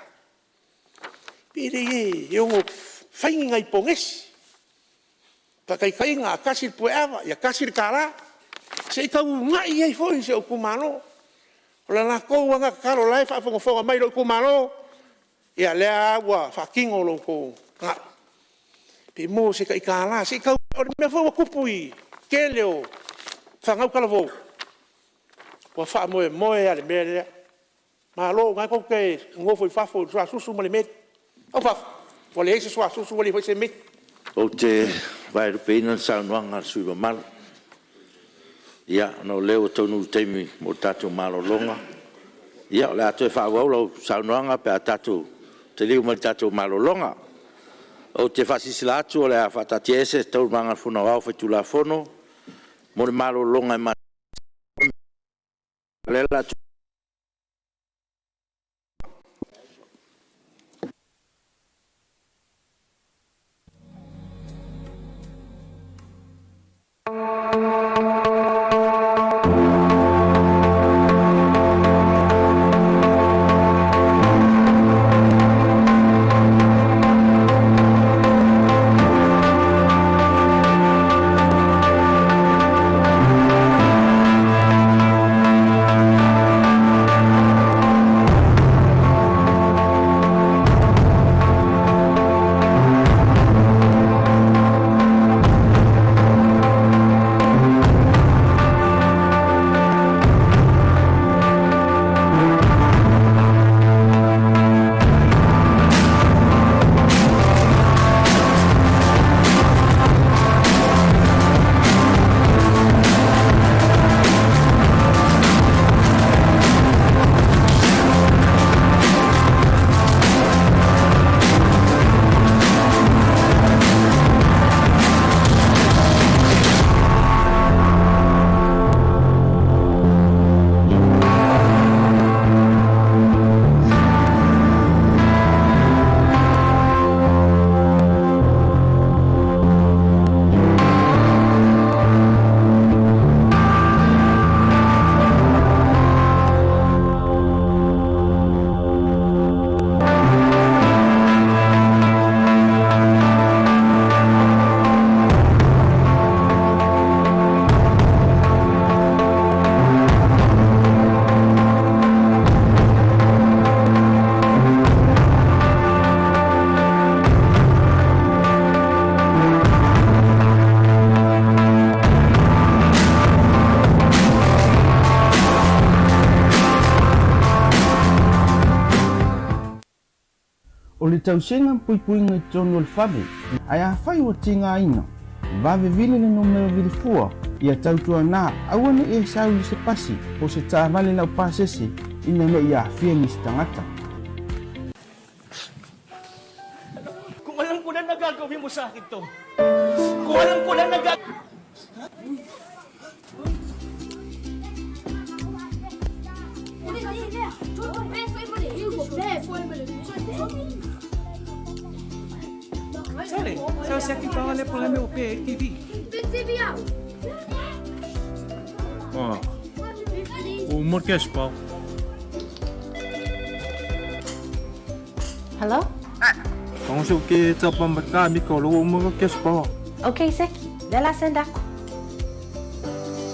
pe le ono fai ni nai ponesi. Faataitaiga, a tasi le pue ava, ia $1, se i tau uunai ai foi si ou itumalo. O le latou lava lena tatalo o la e faafogafoga mai lou itumalo, ia o lea lava ua faatino lo outou manao, pe maua se tai $1 se i tau... O le mea foi ua tupu i le tele o fanau talavou, ua faamoemoe lava i le mea lea. Malo o lena tou te nonofo i fafo i le suasusu ma le meli. A o fafo? Ua leai se suasusu ua leai foi se meli. Ou te vaelupeina le saunoaga a le sui usufono mamalu. Ia, ona o lea ua taunuu i le taimi mo le tatou malologa. Ia o le a toe faaauau lau saunoaga pe a tatou taliu mai i le tatou malologa. Ou te faasilasila atu o le a faataatiaese Taualumaga a le Fono Aoao Faitulafono mo le malologa e O le tausiga ma puipuiga i totonu o le fale, ae afai ua tigaina, vave vili le numera vilifua, ia tautuana aua ne i e sau i se pasi po o se taavale laupasese ina ne i aafia nisi tagata. Kung alam ko lang na gagawin mo sa akin to. Kung alam ko lang na gag... Hello? Okay, Seki. Le la send aku.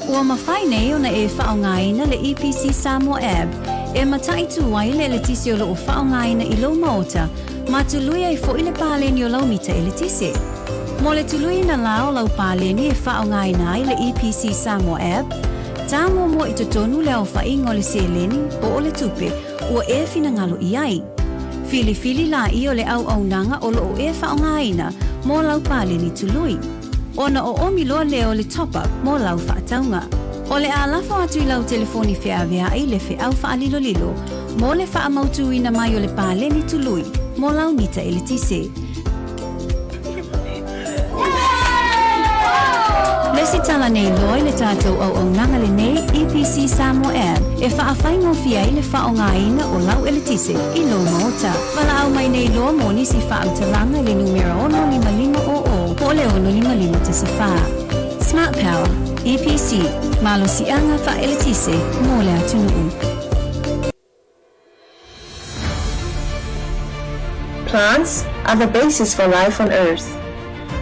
Ua mafai nei ona e faaaogaina le EPC Samoa App e mataitu ai le eletise o lo o faaaogaina i lou maota ma tului ai foi le paleni o lau mita eletise. Mo le tuluiina la o lau paleni e faaaogaina ai le EPC Samoa App, ta muamua i totonu le aofaiga o le seleni po o le tupe ua e finagalo i ai. Filifili laia o le auaunaga o lo o e faaaogaina mo lau paleni tului. Ona oomi loa lea o le top-up mo lau faatauga. O le a lafo atu i lau telefoni feaveai le feau faalilolilo mo le faamautuina mai o le paleni tului mo lau mita eletise. Lesitala nei loa i le tatou auaunaga lenei EPC Samoa App e faafaigofie ai le faaaogaina o lau eletise i lou maota. Valaau mai nei loa mo nisi faamatalaga i le numera 65500 po o le 65514. Smart Power, EPC, malosiaga faaeletise mo le atunuu. Plants are the basis for life on Earth,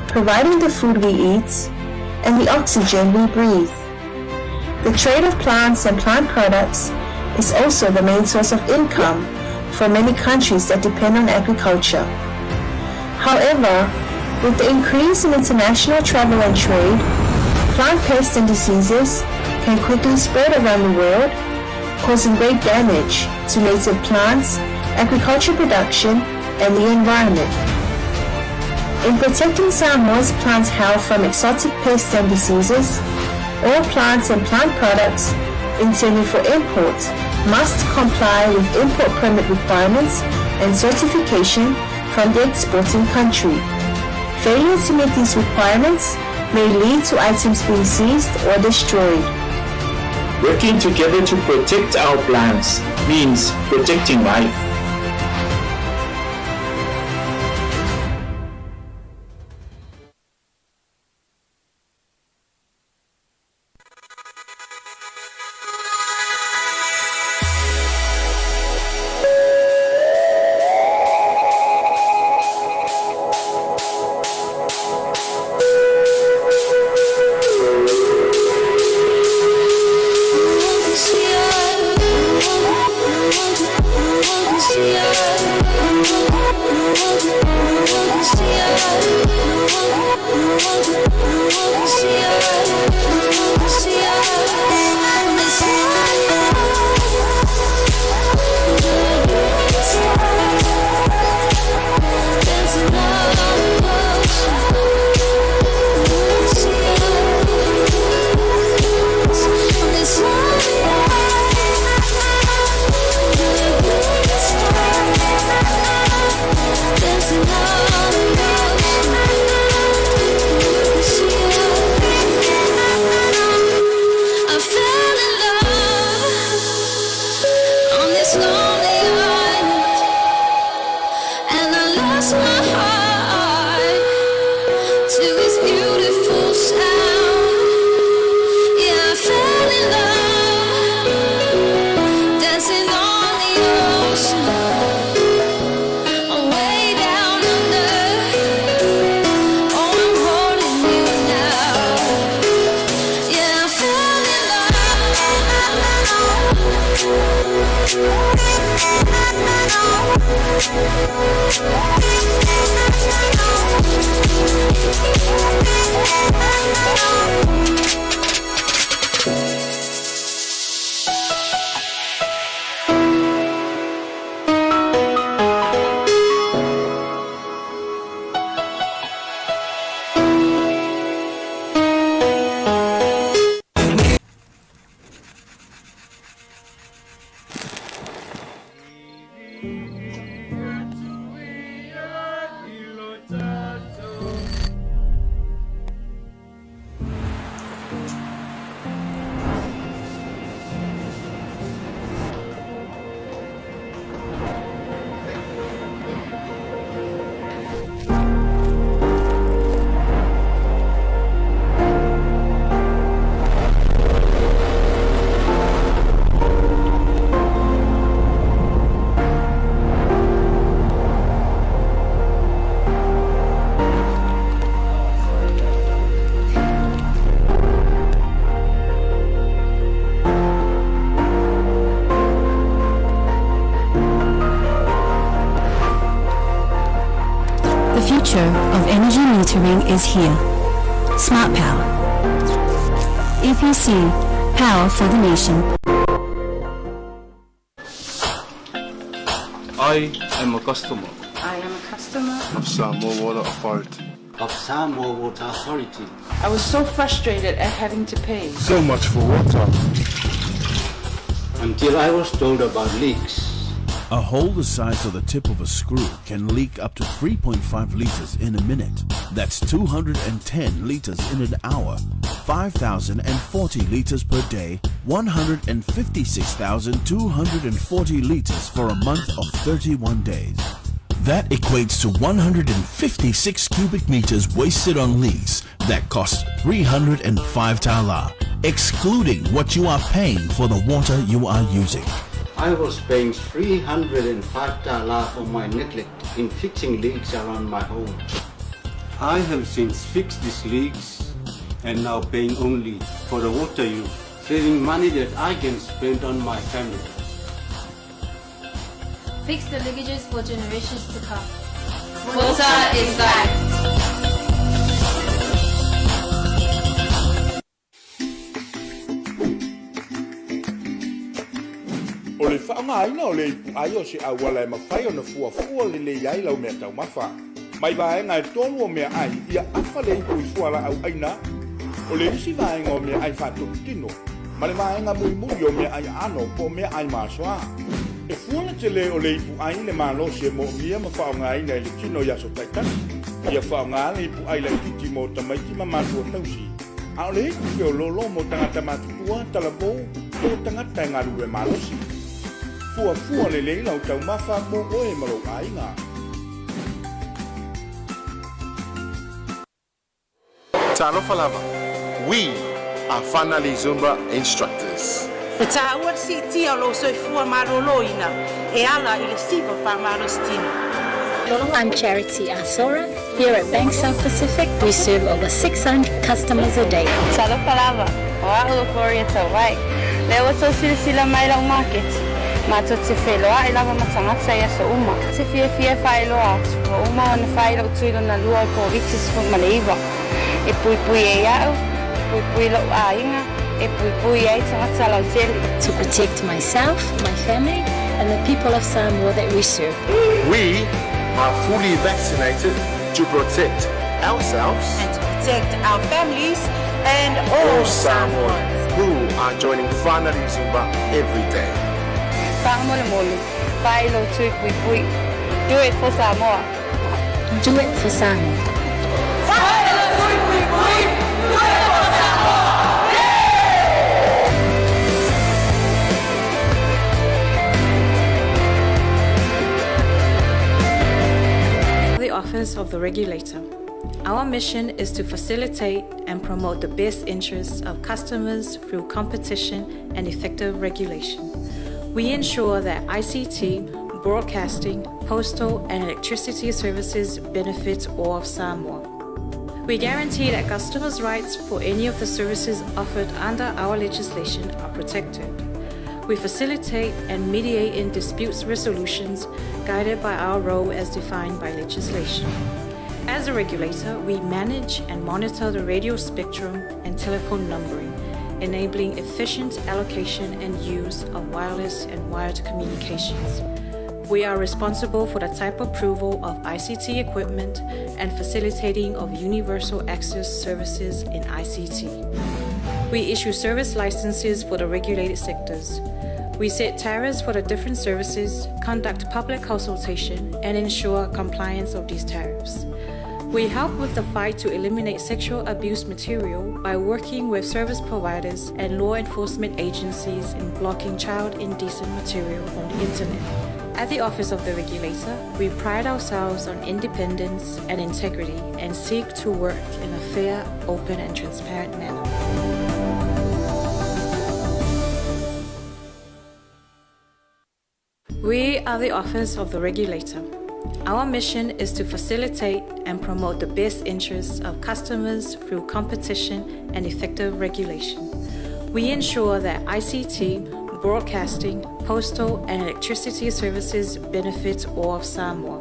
providing the food we eat and the oxygen we breathe. The trade of plants and plant products is also the main source of income for many countries that depend on agriculture. However, with the increase in international travel and trade, plant pests and diseases can quickly spread around the world, causing great damage to native plants, agriculture production, and the environment. In protecting Samoa's plant health from exotic pests and diseases, all plants and plant products intended for import must comply with import permit requirements and certification from the exporting country. Failure to meet these requirements may lead to items being seized or destroyed. Working together to protect our plants means protecting life. The future of energy metering is here. Smart Power. EPC, power for the nation. I am a customer. I am a customer. Of Samoa Water Authority. Of Samoa Water Authority. I was so frustrated at having to pay. So much for water. Until I was told about leaks. A hole the size of the tip of a screw can leak up to 3.5 liters in a minute. That's 210 liters in an hour, 5,040 liters per day, 156,240 liters for a month of 31 days. That equates to 156 cubic meters wasted on leaks that cost 305 tala, excluding what you are paying for the water you are using. I was paying 305 tala for my neglect in fixing leaks around my home. I have since fixed these leaks and now paying only for the water use, saving money that I can spend on my family. Fix the leakages for generations to come. Water is life. O le faaaogaina o le ipuai o se auala e mafai ona fuafua lelei ai lau meataumafa. Mai vaega e tolu o meaai ia afa le ipu i fualaauaina, o le isi vaega o meaai faatotutino. Ma le vaega mulimuli o meaai aano po o meaai masoa. E fua le tele o le ipuai i le malosi e moomia ma faaaogaina e le tino i aso taitasi. Ia faaaoga le ipuai laitiiti mo tamaiti ma matua tausi, a o le ipu feoloolo mo tagata matutua, talavou po o tagata e galulue malosi. Fuafua lelei lau taumafa mo oe ma lou aiga. Talofa lava. We are Finally Zumba instructors. E tāua le siitia o lou soifua malōlōina e ala i le siva fa'amalositino. I'm Charity Asora. Here at Bank South Pacific, we serve over 600 customers a day. Talofa lava, o a'u o Gloria Tauai. Lea ua tou silasila mai la'u maketi. Matou te feloa'i lava ma tagata i aso uma. Te fiafia e faailoa atu, ua uma ona fai la'u tui lona lua o le Koviti-19. E puipui ai a'u, e puipui lo'u aiga, e puipui ai tagata lautele. To protect myself, my family, and the people of Samoa that we serve. We are fully vaccinated to protect ourselves And to protect our families and all all Samoans who are joining Finally Zumba every day. Fa'amolemole, fai lou tui puipui. Do it for Samoa. Do it for Samoa. Fai lou tui puipui! Do it for Samoa! Yeah! The Office of the Regulator. Our mission is to facilitate and promote the best interests of customers through competition and effective regulation. We ensure that ICT, broadcasting, postal, and electricity services benefit all of Samoa. We guarantee that customers' rights for any of the services offered under our legislation are protected. We facilitate and mediate in disputes resolutions guided by our role as defined by legislation. As a regulator, we manage and monitor the radio spectrum and telephone numbering, enabling efficient allocation and use of wireless and wired communications. We are responsible for the type approval of ICT equipment and facilitating of universal access services in ICT. We issue service licenses for the regulated sectors. We set tariffs for the different services, conduct public consultation, and ensure compliance of these tariffs. We help with the fight to eliminate sexual abuse material by working with service providers and law enforcement agencies in blocking child indecent material on the internet. At the Office of the Regulator, we pride ourselves on independence and integrity and seek to work in a fair, open, and transparent manner. We are the Office of the Regulator. Our mission is to facilitate and promote the best interests of customers through competition and effective regulation. We ensure that ICT, broadcasting, postal, and electricity services benefit all of Samoa.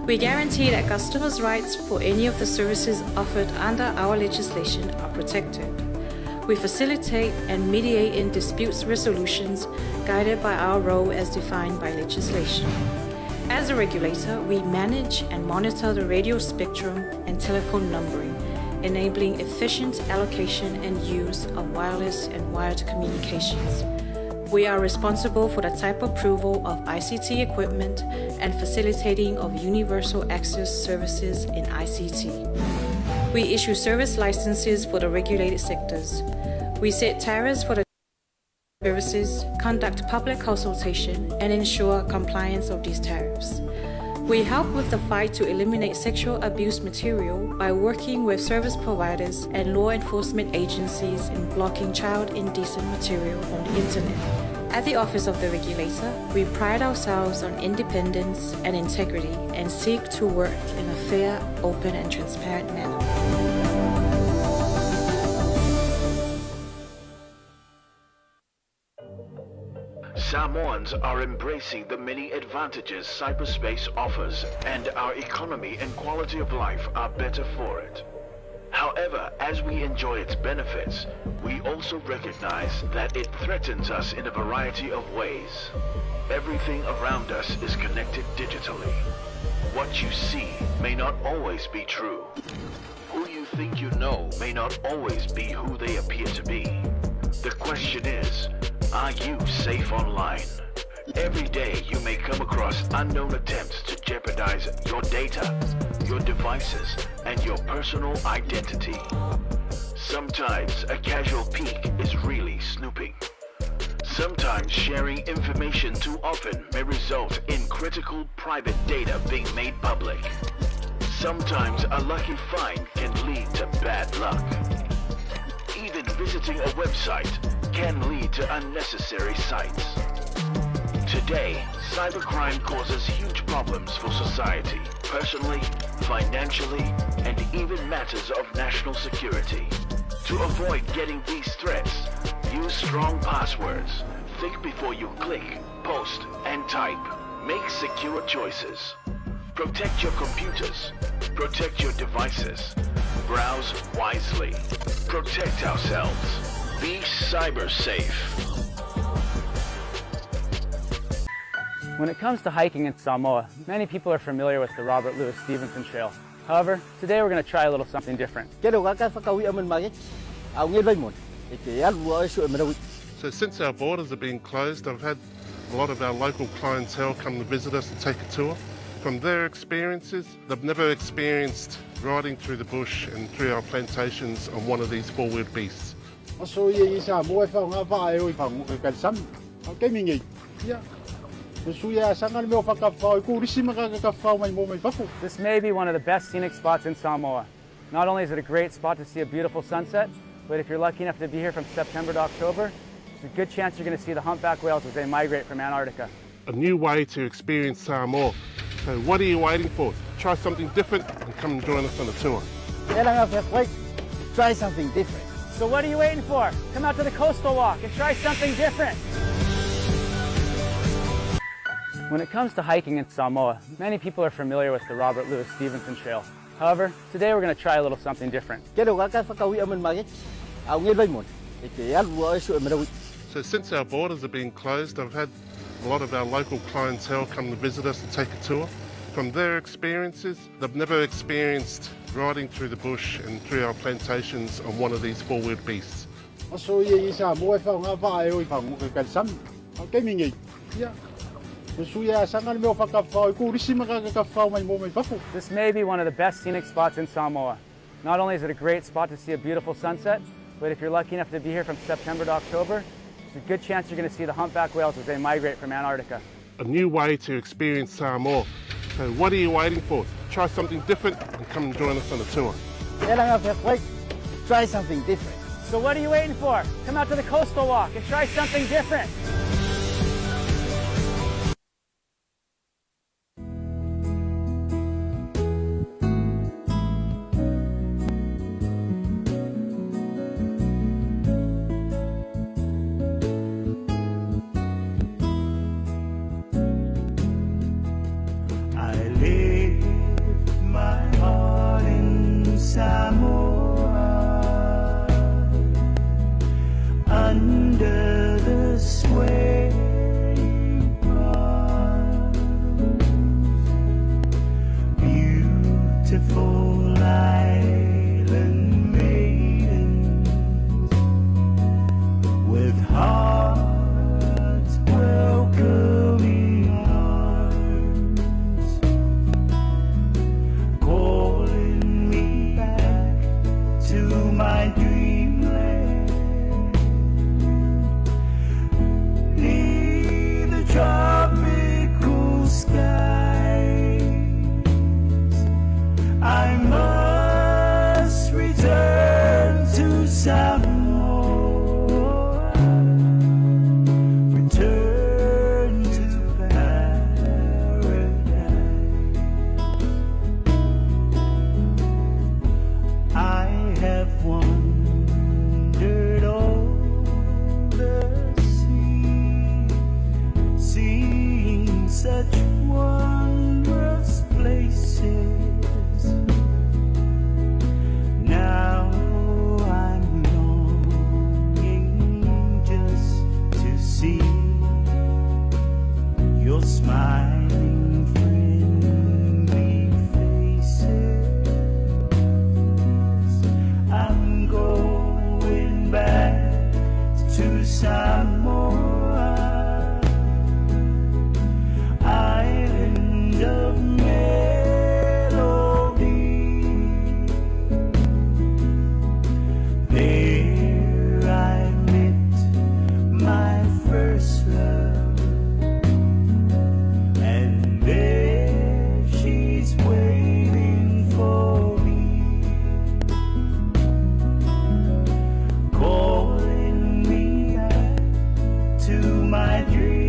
We guarantee that customers' rights for any of the services offered under our legislation are protected. We facilitate and mediate in disputes resolutions guided by our role as defined by legislation. As a regulator, we manage and monitor the radio spectrum and telephone numbering, enabling efficient allocation and use of wireless and wired communications. We are responsible for the type approval of ICT equipment and facilitating of universal access services in ICT. We issue service licenses for the regulated sectors. We set tariffs for the services, conduct public consultation, and ensure compliance of these tariffs. We help with the fight to eliminate sexual abuse material by working with service providers and law enforcement agencies in blocking child indecent material on the internet. At the Office of the Regulator, we pride ourselves on independence and integrity and seek to work in a fair, open, and transparent manner. Samoans are embracing the many advantages cyberspace offers, and our economy and quality of life are better for it. However, as we enjoy its benefits, we also recognize that it threatens us in a variety of ways. Everything around us is connected digitally. What you see may not always be true. Who you think you know may not always be who they appear to be. The question is, are you safe online? Every day you may come across unknown attempts to jeopardize your data, your devices, and your personal identity. Sometimes a casual peek is really snooping. Sometimes sharing information too often may result in critical private data being made public. Sometimes a lucky find can lead to bad luck. Even visiting a website can lead to unnecessary sites. Today, cybercrime causes huge problems for society, personally, financially, and even matters of national security. To avoid getting these threats, use strong passwords. Think before you click, post, and type. Make secure choices. Protect your computers. Protect your devices. Browse wisely. Protect ourselves. Be cyber safe. When it comes to hiking in Samoa, many people are familiar with the Robert Louis Stevenson Trail. However, today we're going to try a little something different. So since our borders have been closed, I've had a lot of our local clientele come to visit us and take a tour. From their experiences, they've never experienced riding through the bush and through our plantations on one of these four-wheeled beasts. This may be one of the best scenic spots in Samoa. Not only is it a great spot to see a beautiful sunset, but if you're lucky enough to be here from September to October, there's a good chance you're going to see the humpback whales as they migrate from Antarctica. A new way to experience Samoa. So what are you waiting for? Try something different and come and join us on a tour. Try something different. So what are you waiting for? Come out to the coastal walk and try something different. When it comes to hiking in Samoa, many people are familiar with the Robert Louis Stevenson Trail. However, today we're going to try a little something different. So since our borders have been closed, I've had a lot of our local clientele come to visit us and take a tour. From their experiences, they've never experienced riding through the bush and through our plantations on one of these four-wheeled beasts. This may be one of the best scenic spots in Samoa. Not only is it a great spot to see a beautiful sunset, but if you're lucky enough to be here from September to October, there's a good chance you're going to see the humpback whales as they migrate from Antarctica. A new way to experience Samoa. So what are you waiting for? Try something different and come and join us on a tour. Try something different. So what are you waiting for? Come out to the coastal walk and try something different. I live my heart in Samoa under the sway beautiful island maidens with hearts welcoming arms calling me back to my dreamland neath the tropical skies I must return to Samoa return to paradise I have wandered all the sea, seeing such wondrous places. Now I'm longing just to see your smiling, friendly faces. I'm going back Samoa, island of melody. There I met my first love, and there she's waiting for me, calling me back to my dreamland.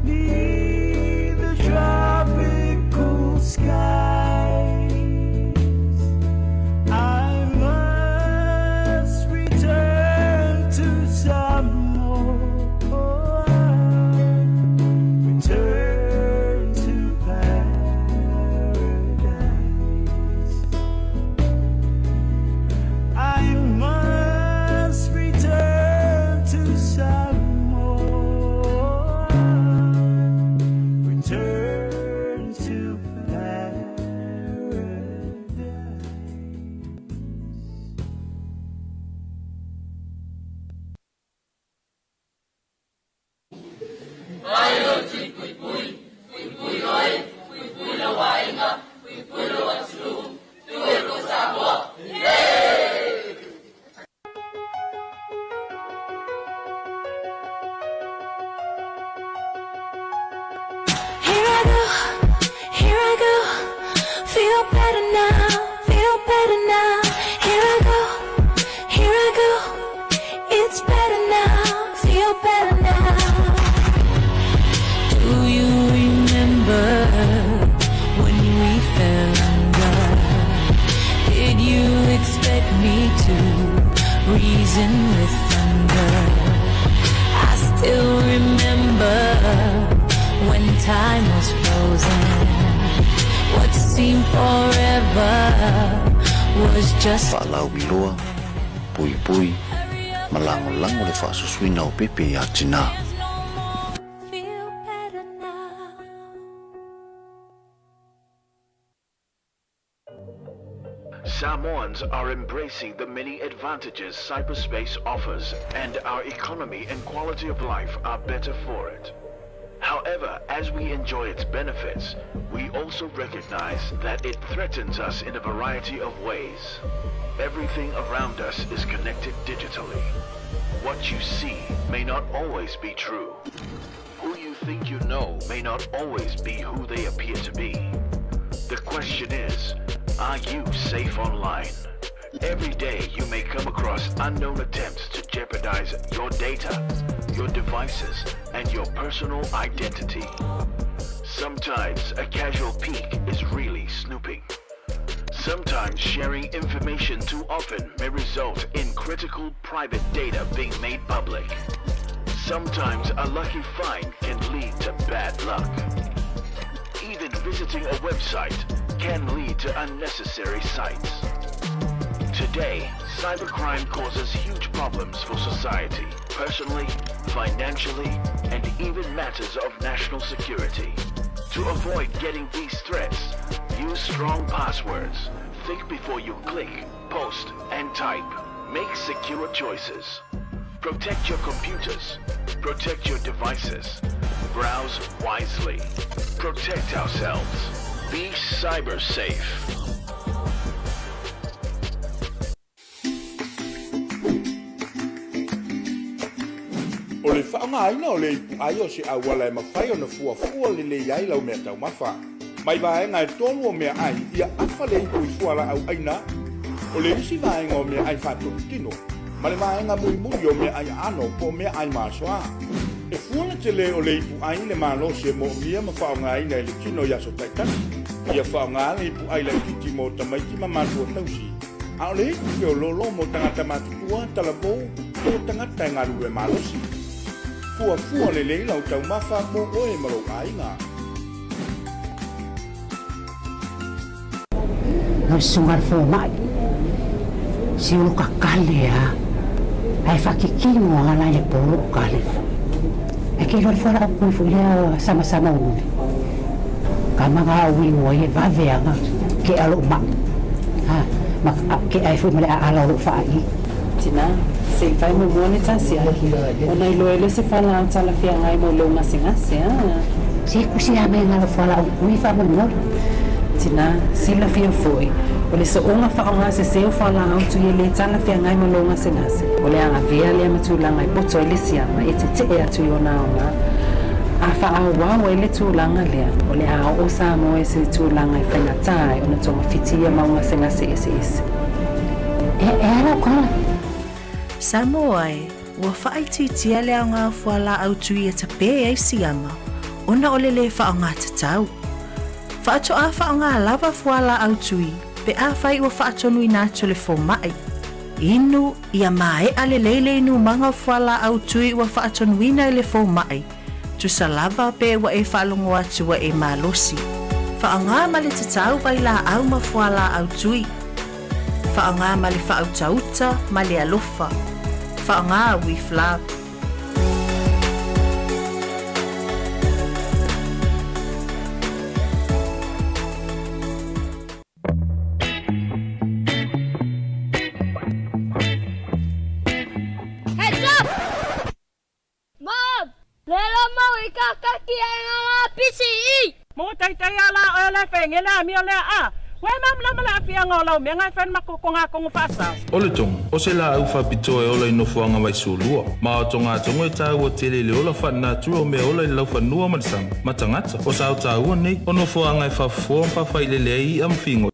Neath the tropical skies, I must return to Samoa, return to paradise. I must return to Samoa, return to paradise. Mai lou tui puipui, puipui oe, puipui lou aiga, puipui lou atunuu, tu e ko Samoa. Yeah! Here I go, here I go. Feel better now, feel better now. Here I go, here I go. It's better now, feel better now. Do you remember when we fell under? Did you expect me to reason with thunder? I still remember when time was frozen. What seemed forever was just Faalauiloa, puipui ma lagolago le faasusuina o pepe iā tinā. Samoans are embracing the many advantages cyberspace offers, and our economy and quality of life are better for it. However, as we enjoy its benefits, we also recognize that it threatens us in a variety of ways. Everything around us is connected digitally. What you see may not always be true. Who you think you know may not always be who they appear to be. The question is, are you safe online? Every day you may come across unknown attempts to jeopardize your data, your devices, and your personal identity. Sometimes a casual peek is really snooping. Sometimes sharing information too often may result in critical private data being made public. Sometimes a lucky find can lead to bad luck. Even visiting a website can lead to unnecessary sites. Today, cybercrime causes huge problems for society, personally, financially, and even matters of national security. To avoid getting these threats, use strong passwords. Think before you click, post, and type. Make secure choices. Protect your computers. Protect your devices. Browse wisely. Protect ourselves. Be cyber safe. O le faaaogaina o le ipuai o se auala e mafai ona fuafua lelei ai lau meataumafa. Mai vaega e tolu o meaai, ia afa le ipu i fualaau aina, o le isi vaega o meaai faatotutino, ma le vaega mulimuli o meaai aano po o meaai masoa. E fua le tele o le ipuai i le malosi e moomia ma faaaogaina i le tino i aso taitasi. Ia faaaoga le ipuai laitiiti mo tamaiti ma matua tausi, a o le ipu feoloolo mo tagata matutua, talavou, po o tagata e galulue malosi. Fuafua lelei lau taumafa mo oe ma lou aiga. Na o le susuga a le fomai, se o lo kakale a, ae faakikino a la i le po loo kale. Ae ke iloa le fualaau kui foi lea samasama o nuli. Ka maga au i ua ia vave aga ke a loo maa. Ha, ma ke ai foi ma le aala o loo faa i. Tinā, se i fai muamua le ta siaki, ona iloa ai lea o se fualaau talafeagai mo lou gasegase, a. Se kusi lava mai galo fualaau kui faamolemole. Tinā, silafia foi, o le so'oga faaaoga sesē o fualaau tui e lē talafeagai mo lou gasegase, o le agavea lea ma tulaga e poto ai le siama e tete'e atu i ona aogā. A faaauau ai le tulaga lea, o le a oo Samoa i se tulaga e faigatā ai ona togafiti ia mau gasegase eseese. E, e a lau tala? Samoa e, ua faaitiitia le aoga o fualaau tui e tapē ai siama, ona o le lē faaaoga tatau. Faatoa faaaoga lava fualaau tui pe afai ua faatonuina atu e le fomaʻi. Inu, ia maeʻa lelei le inumaga o fualaau tui ua faatonuina e le fomaʻi, tusa lava pe ua e faalogo atu ua e malosi. Faaaoga ma le tatau vailaau ma fualaau tui. Faaaoga ma le faautauta ma le alofa. Faaaoga with love. Heads up! Mob! Lelo mau i ka kaki ai nga nga PCE! Mo taitai a la oe le fenge le amio lea a. Ua e malamalama le aafiaga o lau mea e fai ma kokoga faasao. O le togo, o se laau faapitoa e ola i nofoaga vaisulua, ma o togatogo e tāua tele i le ola faalenatura o mea ola i le laufanua ma le sami, ma tagata. O sa o tāua nei, o nofoaga e faafofoa ma faafailele ai i'a ma figoi.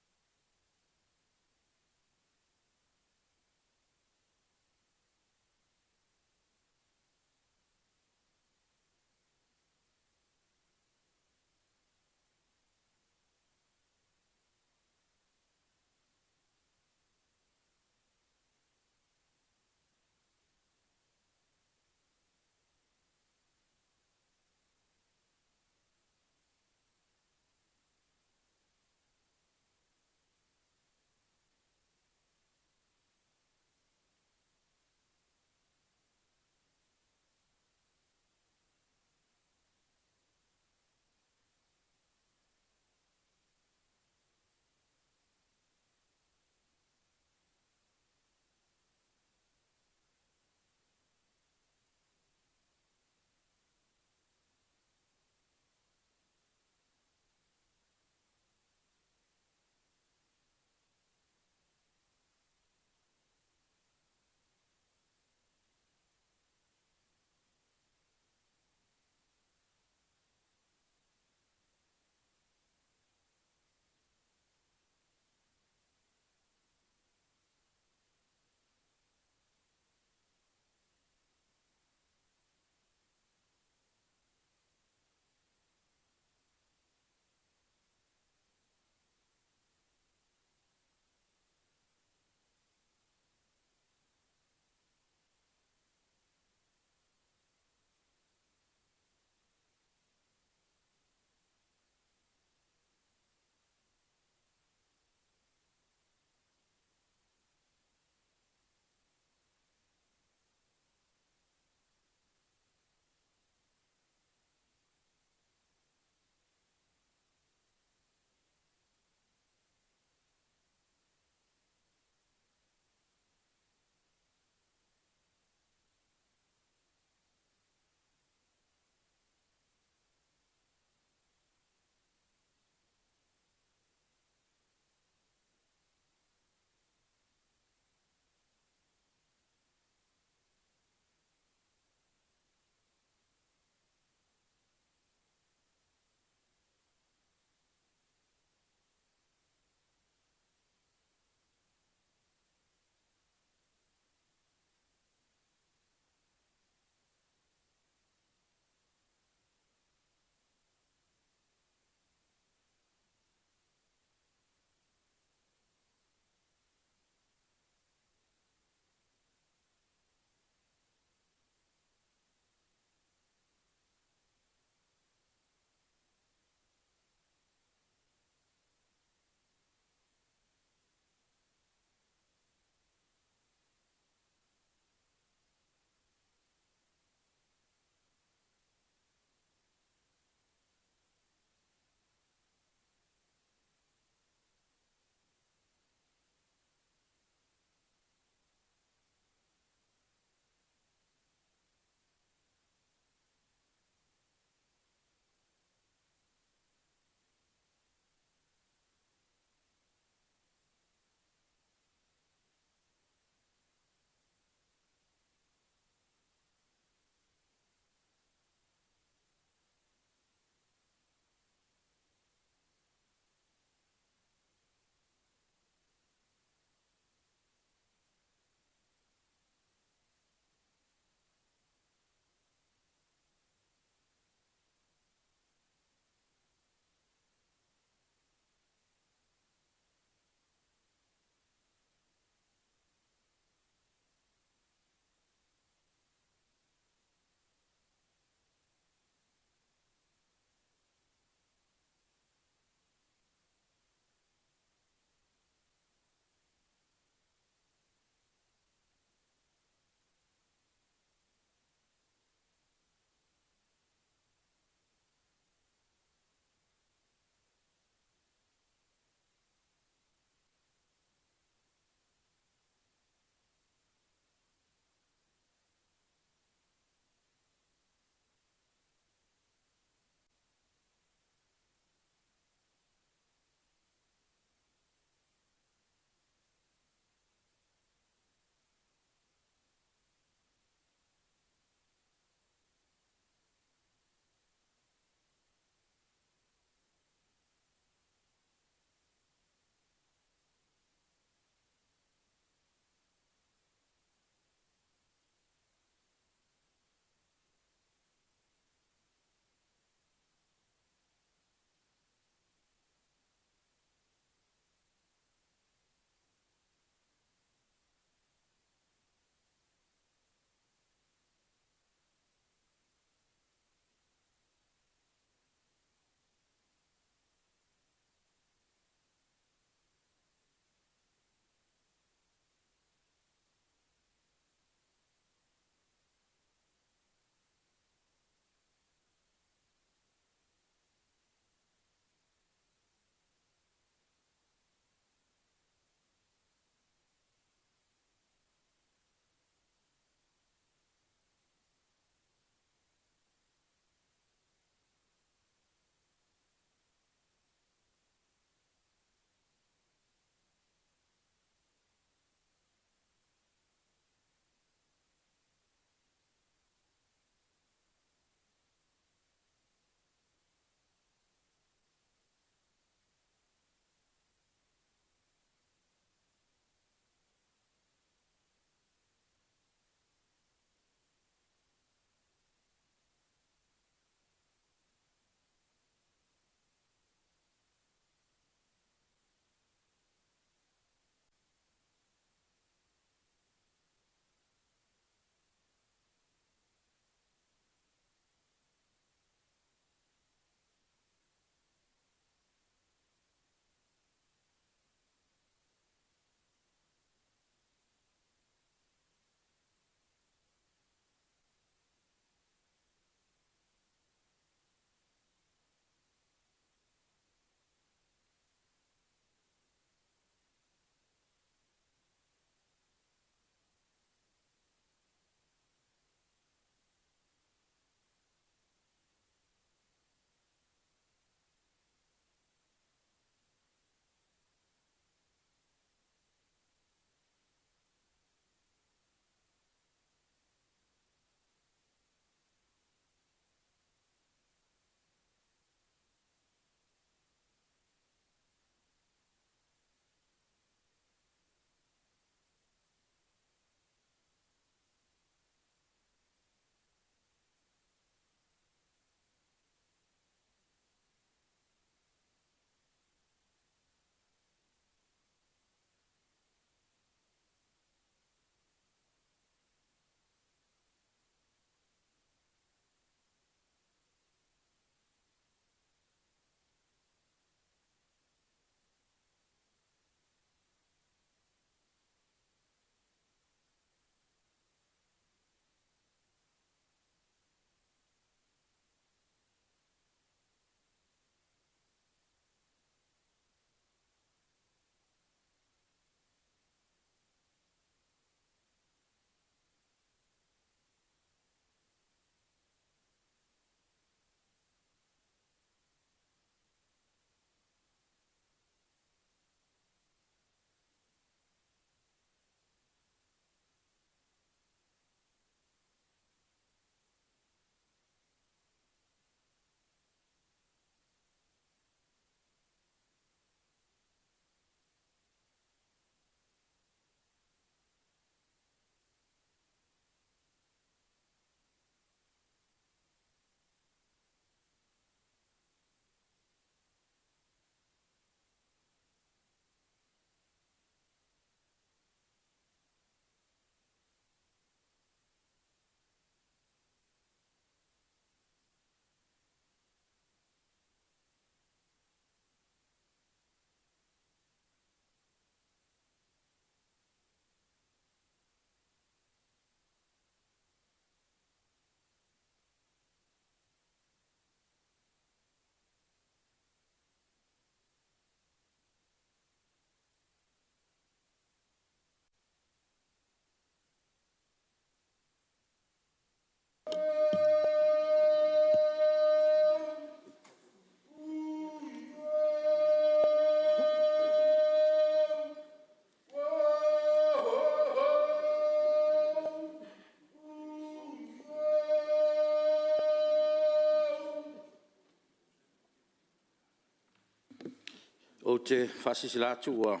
te faasilasila atu ua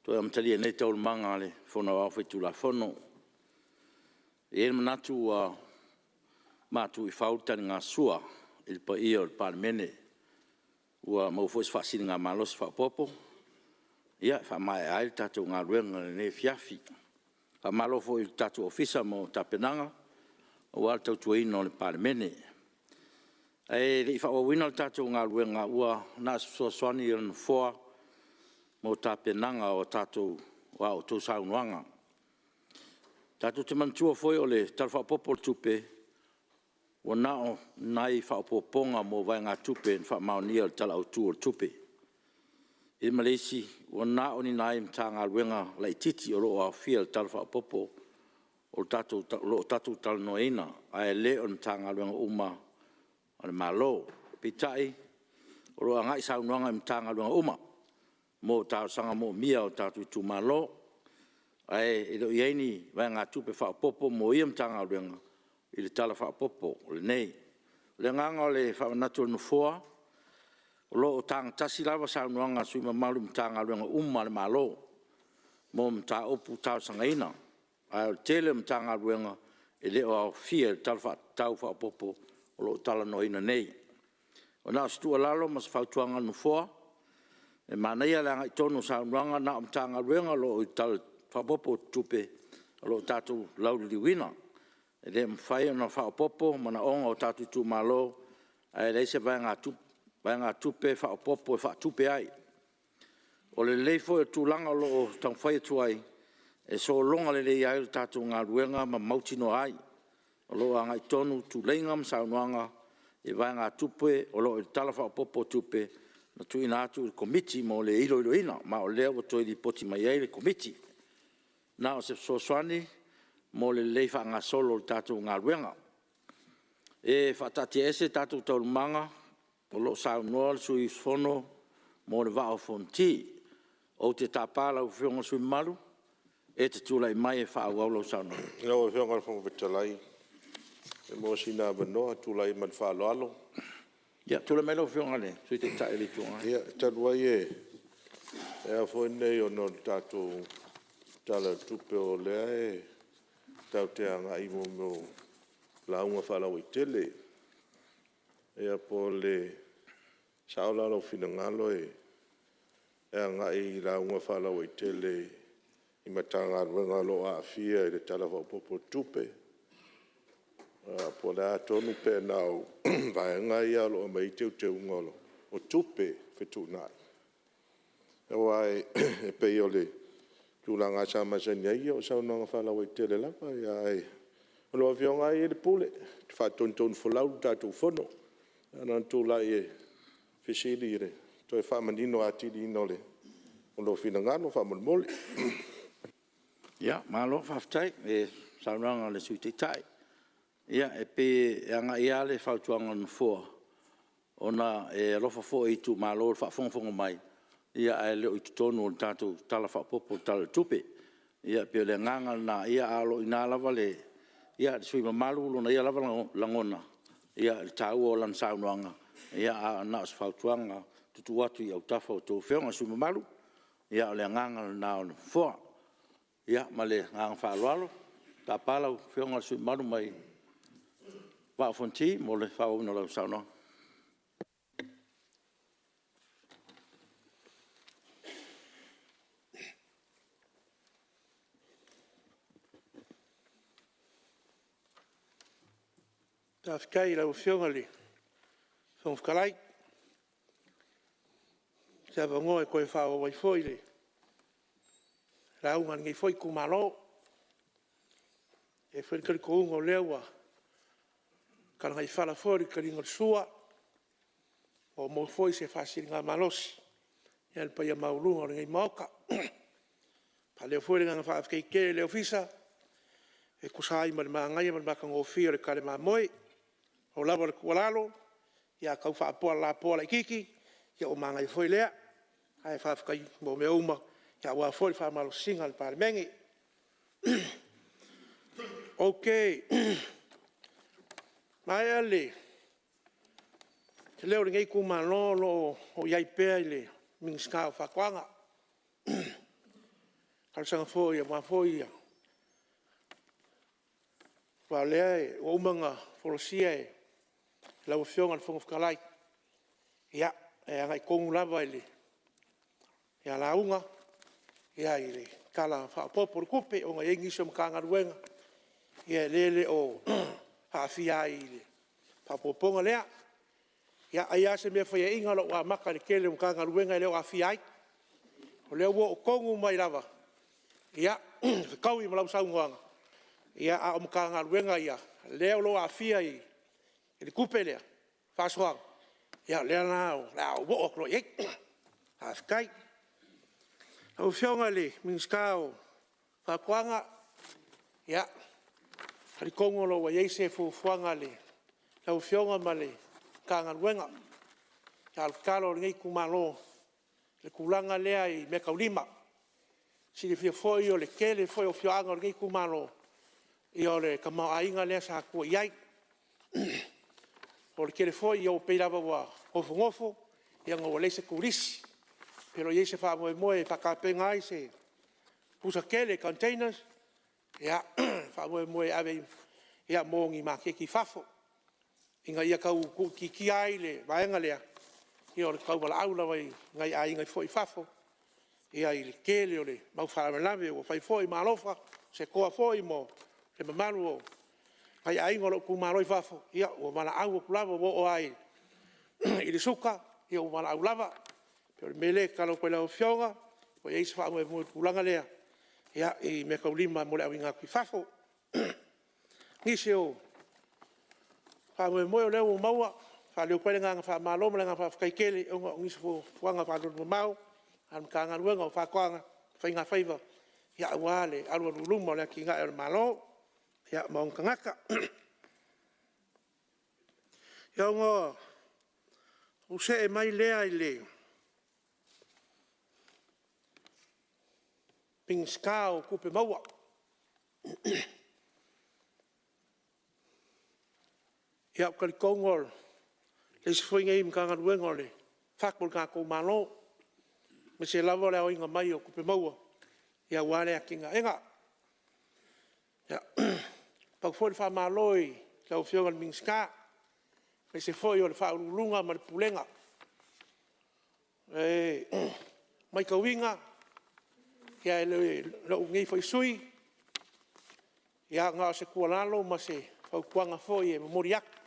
toe amatalia nei Taualumaga a le Fono Aoao Faitulafono. E i ai le manatu ua matu i fau le taligasua i le paia o le Palemene, ua maua foi se faasiligamalosi faaopoopo e faamaea ai le tatou galuega i lenei afiafi. Faamalo foi i le tatou Ofisa mo tapenaga aua le tautuaina o le Palemene. Ae le i faaauauina le tatou galuega, ua na o se fesoasoani a le Nofoa mo tapenaga o a outou saunoaga. Tatou te manatua foi o le Tala Faaopoopo o le Tupe, ua na o ni nai faaopoopoga mo vaegatupe na faamaonia i le Tala Autu o le Tupe. I le ma le isi, ua na o ni nai Matagaluega laitiiti o lo o aofia i le Tala Faaopoopo o lo o tatou talanoaina, ae le o ni Matagaluega uma a le Malo. Peitai, o lo o agai saunoaga i Matagaluega uma mo talosaga moomia a o tatou itumalo. Ae le o i ai ni vaegatupe faaopoopo mo ia Matagaluega i le Tala Faaopoopo lenei. O le agaga o le faamanatu a le Nofoa, o lo o tagatasi lava saunoaga a sui usufono mamalu i Matagaluega uma a le Malo mo mataupu talosagaina. Ae o le tele o Matagaluega e le o aofia i le Tala Faatatau Faaopoopo o lo o talanoaina nei. Ua na o se tuualalo ma se fautuaga a le Nofoa, e manaia le agai tonu o saunoaga na o Matagaluega o lo o i le Tala Faaopoopo o Tupe o lo o tatou lauliliuina. E le mafai ona faaopoopo manaoga o tatou itumalo ae leai se vaegatupe faaopoopo e faatupe ai. O le lelei foi o le tulaga o lo o taumafai atu ai, e sologa lelei ai le tatou galuega ma mautinoa ai, o lo o agai tonu tuleiga ma saunoaga i vaegatupe o lo o i le Tala Faaopoopo o Tupe na tuuina atu i le Komiti mo le iloiloina, ma o lea ua toe lipoti mai ai le Komiti. Na o se fesoasoani mo le lelei faagasolo o le tatou galuega. E faataatiaese tatou taualumaga o lo o saunoa le sui usufono mo le Vaa o Fonoti. Ou te tapa lau Afioga i le sui usufono mamalu e te tulai mai e faaauau lau saunoaga. Lau Afioga i le Fofoga Fetalai, pe maua sina avanoa. E tulai ai ma le faaaloalo. Ia, tulai mai lau Afioga i le Sui Taitai o le Itu Agai. Ia, talu ai ona o le tatou Tala o le Tupe o lea e tatou te agai i mea o lauga faalauaitele. Ia po o le sao la o lou finagalo e agai i lauga faalauaitele i Matagaluega o lo o aafia i le Tala Faaopoopo o le Tupe, po o le a tonu, pe na o vaega ia o lo o aumai ai teuteuga o tupe fetuunai. Aua e pei o le tulaga sa masani ai, o saunoaga faalauaitele lava, ae o lau Afioga lava e i ai le pule, e te faatonutonufolau le tatou Fono. Ae na ona tulai e fesili i le toe faamanino atili o lou finagalo faamolemole. Malo faafetai i le saunoaga a le Sui Taitai. Ia, e pei e agai lava le fautuaga a le Nofoa, ona e alofa foi i itumalo i le faafogafoga mai, ae le o i totonu o le tatou Tala Faaopoopo o le Tupe. Ia pei o le agaga lena, ae o lo o i ina lava le sui usufono mamalu lona ia lava lagona i le taua o lana saunoaga, ae na o se fautuaga e tuu atu i autafa o a outou Afioga i sui usufono mamalu. Ia o le agaga lena o le Nofoa. Ia ma le agaga faaaloalo. E tapa lau Afioga i le sui usufono mamalu mai le Vaa o Fonoti mo le faaauauina o lau saunoaga. Faafetai i lau Afioga i le Fofoga Fetalai mo se avanoa e toe faaauau ai foi le lauga a lenei foi itumalo. E i ai foi le talitonuga o lea ua talanaifala foi le taliga o le sua, ua maua foi se faasiligamalosi i le paia maualuga o lenei Maota. E faaleo foi le agaga faafetai tele i le Ofisa e tusa ai ma le manaia ma le matagofie o le kale mamoe. Pau lava o le tuualalo, ia tau faapoa lapoa laitiiti ua manaia foi lea. Ae faafetai mo mea uma aua foi le faamalosiga a le Palemene. Maea se leo o lenei itumalo o lo o i ai pea i le Minisita o Faatoaga. Talosaga foi aua foi aua o lea ua uma ona folasia e lau Afioga i le Fofoga Fetalai, e agai tonu lava ia lauga i le Tala Faaopoopo o le Tupe, ona e i ai nisi o Matagaluega o lea e le o aafia ai i le faaopoopoga lea. Ai lava o se mea faiaina lou amata i le tele o Matagaluega e le o aafia ai. O lea ua oo tonu mai lava, fetaui ma lau saunoaga, a o Matagaluega ia o lea o lo o aafia i le tupe lea faasoaina, o lea la o le a ou oo atu loa i ai. Faafetai. Lau Afioga i le Minisita o Faatoaga, e talitonu o lo o ua i ai se fuafuaga a lau Afioga ma le Matagaluega. A o le tatalo a lenei itumalo i le tulaga lea i meataulima. E silafia foi o le tele foi o afioaga o lenei itumalo, o le tamaoaiga lea sa tua i ai. O le tele foi ua pei lava ua nofonofo ona ua leai se turisi. Pe le o i ai se faamoemoe e faatapena ai se pusa tele, containers e faamoemoe e ave mo ni maketi i fafo. Ina ia tau tuuitiitia ai le vaega lea, o le tau valaau lava i nai aiga i fafo, i le tele o le mau faalavelave ua fai foi ma alofa, o se toa foi mo le mamalu o nai aiga o lou itumalo i fafo. Ua valaau atu lava, ua oo lava i le suka ua valaau lava. O le mea lea e tatalo atu ai i lau Afioga, po o i ai se faamoemoe i le tulaga lea i meataulima mo le auina atu i fafo. O nisi o faamoemoe o lea ua maua, e faaleo atu ai le agaga faamalo ma le agaga faafetai tele ona o nisi o fuafuaga alualumamao a le Matagaluega o Faatoaga ma Faigafaiva, aua le alualu i luma o le atinae o le Malo ma ona tagata. Ona ou see mai lea i le Minisita o Tupe Maua. Ou te talitonu o le isi foi lenei Matagaluega o le fatu o le tatou Malo, aemaise lava o le aoina mai o tupe maua aua le atinaeina. E avatu foi le faamalo i lau Afioga i le Minisita, aemaise foi o le Ofisa Sili o Pulega ma le Pulega. E matauina e lou nei foi sui usufono, na o se tuualalo ma se fautuaga foi e momoli atu.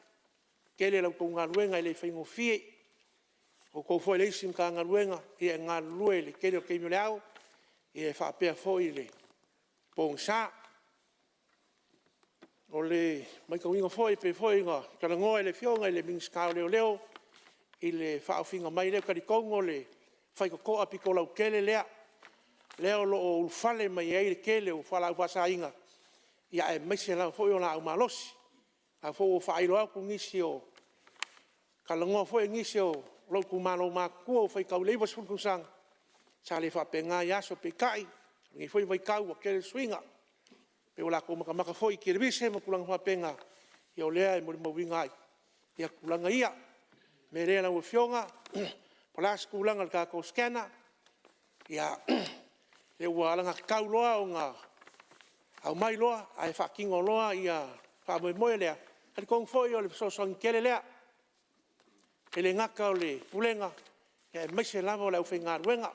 E tele la outou galuega e le faigofie. O outou foi le isi Matagaluega e galulue i le tele o taimi o le ao e faapea foi le pogisa. O le matauina foi e pei foi ona talanoa i le afioga i le Minisita o Leoleo i le faaofiina mai lea. E talitonu o le faitotoa pito lautele lea, lea o lo o ulufale mai ai le tele o fualaau faasaina, aemaise lava foi o laau malosi. O lena foi ua faailo atu nisi, talanoa foi nisi o lou itumalo matutua ua faitau i le 90 tausaga, sa le faapena ia aso. Peitai o lenei foi vaitau ua tele suiga, pei ua latou matamata foi i televise ma tulaga faapena, ia o lea e molimauina ai tulaga ia. O le mea lea lau afioga, po o le a se tulaga i le tatou scanner, ua alagatatau loa ona aumai loa ae faatino loa le faamoemoe lea. E talitonu foi o le fesoasoani tele lea, e le gata o le Pulega aemaise lava o le aufaigaluega.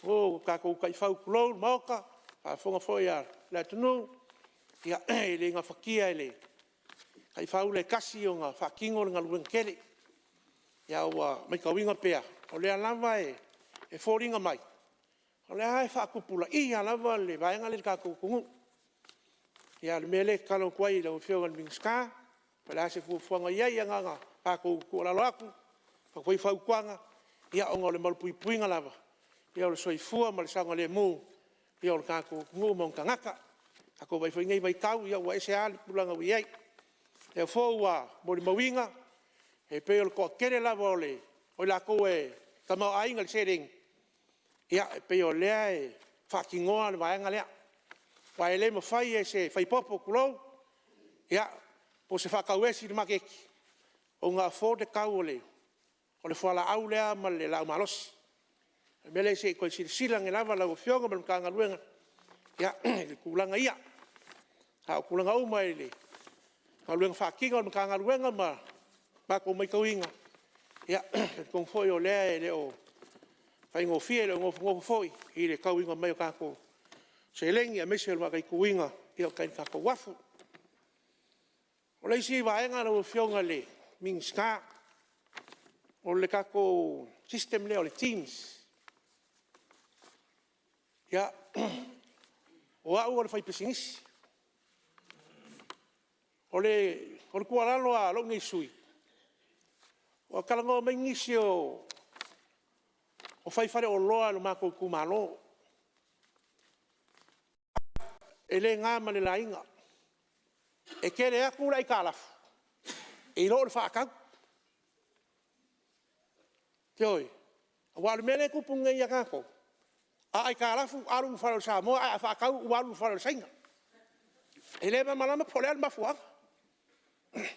O tatou taifau tulou le Maota, faafofoga foi le atunuu, e le gafatia e le taifau lea e tasi ona faatino le galuega tele. Ae ua matauina pea, o lea lava e foliga mai, o lea e faatupulaia lava le vaega lea i le tatou atunuu. O le mea lea e tatalo atu ai i lau Afioga i le Minisita, po o le a se fuafuaga o i ai. Na ona matou tuualalo atu, avatu foi fautuaga ona o le malupuipuiga lava o le soifua ma le saogalemu o le tatou atunuu ma ona tagata. Ua tatou vaai foi i lenei vaitau ua ese lava le tulaga ua i ai. O lea foi ua molimauina, e pei o le toatele lava o i latou e tamaoaiga i le seleni, e pei o lea e faatinoa le vaega lea. Aua e le mafai e se faipopo tulou, po o se faatau esi i le maketi ona afford le tau o le fualaau lea ma le laaumalosi. O le mea lea se i toe silasila ane lava lau afioga ma le Matagaluega i tulaga ia. A o tulaga uma i galuega faatino a le Matagaluega ma matou matauina, e talitonu foi o lea e le o faigofie, e le o nofonofo foi i le tauina mai o tatou seleni aemaise o le mataituina o tai i le tatou uafu. O le isi vaega lau afioga i le Minisita, o le tatou system lea o le TIMS. O au o le faipisinisi. O le tuualalo a lou nei sui usufono, ua talanoa mai nisi o fai faleoloa o le matou itumalo. E le na ma le laina, e tele atu le aitalafu i lo le faatau. Ioe, aua o le mea lea e tupu nei ia tatou, a aitalafu alu i ulufale o le Samoa, ae a faatau ua alu i ulufale o le Saina. E le malamalama po o le a le mafuaaga. O le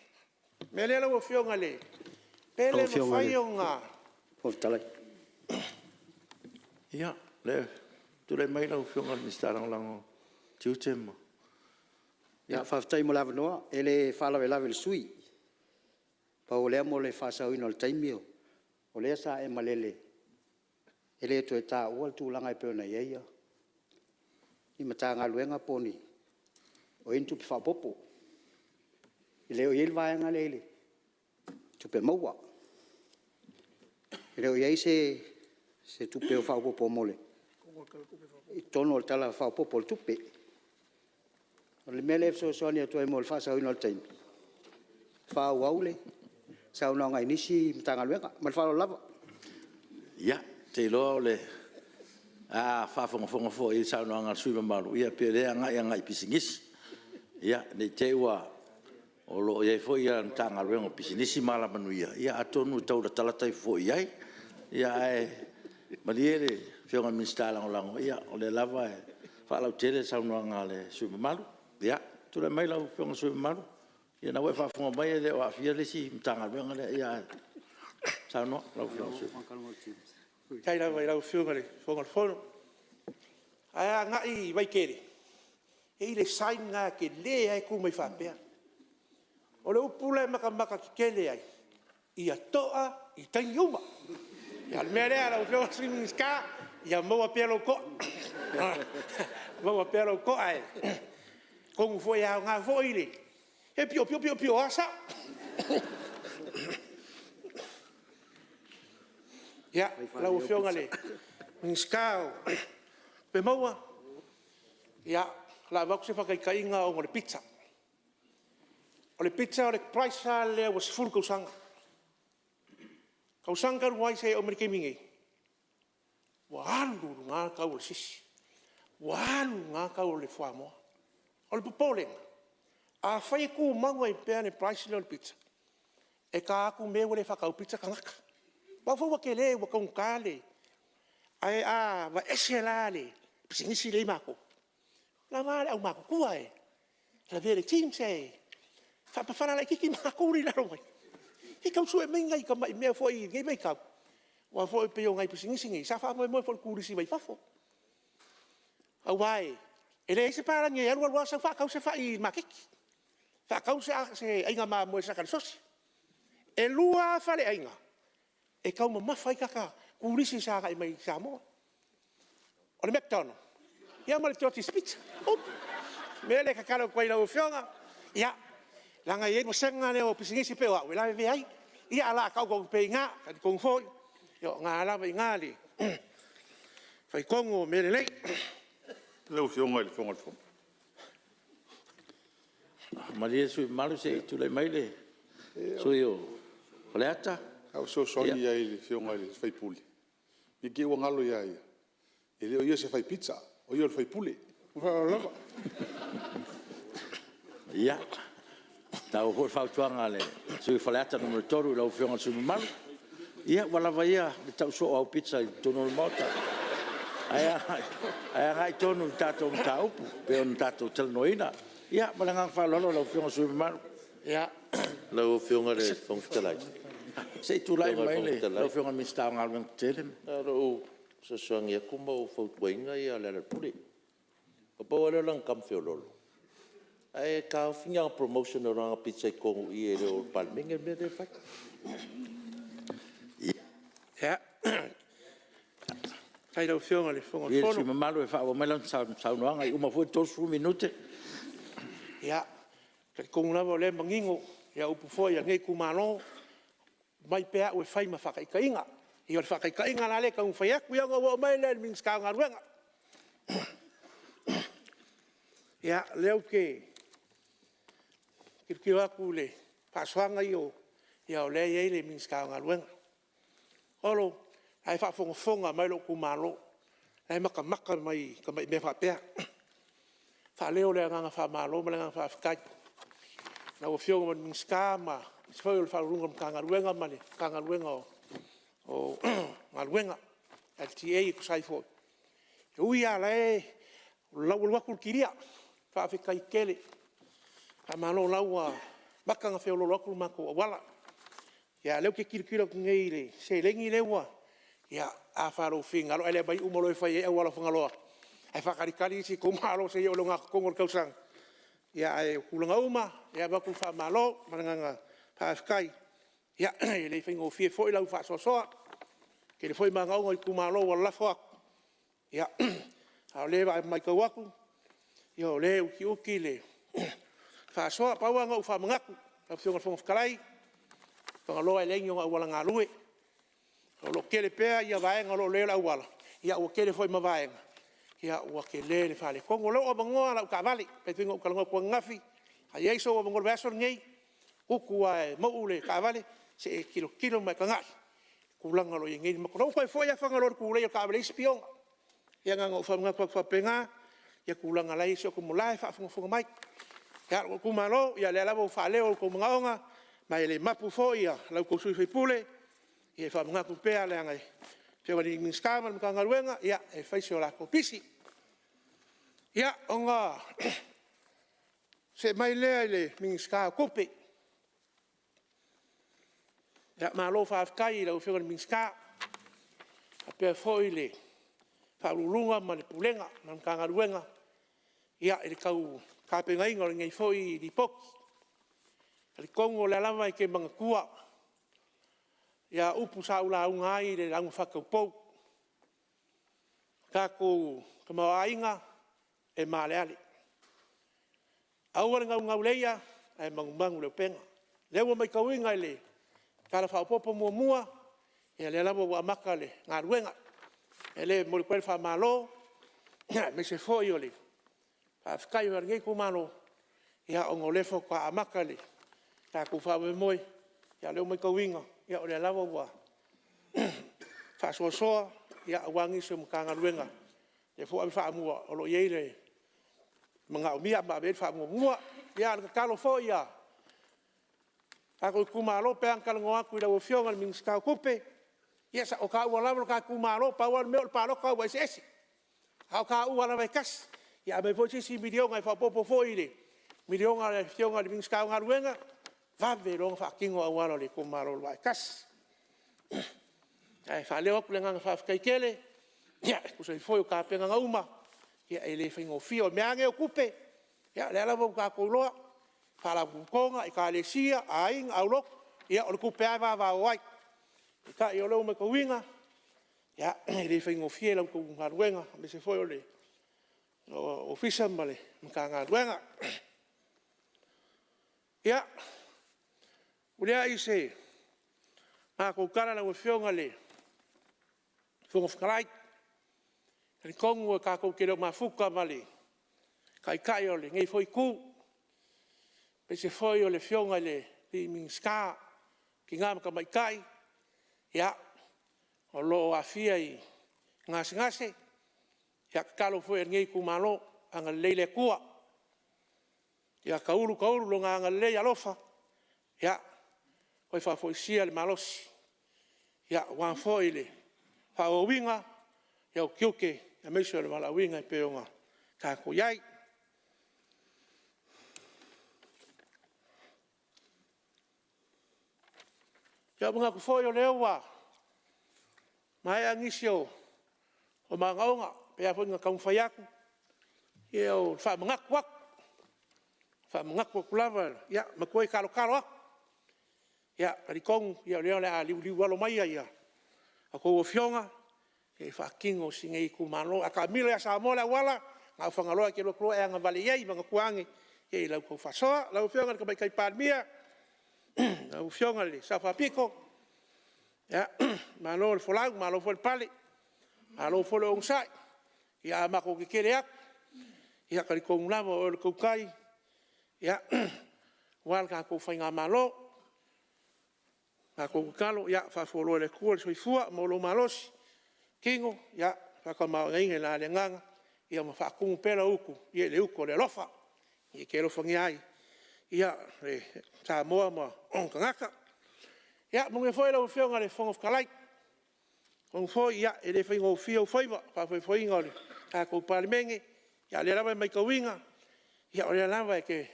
mea lea lau afioga pe le mafai ona... Ia, tulai mai lau Afioga i le Minisita Lagolago o Tiute. Faafetai mo le avanoa. E le faalavelave i le sui usufono, pau o lea mo le faasaoina o le taimi, o lea sa e malele e le toe taua le tulaga e pei ona i ai ni Matagaluega po o i ai ni tupe faaopoopo. E le o i ai le vaega lea i tupe maua, e le o i ai se tupe o faaopoopo i totonu o le Tala Faaopoopo o le Tupe. O le mea lea e fesoasoani atu ai mo le faasaoina o le taimi, faaauau le saunoaga i nisi Matagaluega. Ma le faaaloalo lava. Ia, ou te iloa o le a faafogafoga foi i le saunoaga a le sui usufono mamalu, e pei o lea e agai i pisinisi. Ia, ne i te i ua... o lo o i ai foi le Matagaluega o Pisinisi ma Alamanuia, atonu e tau latalata ifo foi i ai. Ae malie le Afioga i le Minisita Lagolago, o lea lava e faalautele le saunoaga a le sui usufono mamalu. Ia, tulai mai lau Afioga i le sui usufono mamalu, o lena ua e faafofoga mai e le o aafia le isi Matagaluega lea, ae saunoa lau Afioga i le sui usufono. Faafetai lava i lau Afioga i le Fofoga Fetalai. Ae a agai i Vaitele, e i ai le sign lena e tele lava e tu mai faapea. O le upu la e matamata tetele ai, ia to'a i taimi uma. O le mea lea lau Afioga i le Sui Minisita, ia maua pea lou to'a, maua pea lou to'a, atonu foi e aoga foi le piopio piopio lava sao. Ia, lau Afioga i le Minisita o Tupe Maua, ia, o le a avatu se faataitaiga ona o le pizza. O le pizza o le price lava lea ua 10 tausaga. O le tausaga talu ai seia oo mai i le taimi lenei, ua alu i luga le tau o le sisi, ua alu i luga le tau o le fuamoa. O le popolega, afai e tumau ai pea le price lea o le pizza, e ta atu Me ua le faatau pizza tagata. Aua foi ua tele ua taugata le... Ae a aveese la le pisinisi lea e i ai matou, e lava le aumatutua e lavea i le TIMS ae faapafala laititi matou lea e i lalo mai, se i tau sue mai nai tamai mea foi i lenei vaitau. Aua foi e pei o nai pisinisi nei, sa faamoemoe foi i le turisi mai fafo. Aua e leai se palagi e alu alu lava sau faatau se fai i le maketi, faatau se aiga mamoe e saka i le sosi. E 2 lava faleaiga e taumamafa ai tagata turisi sa agai mai i Samoa. O le Mcdonald ma le Georgie's Pizza. O le mea lea e tatalo atu ai i lau afioga, leaga e i ai le vasega lea o pisinisi e pei o au e lavevea ai. Ae o le a taoto atu pea i ina, e talitonu foi o lena lava e i ina le faitonu o mea lelei. Lau Afioga i le Fofoga Fetalai... Malie le sui usufono mamalu se i tulai mai le sui usufono mo Faleata. Sa ou fesoasoani i ai i le afioga i le sui usufono, ne i te i ua galo ia ia, e le o ia o se fai pizza, o ia o le sui usufono. Ma le faaaloalo lava. Ia, e taua foi le fautuaga a le sui usufono mo Faleata 3 i lau Afioga i le sui usufono mamalu. Ia ua lava ia le tau soo o au pizza i totonu o le Maota, ae agai tonu i le tatou mataupu e pei ona tatou talanoaina. Ia ma le agaga faaaloalo lau Afioga i le sui usufono mamalu. Lau Afioga i le Fofoga Fetalai... Se i tulai mai lau Afioga i le Minisita o Galuega Tetele. fesoasoani atu ma ou fautuaina Lealailepule. Na pau lava lea o lana tama feoloolo, ae taofi ni ana promotion o lana pizza i totonu i i e le o i le Palemene le mea lea e fai. Faafetai i lau Afioga i le Fofoga o le Fono. Malie le sui usufono mamalu e faaauau mai lana saunoaga, ua uma foi le 30 minute. Ia, e talitonu lava o lea e manino upu foi a lenei itumalo, aumai pea au e fai ma faataitaiga. Ia o le faataitaiga la lea e taumafai atu. Ia ona ou oo mai lea i le Minisita o Galuega. Ia, o lea ou te tilotilo atu i le faasoaga ia o lea e i ai le Minisita o Galuega. Olo, o la e faafogafoga mai lou itumalo, o la e matamata mai i tamai mea faapea. Faaleo le agaga faamalo ma le agaga faafetai i lau Afioga i le Minisita aemaise foi o le Ofisa Sili o Pulega o le Matagaluega ma le Matagaluega o Galuega LTA e tusa ai foi. E ui lava o la ua alu atu le kilia, faafetai tele. Faamalo o la ua amata ona feololo atu le matou auala. Ia a o lea ou te tilotilo atu nei i le seleni lea ua… Ia, a fa i lou finagalo ae le aumai uma loa e fai ai auala o Fagaloa ae faatalitali isi itumalo seia oo i le ogatotonu o le tausaga. Ae o tulaga uma, e avatu le faamalo ma le agaga faafetai. E le faigofie foi lau faasoasoa, e tele foi manaoga o itumalo ua lalafo atu, a o lea e matau atu o lea e utiuti le faasoa. Pau lava na ona ou faamanatu lau Afioga i le Fofoga Fetalai, o Fagaloa e leai ni ona auala galue. O lo o tele pea vaega o lo o lelei o le auala, ae ua tele foi ma vaega ua tele le faaletonu. O lo o avanoa lau taavale, e pei foi ona ou talanoa atu ananafi, a i ai sou avanoa i le vaiaso lenei, e utu lava e mou le taavale se i e tilotilo ma e tagai i le tulaga o lo o i ai nei le matou… O la ua toe foi lava Fagaloa i le tulei o le taavale e leai se pioga. Ia na ona ou faamanatu atu faapena i tulaga o la e i ai si ou… o la e faafogafoga mai. Ia, lou itumalo, o lea lava ua faaleo o outou manaoga, ma e le mapu foi la outou sui usufono, ia e faamanatu pea i le Afioga i le Minisita ma le Matagaluega e fai si o latou pisi. Ia, ona see mai lea i le Minisita o Tupe. Malo faafetai i lau Afioga i le Minisita faapea foi le Ofisa Sili o Pulega ma le Matagaluega i le tau tapenaina o lenei foi lipoti. E talitonu o lea lava e te manatua upu sa ou lauga ai i le lauga faataupou, “Le tatou tamaoaiga e maaleale, aua le naunau i le ia, ae manumanu i le upega.” O lea ua matauina i le Tala Faaopoopo Muamua, ia lea lava ua amata le galuega. O le mea lea e momoli atu ai le faamalo aemaise foi o le faafetai a lenei itumalo, ona o lea faatoa amata le tatou faamoemoe. A o lea ua matauina, o lea lava ua faasoasoa aua nisi o Matagaluega, lea foi ua ave le faamua o lo o i ai le manaomia ma ave i ai le faamuamua. Ia, a o le tatalo foi a le tatou itumalo, pei lava ona talanoa atu i lau Afioga i le Minisita o Tupe, ia o taua lava o le ta itumalo, pau lava le mea o le palota ua eseese, a o taua lava e tasi. Ia aumai foi se isi miliona e faaopoopo foi i le miliona a le Afioga i le Minisita o Galuega, vave loa ona faatino auala o le itumalo o le Vaa e tasi. Ae faaleo atu le agaga faafetai tele e tusa ai foi o tapenaga uma, e le faigofie. O mea lava nei o tupe, o lea lava ua tatou iloa, faalapotopotoga, ekalesia, aiga, aulotu, ia o le tupe lava e vavao ai. Peitai o lea ua matauina, e le faigofie la outou galuega aemaise foi o le Ofisa ma le Matagaluega. Ia, muliai se matou tala lau Afioga i le Fofoga Fetalai, e talitonu tatou te le o mafuta ma le Taitai o lenei foi Itu, aemaise foi o le Afioga i le Minisita o Tina ma Tamaitai o lo o aafia i gasegase. Ia, o le tatalo foi a lenei itumalo, agalelei le Atua, ia taulu taulu Lona agalelei alofa toe faafoisia le malosi aua foi le faaauauina o tiute aemaise o le valaauina e pei ona tatou i ai. Ia, ou te manatu foi o lea ua maea nisi o… O manaoga e pei foi ona taumafai atu, ia o le faamanatu atu. Faamanatu atu lava, matua e talotalo atu. Ia talitonu o lea o le a liuliu alo mai ia outou afioga e faatino si nei itumalo. A taamilo ia Samoa le auala, e na o Fagaloa e te alu atu loa e agavale i ai manatua ane i la outou faasoa. Lau Afioga i le Tamaitai Palemia, lau Afioga i le Sao Faapito, malo le folau malo foi le pale, malo foi le onosai. A matou tetele atu, ia talitonu lava o oe o le tautai aua le tatou faigamalo. O le matou tatalo, ia faafualoa e le Atua le soifua maua lou malosi tino, faatamaoaigaina i la le agaga ma faatumu pea lau utu i le utu a le alofa. E te alofagia ai ia Samoa ma ona tagata. Ia manuia foi lau Afioga i le Fofoga Fetalai, atonu foi e le faigofie ou faiva i le faafoefoeina o le tatou Palemene, a o lea lava e matauina, o lea lava e te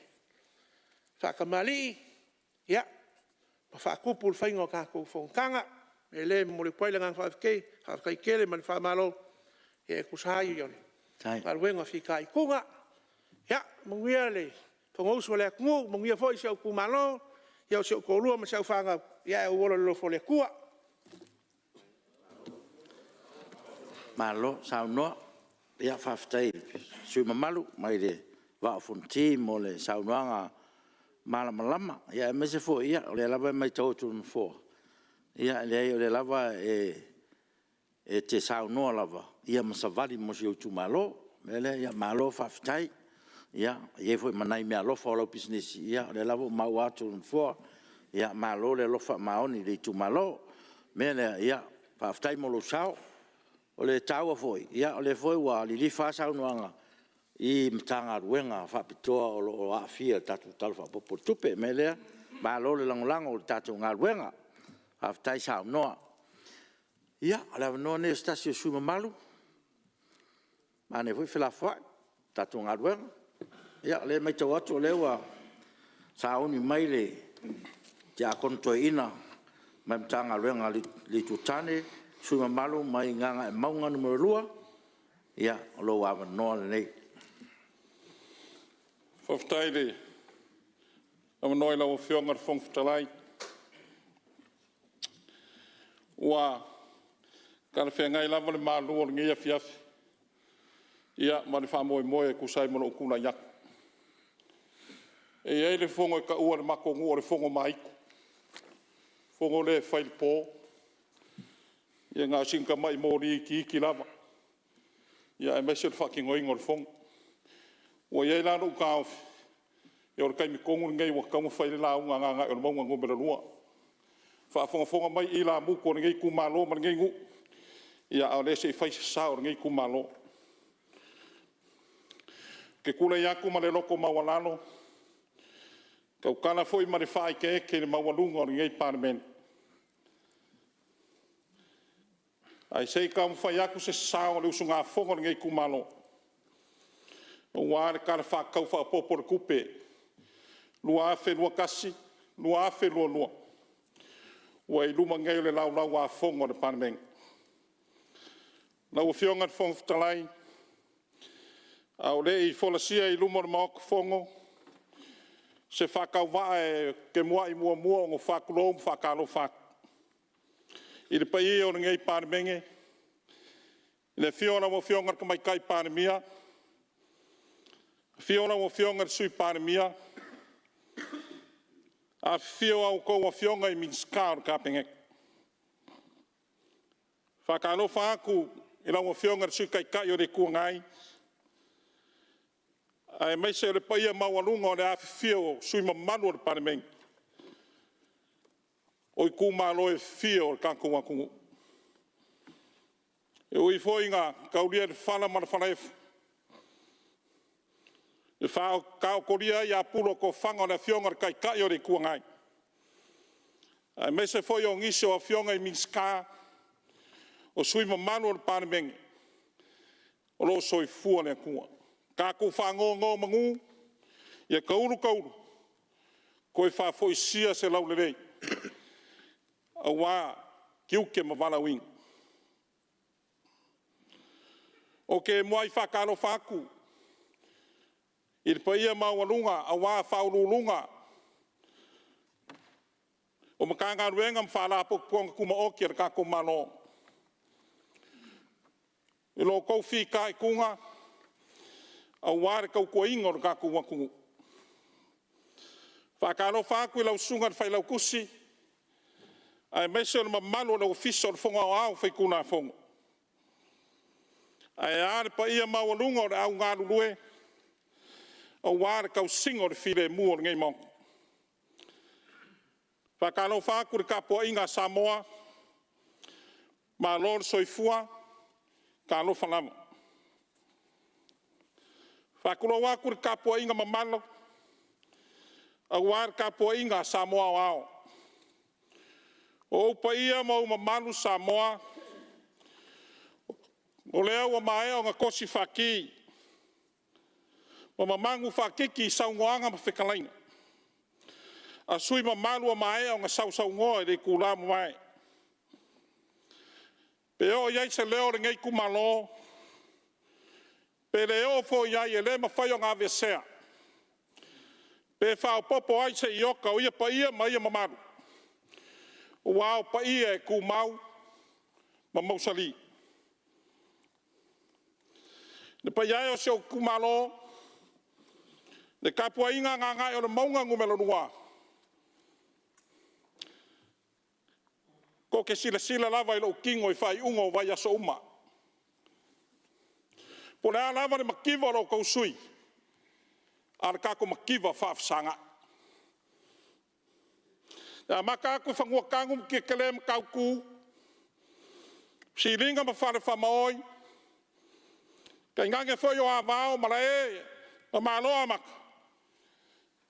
faatamalii ma faatupu le faiga o tatou fonotaga. O le mea lea e momoli atu ai le agaga faafetai tele ma le faamalo e tusa ai o le galuega fitaituga. Ia manuia le Fonousu a le atunuu, manuia foi si ou itumalo, si ou toalua ma si au fanau, ae ou ola i le alofa o le Atua. Malo saunoa, faafetai i le sui usufono mamalu mai le Vaa o Fonoti mo le saunoaga malamalama. Aemaise foi o lea lava e matau atu e le Nofoa, e leai o lea lava e te saunoa lava ma savali mo si ou itumalo. O le mea lea, malo faafetai. E i ai foi ma nai meaalofa o lau pisinisi, o lea lava ua maua atu e le Nofoa. Malo le alofa faamaoni i le itumalo. O le mea lea, faafetai mo lou sao. O le taua foi, o lea foi ua lilifa lava saunoaga i Matagaluega faapitoa o lo o aafia i le tatou Tala Faaopoopo o le Tupe. O le mea lea, malo le lagolago i le tatou galuega, faafetai saunoa. Ia, o le avanoa lenei o se tasi o sui usufono mamalu. Manaia foi le felafoai lo tatou galuega. Ia o lea e matau atu o lea ua sauni mai le tiakono toeaina mai le Matagaluega a le Itu o Tane, le sui usufono mamalu mai Gagaemauga Nu.2. Ia, o lou avanoa lenei. Faafetai i le avanoa i lau Afioga i le Fofoga Fetalai. Ua talafeagai lava le malu o lenei afiafi ma le faamoemoe e tusa ai ma lou tulai atu. E i ai le fono e taua i le matou nuu o le fono ma aitu, o le fono lea e fai i le po, ia na o sina tamai moli itiiti lava, aemaise o le faatinoina o le fono. Ua i ai la lou taofi, ia o le taimi tonu lenei ua tatau ona fai ai le lauga a Gagaemauga 2. Faafogafoga mai ilamutu o lenei itumalo ma lenei nuu, a o lea se i fai se sao o lenei itumalo. Ou te tulai atu ma le loto maualalo e tautala foi ma le faaeteete i le maualuga o lenei Palemene, ae se i taumafai atu se sao o le usugafono a lenei itumalo aua le Tala Faatatau Faaopoopo o le Tupe 2021/2022 ua i luma nei o le Laulau-a-Fono a le Palemene. Lau Afioga i le Fofoga Fetalai, a o le i folasia i luma o le Maota Fono se faatauvaa ou te muai muamua ona faatulou ma faatalofa atu i le paia o lenei Palemene, i le afio o lau Afioga i le Tamaitai Palemia, afio lau Afioga i le Sui Palemia, afifio a outou Afioga i Minisita o le Kapeneta. E faatalofa atu i lau Afioga i le Sui Taitai o le Itu Agai, aemaise o le paia maualuga o le afifio o sui usufono mamalu o le Palemene o itumalo e fia o le tatou atunuu. E ui foi ina taulia i le fala ma le falaefu i le faataotolia ai i apulu o tofaga o le Afioga i le Taitai o le Itu Agai, aemaise foi o nisi o Afioga i Minisita, o sui usufono mamalu o le Palemene, o lo o soifua le Atua. Tatou faanonomanu, ia taulu taulu toe faafoisia se laulelei aua tiute ma valaauina. Ou te muai faatalofa atu i le paia maualuga aua Ofisa Sili o Pulega o Matagaluega ma Faalapotopotoga Tumaoti a le tatou Malo, i lo outou fitaituga aua le tautuaina o le tatou atunuu. Faatalofa atu i lau Susuga i le Failautusi aemaise o le mamalu o le Ofisa o le Fono Aoao Faitulafono. Ae a le paia maualuga o le au galulue aua le tausiga o le filemu o lenei Maota. Faatalofa atu i le tapuaiga a Samoa, malo le soifua, talofa lava. Faatulou atu i le tapuaiga mamalu aua le tapuaiga a Samoa aoao. O ou paia ma ou mamalu Samoa, o lea ua maea ona tosi faati ma mamanu faatiti i saunoaga ma fetalaiga a sui usufono mamalu ua maea ona sausaunoa i le itula ua mavae. Pe oo i ai se leo o lenei itumalo, pe le oo foi i ai e le mafai ona aveesea, pe faaopoopo ai se iota o ia paia ma ia mamalu, aua o paia e tumau ma mausali. Le paia e o si ou itumalo, le tapuaiga a Gagaemauga Nu.2, tou te silasila lava i lou tino i faaiuga o vaiaso uma. Po o le a lava le mativa o la outou sui usufono, ae o le tatou mativa faafesagai. E amata atu i Fanuatanu i Titele ma Matautu, Siliga ma Falefaamaoi, tainane foi o Avao Malae ma Maloamata,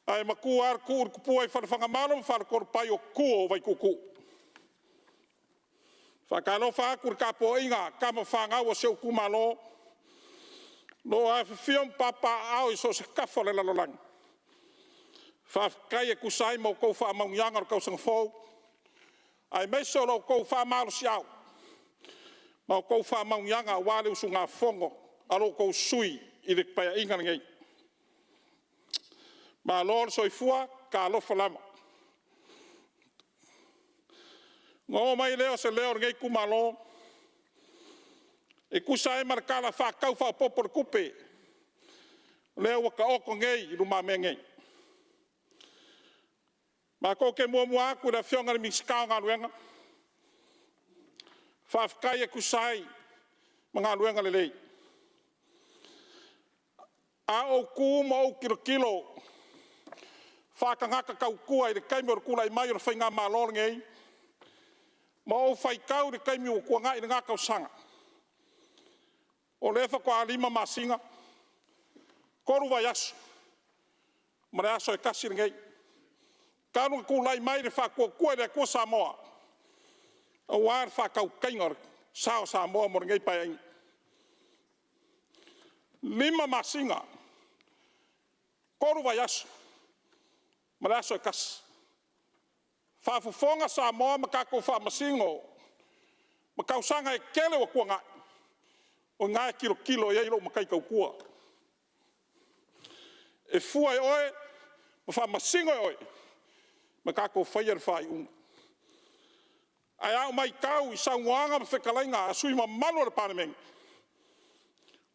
ae matua lava le tuu i le tupua i Fagamalo ma Faletoalepai o tua o Vaituutuu. Faatalofa atu i le tapuaiga a tama fanau a si ou itumalo, o lo o afifio ma papaaao i so o se tafa o le lalolagi, faafetai e tusa ai ma outou faamanuiaga o le tausaga fou, aemaise o lo outou faamalosiau ma outou faamanuiaga aua le usugafono a lo outou sui usufono i le Paeaiga lenei. Malo le soifua, talofa lava. Ona oo mai lea o se leo o lenei itumalo e tusa ai ma le Tala Faatatau Faaopoopo o le Tupe, lea ua taoto nei i lumamea nei. Matou te muamua atu i le afioga i le Minisita o Galuega, faafetai e tusa ai ma galuega lelei. A ou tu ma ou tilotilo faatagata tautua i le taimi o le tulai mai o le faigamalo lenei, ma ou faitau i le taimi ua tuanai i lena tausaga, o lea faatoa 5 masina, 3 vaiaso ma le aso e 1 lenei, talu ona tulai mai le Faatuatua i le Atua Samoa, aua le faatautaiga o le sa o Samoa mo lenei Paeaiga. 5 masina, 3 vaiaso ma le aso e 1, faafofoga Samoa ma tatou faamasino ma tausaga e tele ua tuanai, o lena e tilotilo i ai lou matai tautua. E fua e oe ma faamasino e oe, ma tatou faia le faaiuga. Ae a ou matau i saunoaga ma fetalaiga a sui usufono mamalu o le Palemene,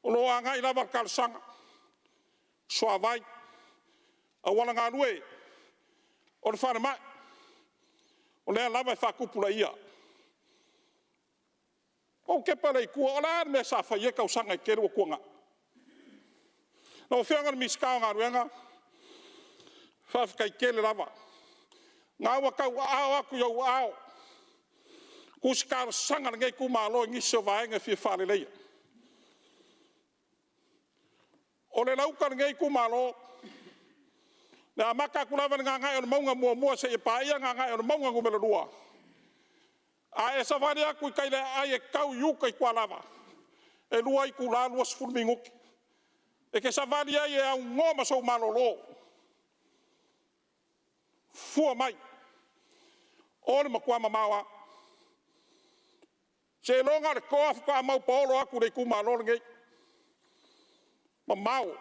o lo o agai lava talosaga, suavai, aualagalue, o le falemai, o lea lava e faatupulaia. Ou tepa lea i tua, o le a le mea sa fai i ia tausaga e tele ua tuanai? Lau Afioga i le Minisita o Galuega, faafetai tele lava, o lena ua tauaao atu i ou aao tusi talosaga a lenei itumalo i nisi o vaega e fia faaleleia. O le lauta a lenei itumalo, e amata atu lava i le Gagaemauga 1 seia paia le Gagaemauga Nu.2, a e savali atu i tai i le aai e tau i uta i Tualava, e 2 itula 20 minute. E te savali ai e aunoa ma sou malolo, fua mai, o le matua mamao lava. Seiloga o le toa faatoa maupaolo atu i le itumalo lenei. Mamao,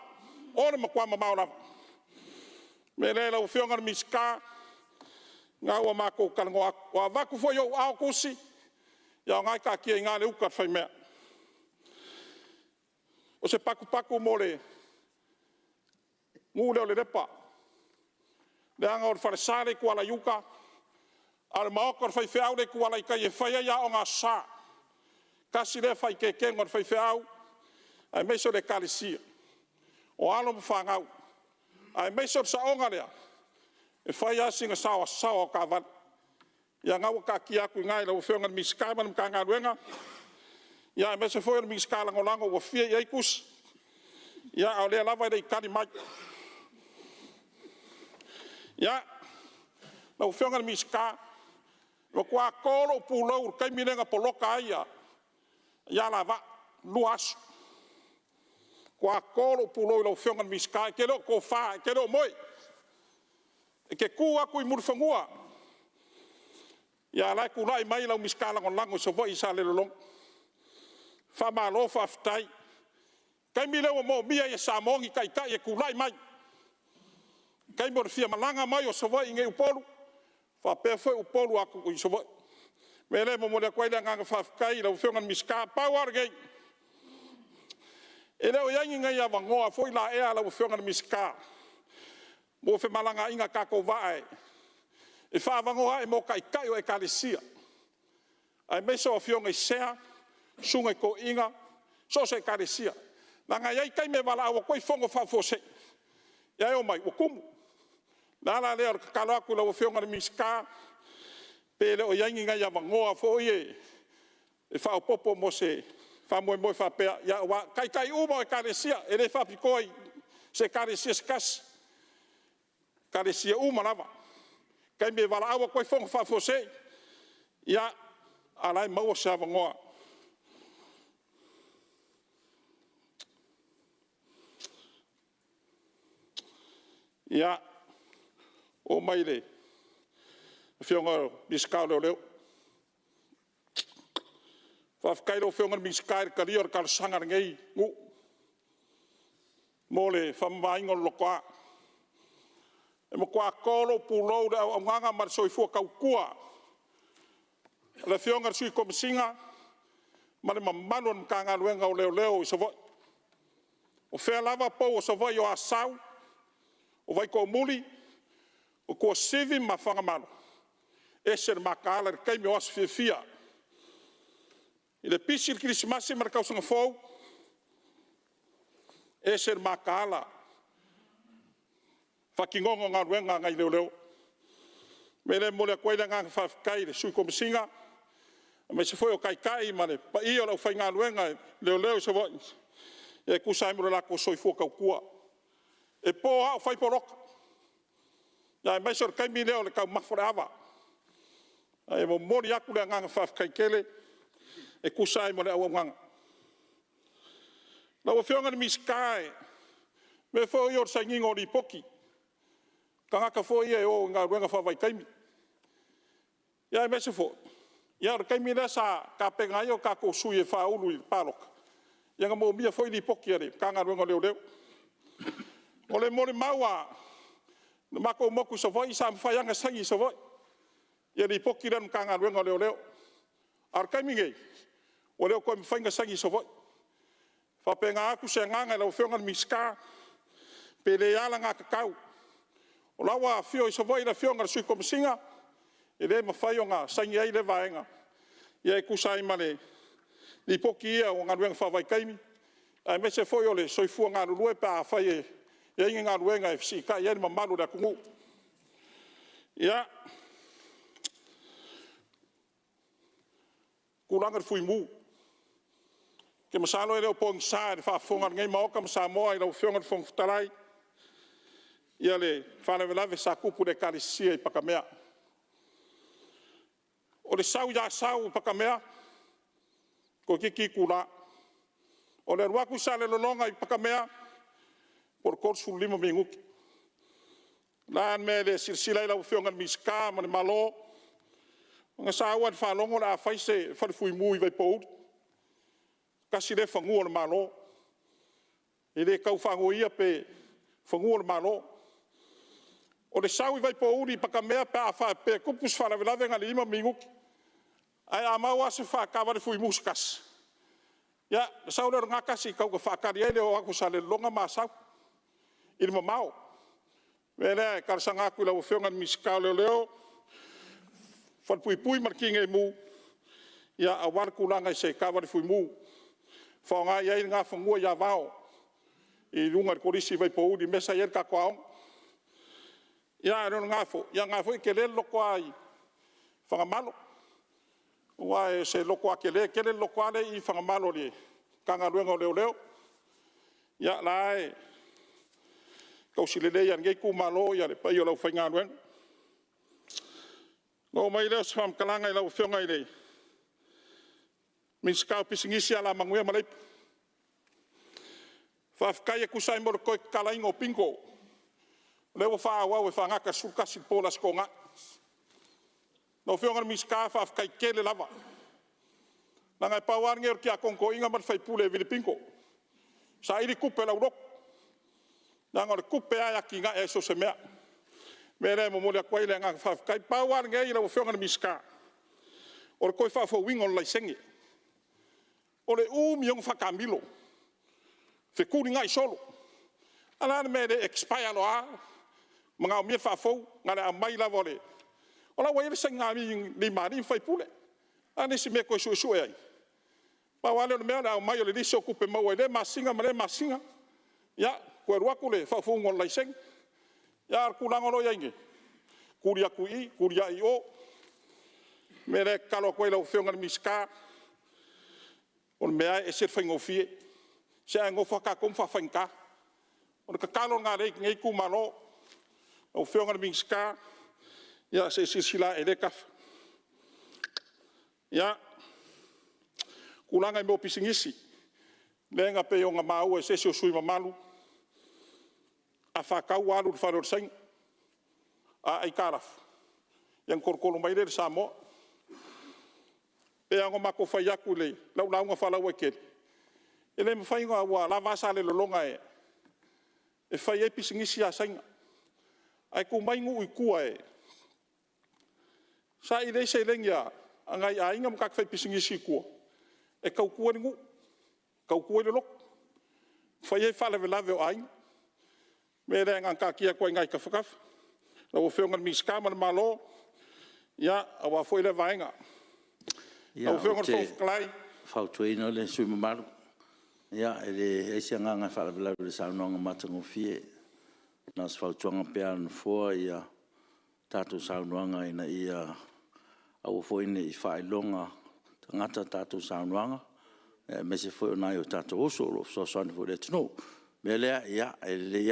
o le matua mamao lava. O le mea lea lau afioga i le Minisita, o lena ua o matou talanoa atu, ua avatu foi i ou aao tusi, ia o lena e taatia i ina le uta a le faimea. O se patupatu mo le nuu lea o Lelepa, leaga o le falesa lea i Tooala i uta, ae o le maota o le faifeau lea i Tooala i tai e fai ai Aoga Aso Sa. E tasi lea faaeteetega o le faifeau aemaise o le ekalesia, o alo ma fanau, aemaise o le saoga lea, e fai lava sina saoasaoa o taavale. Ia o lena ua taatia atu i ina i lau afioga i le Minisita ma le Matagaluega, ia aemaise foi o le Minisita Lagolago ua fia i ai tusi, ia ae o lea lava e le i tali mai. Ia, lau afioga i le Minisita, ua matua to lou pulou i le taimi lea na poloka ai ia alavaa, 2 aso. Matua to lou pulou i lau afioga i le Minisita, e te le o tofa e te le o moe. E te tu atu i Mulifanua, ia ae o la e tulai mai lau Minisita Lagolago i Savaii i Salelologa. Faamalo faafetai. O le taimi lea ua moomia ai e Samoa ni taitai e tulai mai, taimi o le fia malaga mai o Savaii i Upolu, faapea foi Upolu i Savaii. O le mea lea e momoli atu ai le agaga faafetai i lau afioga i le Minisita. E pau lava lenei, e le o i ai ni nai avanoa foi la ea lau afioga i le Minisita mo femalagaiga a o tatou vaa e faaavanoa ae mo Taitai o Ekalesia, aemaise o afioga i sea, susuga i toeaiina, so o se Ekalesia. Leaga e i ai taimi e valaau atu ai fono faafuasei, ae omai ua tumu. O le ala lea o le tatalo atu i lau afioga i le Minisita, pe le o i ai ni nai avanoa foi ia e faaopoopo mo se faamoemoe faapea, ia aua o Taitai uma o Ekalesia, e le faapitoa i se Ekalesia se tasi, Ekalesia uma lava. O taimi e valaau atu ai fono faafuasei, ia ae o la e maua se avanoa. Ia, oo mai i le afioga i le Minisita o Leoleo. Faafetai i lau afioga i le Minisita i le talia o le talosaga a lenei nuu mo le faamamaina o le lotoa. E matua to lou pulou i le auaunaga ma le soifua tautua a le afioga i le Sui Komesina ma le mamalu o le Matagaluega o Leoleo i Savaii. O fea lava pou o Savaii o Asau, o Vaitoomuli, o Tuasivi ma Fagamalo, e ese le mataala i le taimi o aso fiafia. I le pisi le Kerisimasi ma le Tausaga Fou, ese le mataala i faatinoga o galuega a nai leoleo. O le mea lea e momoli atu ai le agaga faafetai i le Sui Komesina, aemaise foi o Taitai ma le paia o le aufaigaluega a leoleo i Savaii, e tusa ai ma lo latou soifua tautua. E po lava o fai poloka, ia aemaise o le taimi lea o le taumafa o le ava. Ae momoli atu le agaga faafetai tele e tusa ai ma le auaunaga. Lau afioga i le Minisita i mea foi ia o le sainiga o lipoti, tagata foi ia e o i galuega faavaitaimi. Ia aemaise foi, ia o le taimi lea sa tapena ai o tatou sui e faaulu i le palota, ia na moomia foi lipoti a le Matagaluega o Leoleo. O le molimau a le matou motu i Savaii, sa mafai lava ona saini i Savaii ia lipoti ia a le Matagaluega o Leoleo. Ae o le taimi lenei, ua le toe mafai ona saini i Savaii. E faapena atu se agaga i lau afioga i le Minisita, pe le alagatatau, o la ua afio i Savaii le afioga i le Sui Komesina, e le mafai ona saini ai lea vaega, ia e tusa ai ma le lipoti ia o galuega faavaitaimi, aemaise foi o le soifua galulue pe afai e i ai ni galuega e fesiitai i ai le mamalu o le atunuu. Ia, tulaga i le Fuimu, ou te masalo e le o pogisa i le faafofoga a lenei Maota ma Samoa i lau afioga i le Fofoga Fetalai, ia le faalavelave sa tupu i le Ekalesia i Patamea. O le sau i Asau i Patamea, toeitiiti itula. O le alu atu i Salelologa i Patamea, po o le 35 minute. O le a le mea e le silasila ai lau afioga i le Minisita ma le Malo, ona sa saua i le faalogo o le a fai se fale fuimu i Vaipouli, tasi lea fanua o le Malo. E le tau faanoia pe fanua o le Malo. O le sau i Vaipouli i Patamea pe a faapea e tupu se faalavelave e na o le 5 minute. Ae a maua lava se taavale fuimu se tasi, ia ona sau lea o lena tasi e tau ina faatali ai le o atu o Salelologa ma Asau i le mamao. O le mea lea e talosaga atu i lau afioga i le Minisita o Leoleo, Falepuipui ma le Tineimu, ia aua le tulaga i se taavale fuimu, e faaaoga i ai lena fanua i Avao i luga i le Kolisi i Vaipouli i le mea sa i ai le tatou aoga. Ia ae le o lena foi, o lena foi e tele le lotoa i Fagamalo, aua o se lotoa tele tele le lotoa lea e i Fagamalo i le Matagaluega o Leoleo. Ia o la e tausi lelei lava e lenei itumalo le paia o le aufaigaluega. Ona oo mai lea o se faamatalaga i lau afioga i le Minisita o Pisinisi Alamanuia ma Leipa, faafetai e tusa ai ma le toe tatalaina o bingo, lea ua faaauau e faagata i le 11 i le po o le Aso Toonai. Lau afioga i le Minisita faafetai tele lava, leaga e pau lava lenei o le tiakono toeaina ma le faipule e vili bingo, saili tupe a le aulotu, leaga o le tupe lava e atinae ai so o se mea. O le mea lea e momoli atu ai le agaga faafetai. E pau lava lenei lau afioga i le Minisita, o le toe faafouina o le laisene. O le umi ia ona faataamilo, fetulinai solo. Ae o le a le mea e le expire loa lava, manaomia le faafou, na o le aumai lava o le... O la ua i ai le sainigalima a alii ma faipule. O le a le isi mea e toe suesue ai? E pau lava lea o le mea o le aumai o le lisi o tupe maua i lea masina ma lea masina, ia toe alu atu le faafouina o le laisene. Ia ae o le tulaga o lo o i ai nei, tuli atu i i, tuliai i o. O le mea lea e tatalo atu ai i lau afioga i le Minisita, o le mea lava e ese le faigofie, se ae nonofo lava tatou ma faafaigata. O le tatalo lena a lenei itumalo, lau afioga i le Minisita, ia se i silasila ane i lea tafa. Ia tulaga i mea o pisinisi, lea na pei ona maua e se isi o sui usufono mamalu, a faatau ua alu i le fale o le Saina, a aitalafu, ia ona tolotolo mai lea i le Samoa. E pei lava ona matou fai atu i lau lauga faalauaitele, e le mafai ona... ua lava a Salelologa e fai ai pisinisi a Saina, ae tuu mai nuu i tua e saili ai seleni a nai aiga ma tagata faipisinisi i tua, e tautua ai le nuu, tautua ai le lotu, fai ai faalavelave o aiga. O le mea lea e na ona taatia atu lava i ina i tafatafa o lau afioga i le Minisita ma le Malo, ia aua foi lea vaega. Ia Lau afioga ou i le Fofoga te Fetalai... fautuaina le sui usufono mamalu, ia e leai se agaga e faalavelave i le saunoaga matagofie. E na o se fautuaga pea a le Nofoa ia tatou saunoaga ina ia aua foi ne i faailoga tagata ia tatou saunoaga, aemaise foi o nai o tatou uso o lo o fesoasoani foi i le atunuu. O le mea lea, e lelei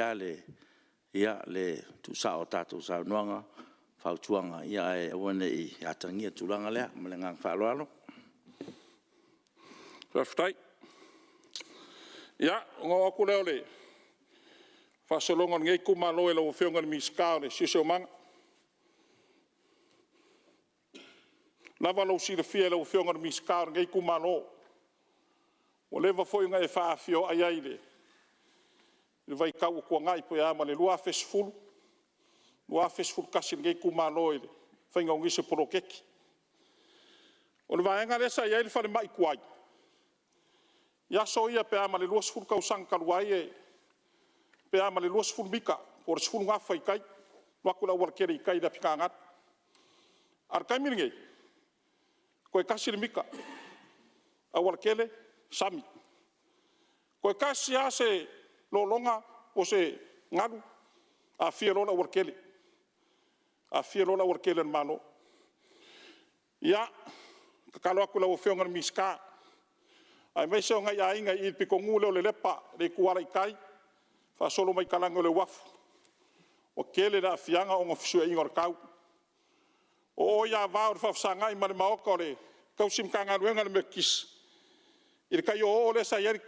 lava le tuusao o tatou saunoaga, fautuaga, ae aua ne i atagia le tulaga lea. Ma le agaga faaaloalo. Faafetai. Ia, ona oo atu lea o le faasologa o lenei itumalo i lau afioga i le Minisita o le Siosiomaga. Ua lava lou silafia lau afioga i le Minisita o lenei itumalo, ua leva foi ona e faafioai ai i le vaitau ua tuanai pe a ma le 2010, 2011 i lenei itumalo i le faiga o nisi o poloketi. O le vaega lea sa i ai le falemai tuai, i aso ia pe a ma le 20 tausaga talu ai, pe a ma le 20 mita po o le 10 gafa i tai, alu atu i le aualatele i tai i le afita galu. Ae o le taimi lenei, toe tasi le mita, aualatele, sami. Toe tasi lava se lologa po o se galu, aafia loa le aualatele, aafia loa le aualatele o le Malo. Ia, tatalo atu i lau afioga i le Minisita, aemaise o nai aiga i le pitonuu lea o Lelepa i le ituala i tai, faasolo mai talaane o le uafu, ua tele le aafiaga ona o fesuiaiga o le tau. O o i Avao i le faafesagai ma le maota o le tausi Matagaluega a le Metotisi, i le tai oooo lea sa i ai le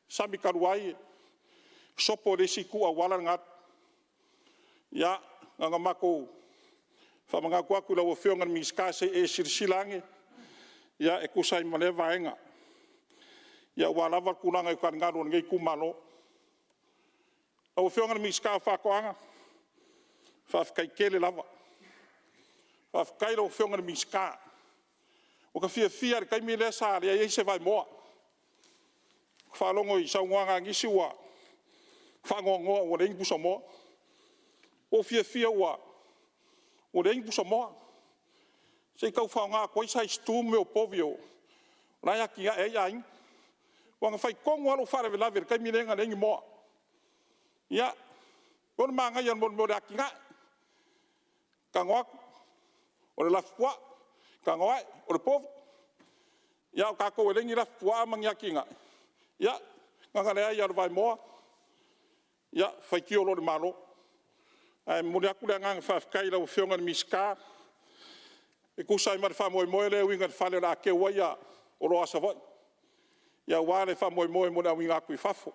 sami talu ai, sopo i le isi itu auala le galu. Ia na ona matou faamanatu atu i lau afioga i le Minisita se i e silasila ane, ia e tusa ai ma lea vaega. Ia aua lava tulaga i taligalu o lenei itumalo. Lau Afioga i le Minisita o Faatoaga, faafetai tele lava. Faafetai i lau Afioga i le Minisita. Ua ta fiafia lava i le taimi lea sa leai ai se vaemoa. Ou faalogo i saunoaga a nisi ua faanoanoa ua leai ni pusamoa. Ua ou fiafia ua leai ni pusamoa, se i tau faaaoga atu ai size 2 ma mea o povi o la e atiae ai aiga. Aua na fai tonu lava lou faalavelave i le taimi lea na leai ai ni moa. Ia, mo le manaia mo le mea o le atinae. Tago atu o le lafupuaa, tago ae o le povi. Ia ae o tatou e leai ni lafupuaa ma ni atinae, ia na ona leai lava o le vaemoa, ia faitio loa i le Malo. Ae momoli atu le agaga faafetai i lau Afioga i le Minisita e tusa ai ma le faamoemoe lea e uiga i le fale o le a teu ai oloa a Savaii, ia aua le faamoemoe mo le auina atu i fafo.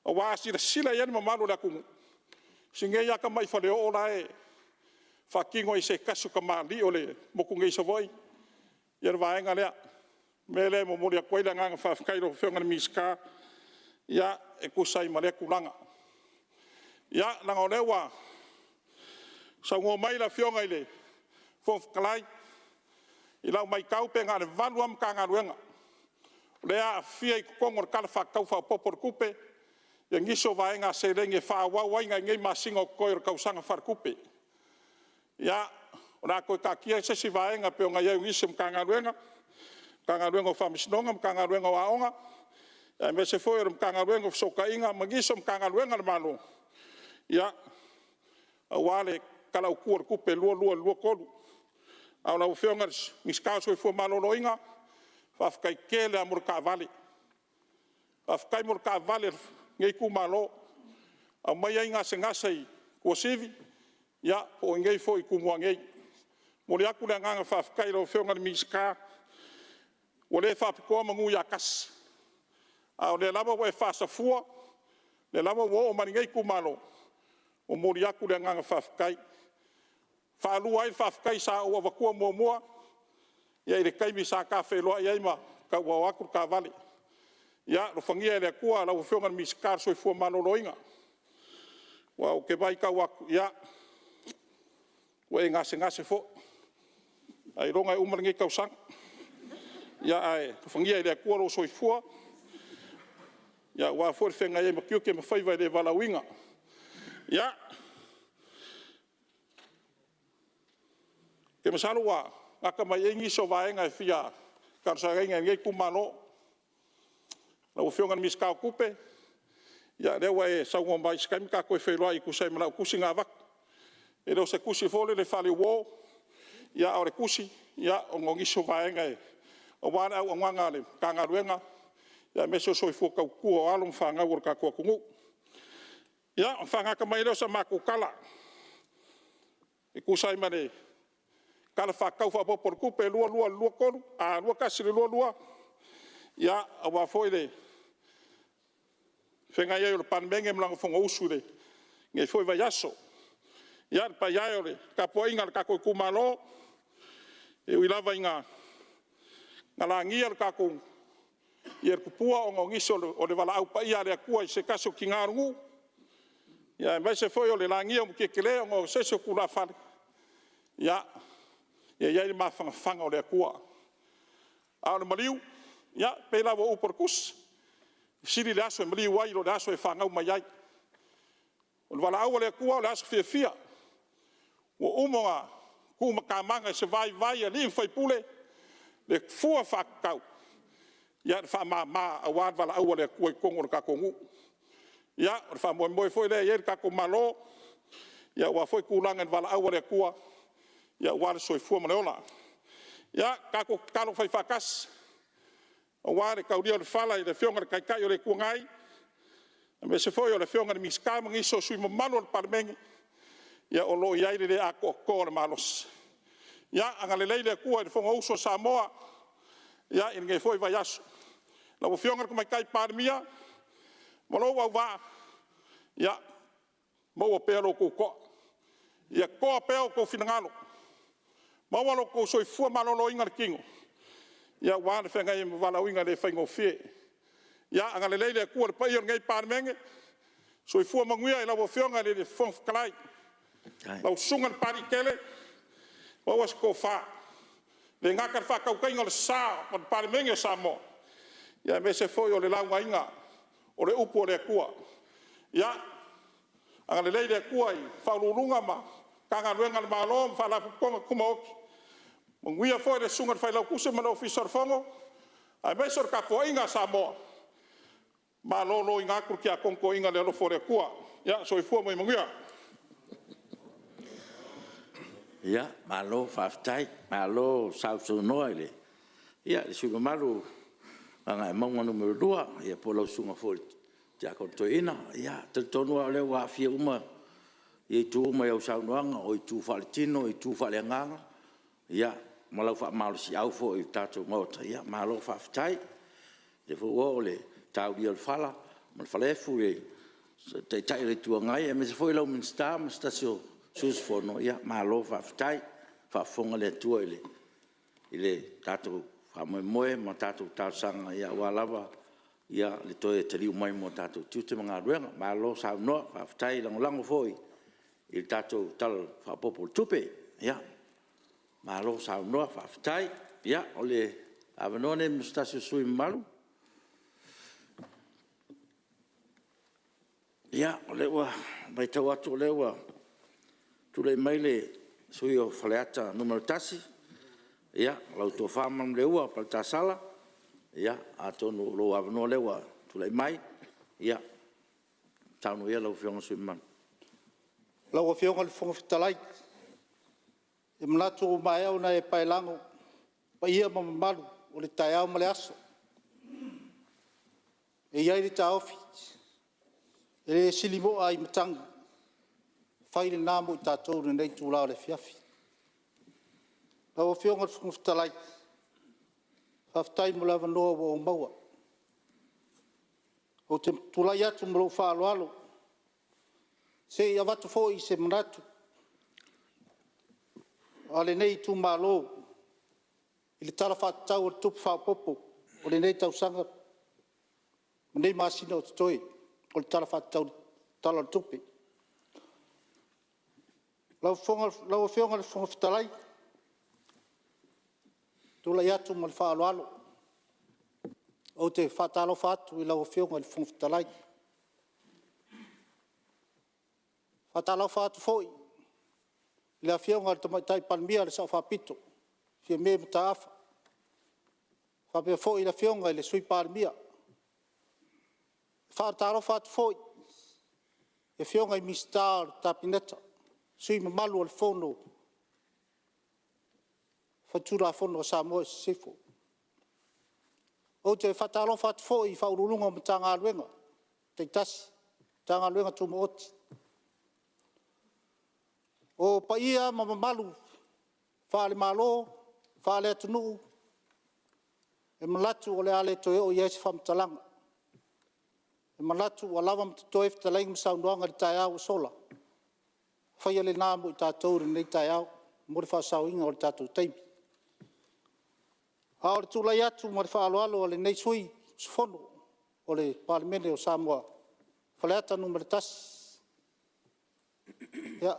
Aua a silasila i ai le mamalu o le atunuu, si nei lava tamai faleoo la e faatino e se tasi o tamalii o le motu nei i Savaii le vaega lea. O le mea lea e momoli atu ai le agaga faafetai i lau Afioga i le Minisita e tusa ai ma lea tulaga. Ia leaga o lea ua saunoa mai le Afioga i le Fofoga Fetalai, i lau matau pe na o le 8 lava Matagaluega o lea e aafia i totonu o le Tala Faatatau Faaopoopo o le Tupe nisi o vaega seleni e faaauau ai nai nei masina o totoe o le Tausaga Faaletupe. Ia, o le a toe taatia se isi vaega e pei ona i ai o nisi o Matagaluega, Matagaluega o Faamasinoga, Matagaluega o Aoga, aemaise foi o le Matagaluega o Fesootaiga ma nisi o Matagaluega a le Malo, ia aua le Tala Autu o le Tupe 2022/2023. A o lau Afioga i le Minisita o le Soifua Maloloina, faafetai tele lava mo le taavale. Faafetai mo le taavale a lenei itumalo, aumai ai gasegase i Tuasivi, ia po o i inei foi i Tumua nei. E momoli atu le agaga faafetai i lau Afioga i le Minisita, ua le faapitoa manu ia tasi, a o lea lava ua e faasafua, o lea lava ua oo mai i lenei itumalo, momoli atu le agaga faafetai. E faalua ai faafetai sa ou avatua muamua i le taimi sa ta feiloai ai ma tauaao atu le taavale. Ia alofagia e le Atua lau Afioga i le Minisita o le Soifua Maloloina, aua ou te matau atu, ia, ua e gasegase foi, ailoga e uma lenei tausaga. Ae alofagia e le Atua lou soifua aua foi le feagai ai ma tiute ma faiva i le valaauina. Ia, ou te masalo ua gata mai ai nisi o vaega e fia talosagaina e lenei itumalo. Lau Afioga i le Minisita o Tupe, ia o lea ua e saunoa mai, se taimi ta toe feiloai e tusa ai ma lau tusi na avatu. E le o se tusi foi lele faaleuo, a o le tusi, ona o nisi o vaega aua le auaunaga a le Matagaluega, aemaise o le soifua tautua o alo ma fanau a le tatou atunuu. Ia, ona faagata mai ai lea o sa matou tala e tusa ai ma le Tala Faatatau Faaopoopo o le Tupe 2021/2022, ia, aua foi le feagai ai o le Palemene ma lana Fonousu i lenei foi vaiaso. Ia, le paia e o le tapuaiga a le tatou itumalo, e ui lava ina lagia le tupua ona o nisi o le valaau paia a le Atua i se tasi o tina o le nuu, aemaise foi o le lagia o Mutiatele ona o se isi o tulafale, ia i ai le mafanafana o le Atua. A o le maliu, ia e pei lava o upu o le Tusi, e sili le aso e maliu ai i lo le aso e fanau mai ai. O le valaau a le Atua o le aso fiafia, ua uma ona tuumatamaga i se vaivai a alii ma faipule le fua faatatau, le faamama aua le valaau a le Atua i totonu o le tatou nuu. Ia, o le faamoemoe foi lea e i ai le tatou Malo aua foi tulaga i le valaau a le Atua aua le soifua ma le ola. Ia, tatou tatalo faifaatasi aua le taulia o le fala i le Afioga i le Taitai o le Itu Agai, aemaise foi o le Afioga i le Minisita ma nisi o sui usufono mamalu o le Palemene, o lo o i ai le le atoatoa o le malosi. Ia agalelei le Atua i le Fonousu a Samoa i lenei foi vaiaso. Lau Afioga i le Tamaitai Palemia ma lou auvaa, ia maua pea lo outou toa, ia toa pea outou finagalo, maua lo outou soifua maloloina i le tino, aua le feagai ai ma valaauina e le faigofie. Ia agalelei le Atua i le paia o lenei Palemene, Soifua manuia i lau Afioga i le Fofoga Fetalai, lau Susuga i le Papaliitele, maua se tofa, e le gata i le faatautaiga o le sa o le Palemene o Samoa, aemaise foi o le laugaina o le upu a le Atua. Ia agalelei le Atua i Ofisa Sili o Pulega ma Matagaluega a le Malo ma Faalapotopotoga Tumaoti, manuia foi le Susuga i le Failautusi ma le Ofisa o le Fono, aemaise o le tapuaiga a Samoa, maloloina atu le Tiakono Toeaina i le alofa o le Atua. Ia soifua ma ia manuia. Ia, malo faafetai, malo sausaunoa i le sui usufono mamalu o Gagaemauga Nu.2 po o lau Susuga foi i le Tiakono Toeaina. E talitonu lava o lea ua aafia uma itu uma i au saunoaga, o itu faaletino o itu faaleagaga, ia ma lau faamalosiau foi i le tatou Maota, malo faafetai. O lea foi ua oo i le taulia o le fala ma le falaefu i le Taitai o le Itu Agai, aemaise foi lau Minisita ma se tasi o sui usufono, malo faafetai. Ua faafofoga le Atua i le tatou faamoemoe ma tatou talosaga aua lava le toe taliu mai mo tatou tiute ma galuega. Malo saunoa, faafetai lagolago foi i le tatou Tala Faaopoopo o le Tupe. Malo saunoa faafetai. Ia, o le avanoa lenei mo se tasi o sui usufono mamalu. Ia, o lea ua matau atu o lea ua tulai mai le sui usufono mo Faleata 1, lau Tofa Manuleleua Paletasala. Ia, atonu o lou avanoa lea ua tulai mai. Ia, saunoa ia lau Afioga i le sui usufono mamalu. Lau Afioga i le Fofoga Fetalai, ou te manatu ua maea ona e paelago paia ma mamalu o le taeao ma le aso. E i ai le taofi, e le sili mo'a i matagi, fai lena mo i tatou i lenei itula o le afiafi. Lau Afioga i le Fofoga Fetalai, faafetai mo le avanoa ua ou maua. Ou te tulai atu ma lou faaaloalo se i avatu foi se manatu a lenei itumalo i le Tala Faatatau Faaopoopo o le Tupe o lenei tausaga ma nei masina o totoe o le Tala Faatatau o le Tupe. Lau Afioga i le Fofoga Fetalai, ou te tulai atu ma le faaaloalo, ou te faatalofa atu i lau Afioga i le Fofoga Fetalai. E faatalofa atu foi i le Afioga i le Tamaitai Palemia, le Sao Faapito, Fiame Mataafa, faapea foi le Afioga i le Sui Palemia. E faatalofa atu foi i Afioga i Minisita o le Kapeneta, sui usufono mamalu o le Fono Faitulafono a Samoa i Sisifo. Ou te faatalofa atu foi i Ofisa Sili o Pulega o Matagaluega taitasi, Matagaluega Tumaoti. O paia ma mamalu faale-Malo, faale-atunuu, e manatu o le a le toe oo i ai se faamatalaga. E manatu ua lava ma totoe fetalaiga ma saunoaga i le taeao ua sola, faia lena mo i tatou i lenei taeao mo le faasaoina o le tatou taimi. A o le tulai atu ma le faaaloalo a lenei sui usufono o le Palemene o Samoa, Faleata 1,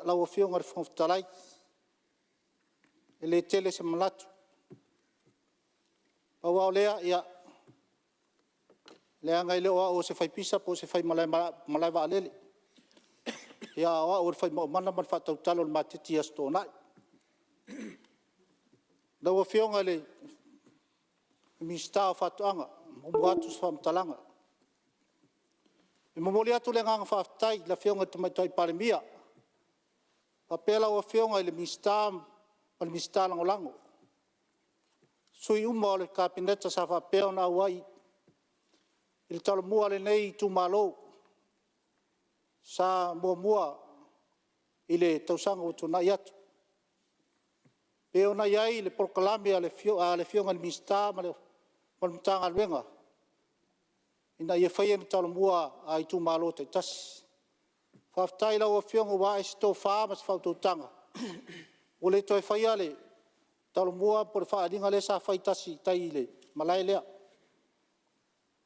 lau Afioga i le Fofoga Fetalai, e le tele se manatu. Pau lava o lea, leaga e le o au o se fai pisa po o se fai malae vaalele, a o au o le fai maumaga ma le faatautalo i le maketi i Aso Toonai. Lau Afioga i le Minisita o Faatoaga, e muamua atu se faamatalaga. E momoli atu le agaga faafetai i le Afioga i le Tamaitai Palemia faapea lau Afioga i le Minisita ma le Minisita Lagolago, sui usufono uma o le Kapeneta sa faapea ona auai i le Talomua a lenei itumalo sa muamua i le tausaga ua tuanai atu, pei ona i ai le polokalame a le Afioga i le Minisita ma le Matagaluega ina ia faia ni Talomua a itumalo taitasi. Faafetai i lau Afioga ua ae se tofa ma se faautautaga ua le toe faia le Talomua po o le faaaliga lea sa fai tasi i tai i le malae lea,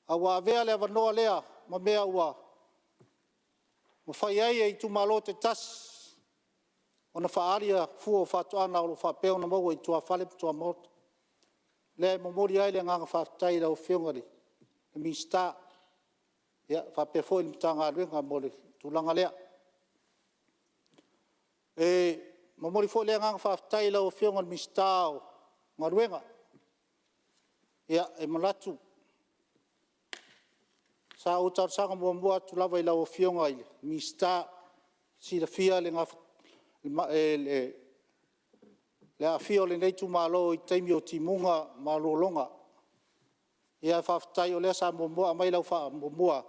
a ua avea le avanoa lea ma mea ua mafai ai e itumalo taitasi ona faaali fua o faatoaga o lo o faapea ona maua i tuafale ma tuamaota. O lea e momoli ai le agaga faafetai i lau Afioga i le Minisita faapea foi le Matagaluega mo le tulaga lea. E momoli foi le agaga faafetai i lau Afioga i le Minisita o Galuega. E manatu sa ou talosaga muamua atu lava i lau Afioga i le Minisita, e silafia le aafia o lenei itumalo i taimi o timuga ma lologa. Ae faafetai o lea sa muamua aumai lau faamuamua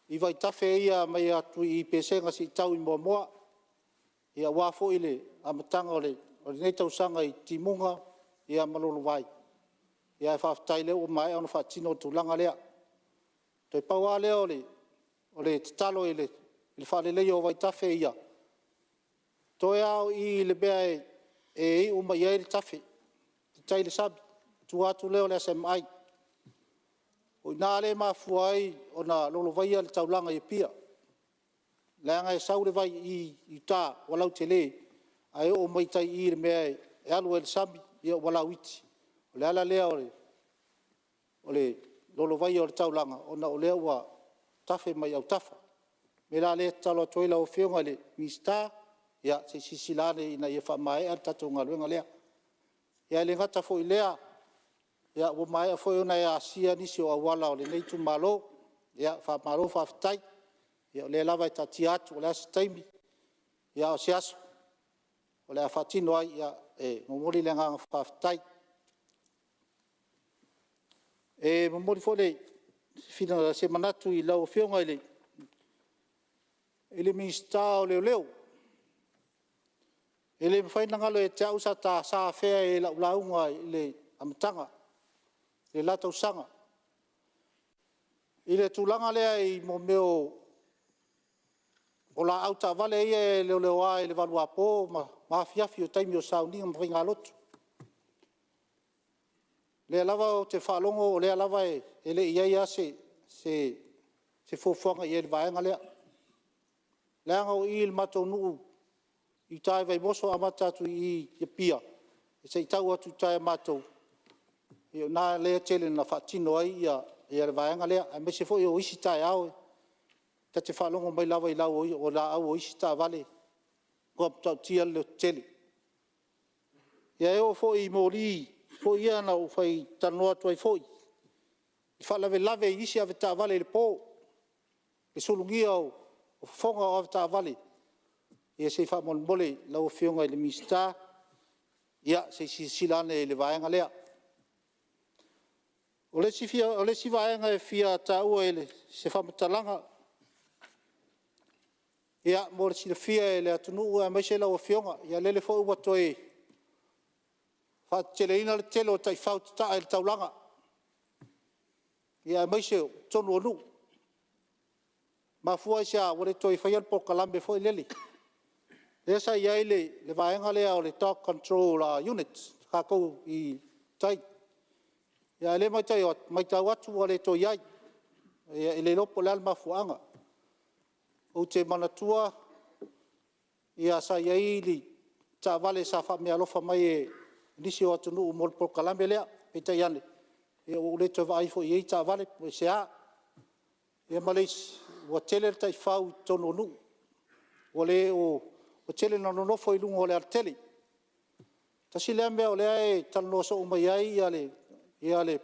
i vaitafe ia mai atu i Pesega seia tau i Moamoa, aua foi le amataga o lenei tausaga i timuga ma lolovai. Ae faafetai o lea ua maea ona faatino le tulaga lea. Toe pau lava lea o le tatalo i le faaleleia o vaitafe ia, toe lava o i i le mea e iu mai ai le tafe i tai i le sami, i tua atu lea o le SMI. O i ina lea e mafua ai ona lolovaia le taulaga i Apia, leaga e sau le vai i uta ua lautele, ae oo mai tai i i le mea e alu ai i le sami, ua lauiti. O le ala lea o le lolovaia o le taulaga, ona o lea ua tafe mai autafa. O le mea la lea e tatalo atu ai i lau Afioga i le Minisita, se i silasila ane ina ia faamaea le tatou galuega lea. Ae le gata foi i lea, ua maea foi ona e asia nisi o auala o lenei itumalo. Faamalo faafetai. O lea lava e taatia atu, o le a se taimi a o se aso o le a faatino ai. E momoli le agaga faafetai. E momoli foi se manatu i lau Afioga i le Minisita o Leoleo. E le mafai ona galo ia te au sa ta afea i lau lauga i le amataga i le la tausaga i le tulaga lea i mea o laau taavale ia e leoleoa i le vaeluapo ma afiafi i taimi o sauniga ma faigalotu. O lea lava ou te faalogo o lea lava e le i i ai lava se fuafuaga i ai i le vaega lea. Leaga o i i le matou nuu i uta i Vaimoso amata atu i Apia seia tau atu i uta ia matou, o i ina lea e tele ina faatino ai le vaega lea, aemaise foi o isi taeao ta te faalogo mai lava i laau o isi taavale, ua matua matautia le leotetele. Ia e oo foi i moli ia na ou talanoa atu ai foi i faalavelave i isi avetaavale i le po, le sulugia o fofoga o avetaavale, ia se i faamolemole lau Afioga i le Minisita, se i silasila ane i le vaega lea. O le isi vaega e fia taua i se faamatalaga, mo le silafia e le atunuu aemaise lau Afioga, ia lele foi ua toe faateteleina le tele o taifau tataa i le taulaga, aemaise o totonu o nuu. E mafua i se a? Ua le toe faia le polokalame foi lele lea sa i ai le vaega lea o le Dog Control Unit a tatou i tai, a o lea e matau atu ua le toe i ai. E le iloa po o le a le mafuaaga. Ou te manatua sa i ai ni taavale sa faameaalofa mai e nisi o atunuu mo le polokalame lea, peitai ane, ua ou le toe vaai foi i ia taavale po o aisea. Ia ma le isi, ua tele taifau i totonu o nuu, ua tele ina nonofo i luga o le alatele. Tasi lea mea o lea e talanoa soo mai ai le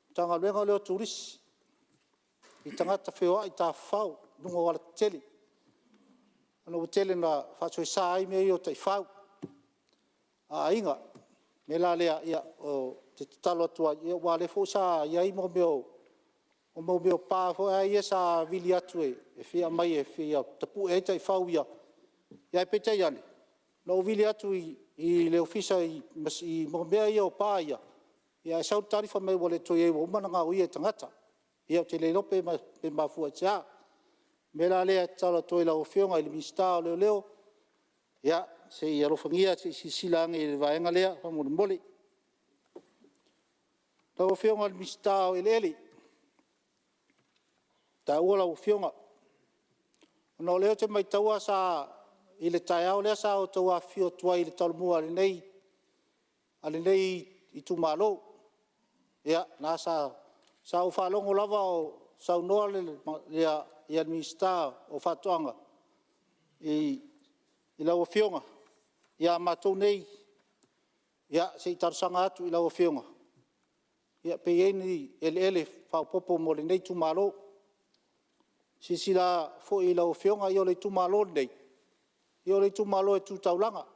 Matagaluega lea o Turisi i tagata feoai tafafao i luga o alatetele, ona ua tele ina faasoesa ai mea ia o taifau a aiga. O le mea la lea ou te tatalo atu ai, aua o lea foi sa i ai mea o pa ia sa vili atu e fia aumai e fia tapue ai taifau ia, ae peitai ane, na ou vili atu i le Ofisa i mea ia o pa ia, ae sau le tali fai mai ua le toe i ai ua uma ona gaoia e tagata. Ia ou te le iloa pe mafua i se a. O le mea la lea e tatalo atu ai i lau Afioga i le Minisita o Leoleo, ia se i alofagia se i silasila ane i le vaega lea faamolemole. Lau Afioga i le Minisita o Eleele, e taua lau Afioga. Ona o lea ou te mataua sa i le taeao lea sa outou afifio atu ai i le Talomua a lenei itumalo. Ia na sa ou faalogo lava o saunoa le Minisita o Faatoaga i lau Afioga ia matou nei, se i talosaga atu i lau Afioga pe i ai ni eleele faaopoopo mo lenei itumalo. Silasila foi lau Afioga, o le itumalo lenei, o le itumalo e tu taulaga,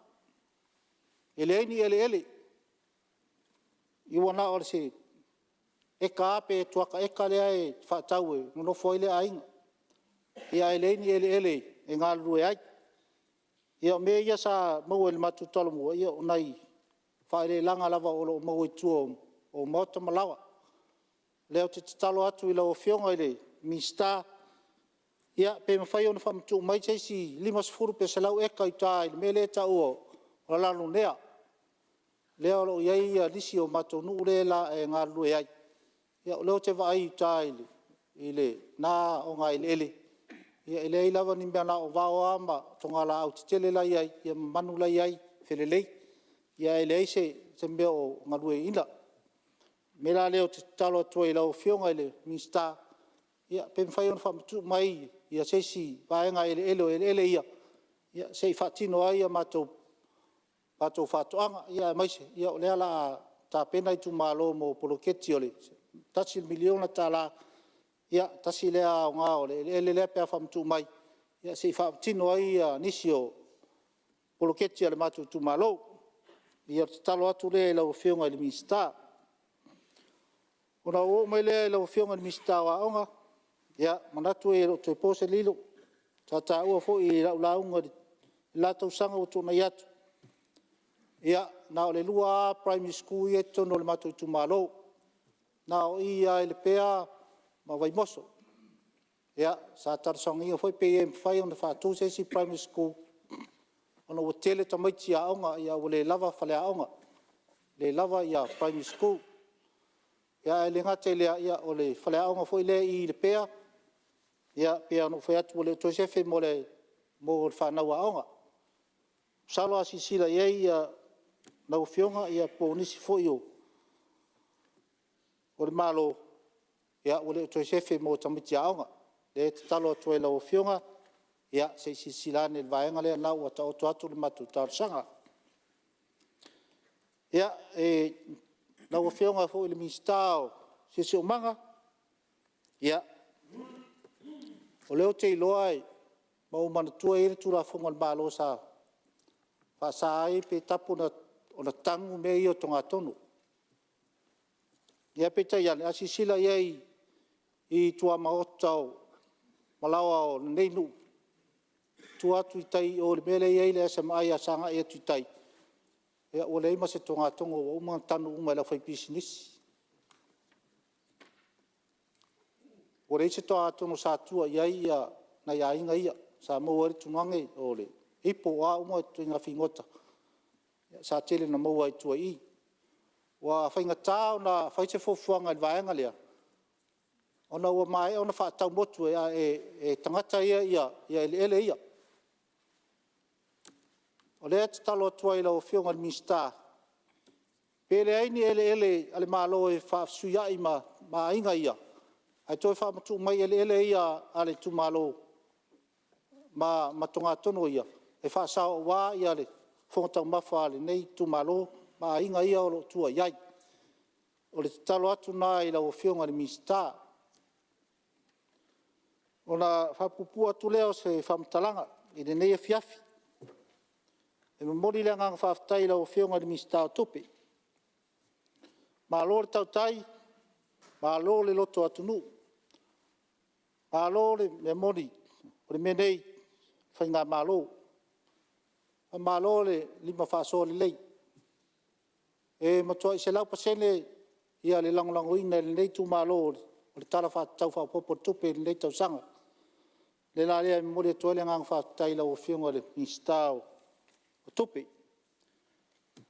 e leai ni eleele, ua na o se eka lava pe kuata eka lea e faatau e nonofo ai le aiga, ae leai ni eleele e galulue ai. Ia o mea ia sa maua i le matou Talomua, o nai faaeleeleaga lava o lo o maua i tua o maota ma laoa. O lea ou te tatalo atu i lau Afioga i le Minisita, pe mafai ona faamatuu mai se isi 50 pe 100 eka i uta i le mea lea e tau o Laloanea, lea o lo o i ai nisi o matou nuu lea e galulue ai. O lea ou te vaai i uta i lena ogaeleele, e leai lava ni mea na o vao lava ma togalaau tetele la e i ai ma manu la e i ai felelei, ae leai se mea o galueaiina. O le mea la lea ou te tatalo atu ai i lau Afioga i le Minisita, pe mafai ona faamatuu mai se isi vaega eleele o eleele ia se i faatino ai a matou faatoaga, aemaise o lea o le a tapena itumalo mo poloketi o le $1 miliona. Ia, tasi lea aoga o le eleele lea pe a faamatuu mai se i faatino ai nisi o poloketi a le matou itumalo. Ia, o le tatalo atu lea i lau Afioga i le Minisita. Ona ou oo mai lea i lau Afioga i le Minisita o Aoga, ia, e manatu e le o toe po se lilo, sa taua foi i lau lauga i le la tausaga ua tuanai atu, ia, na o le 2 lava primary schools ia e i totonu o le matou itumalo, na o i lava i Lepea ma Vaimoso. Sa talosagaina foi pe mafai ona faatu se isi primary school ona ua tele tamaiti aoga ae ua le lava faleaoga, le lava primary school. Ae le gata i lea, o le faleaoga foi lea i Lepea, pei lava ona ou fai atu ua le toe sefe mo le fanau aoga. Masalo a silasila i ai lau Afioga po o nisi foi o le Malo, ua le toe sefe mo tamaiti aoga. O lea e tatalo atu ai i lau Afioga, se i silasila ane i le vaega lea, o lena ua taoto atu le matou talosaga. Ia, lau Afioga foi i le Minisita o le Siosiomaga, ia, o lea ou te iloa ma ou manatua e i ai le Tulafono a le Malo sa faasa ai pe tapu ona tanu mea ia o togatogo. Ia peitai ane, a silasila i ai i tuamaota ma laoa o lenei nuu, tua atu i tai i o i le mea lea e i ai le SMI agai atu i tai, ua leai ma se togatogo ua uma ona tanu uma e le aufaipisinisi. Ua leai se togatogo sa tua i ai nai aiga ia sa maua ai le tugane, o le ipo, o a uma ituaiga figota sa tele ina maua i tua i i. Ua faigata ona fai se fuafuaga i le vaega lea, ona ua maea ona faatau motu e tagata ia eleele ia. O lea e tatalo atu ai i lau Afioga i le Minisita, pe leai ni eleele a le Malo e faafesuiai ma aiga ia, ae toe faamatuu mai eleele ia a le itumalo ma togatogo ia e faasao aua le fofoga taumafa o lenei itumalo ma aiga ia o lo o tua i ai. O le tatalo atu lena i lau Afioga i le Minisita. Ona faapuupuu atu lea o se faamatalaga i lenei afiafi. E momoli le agaga faafetai i lau Afioga i le Minisita o Tupe, malo le tautai, malo le loto atunuu, malo le mea moni, o le mea nei o faigamalo. Faamalo le lima faasoa lelei. E matuai 100% le lagolagoina e lenei itumalo o le Tala Faatatau Faaopoopo o le Tupe i lenei tausaga. O le mea la lea e momoli atu ai le agaga faafetai i lau Afioga i le Minisita o Tupe. E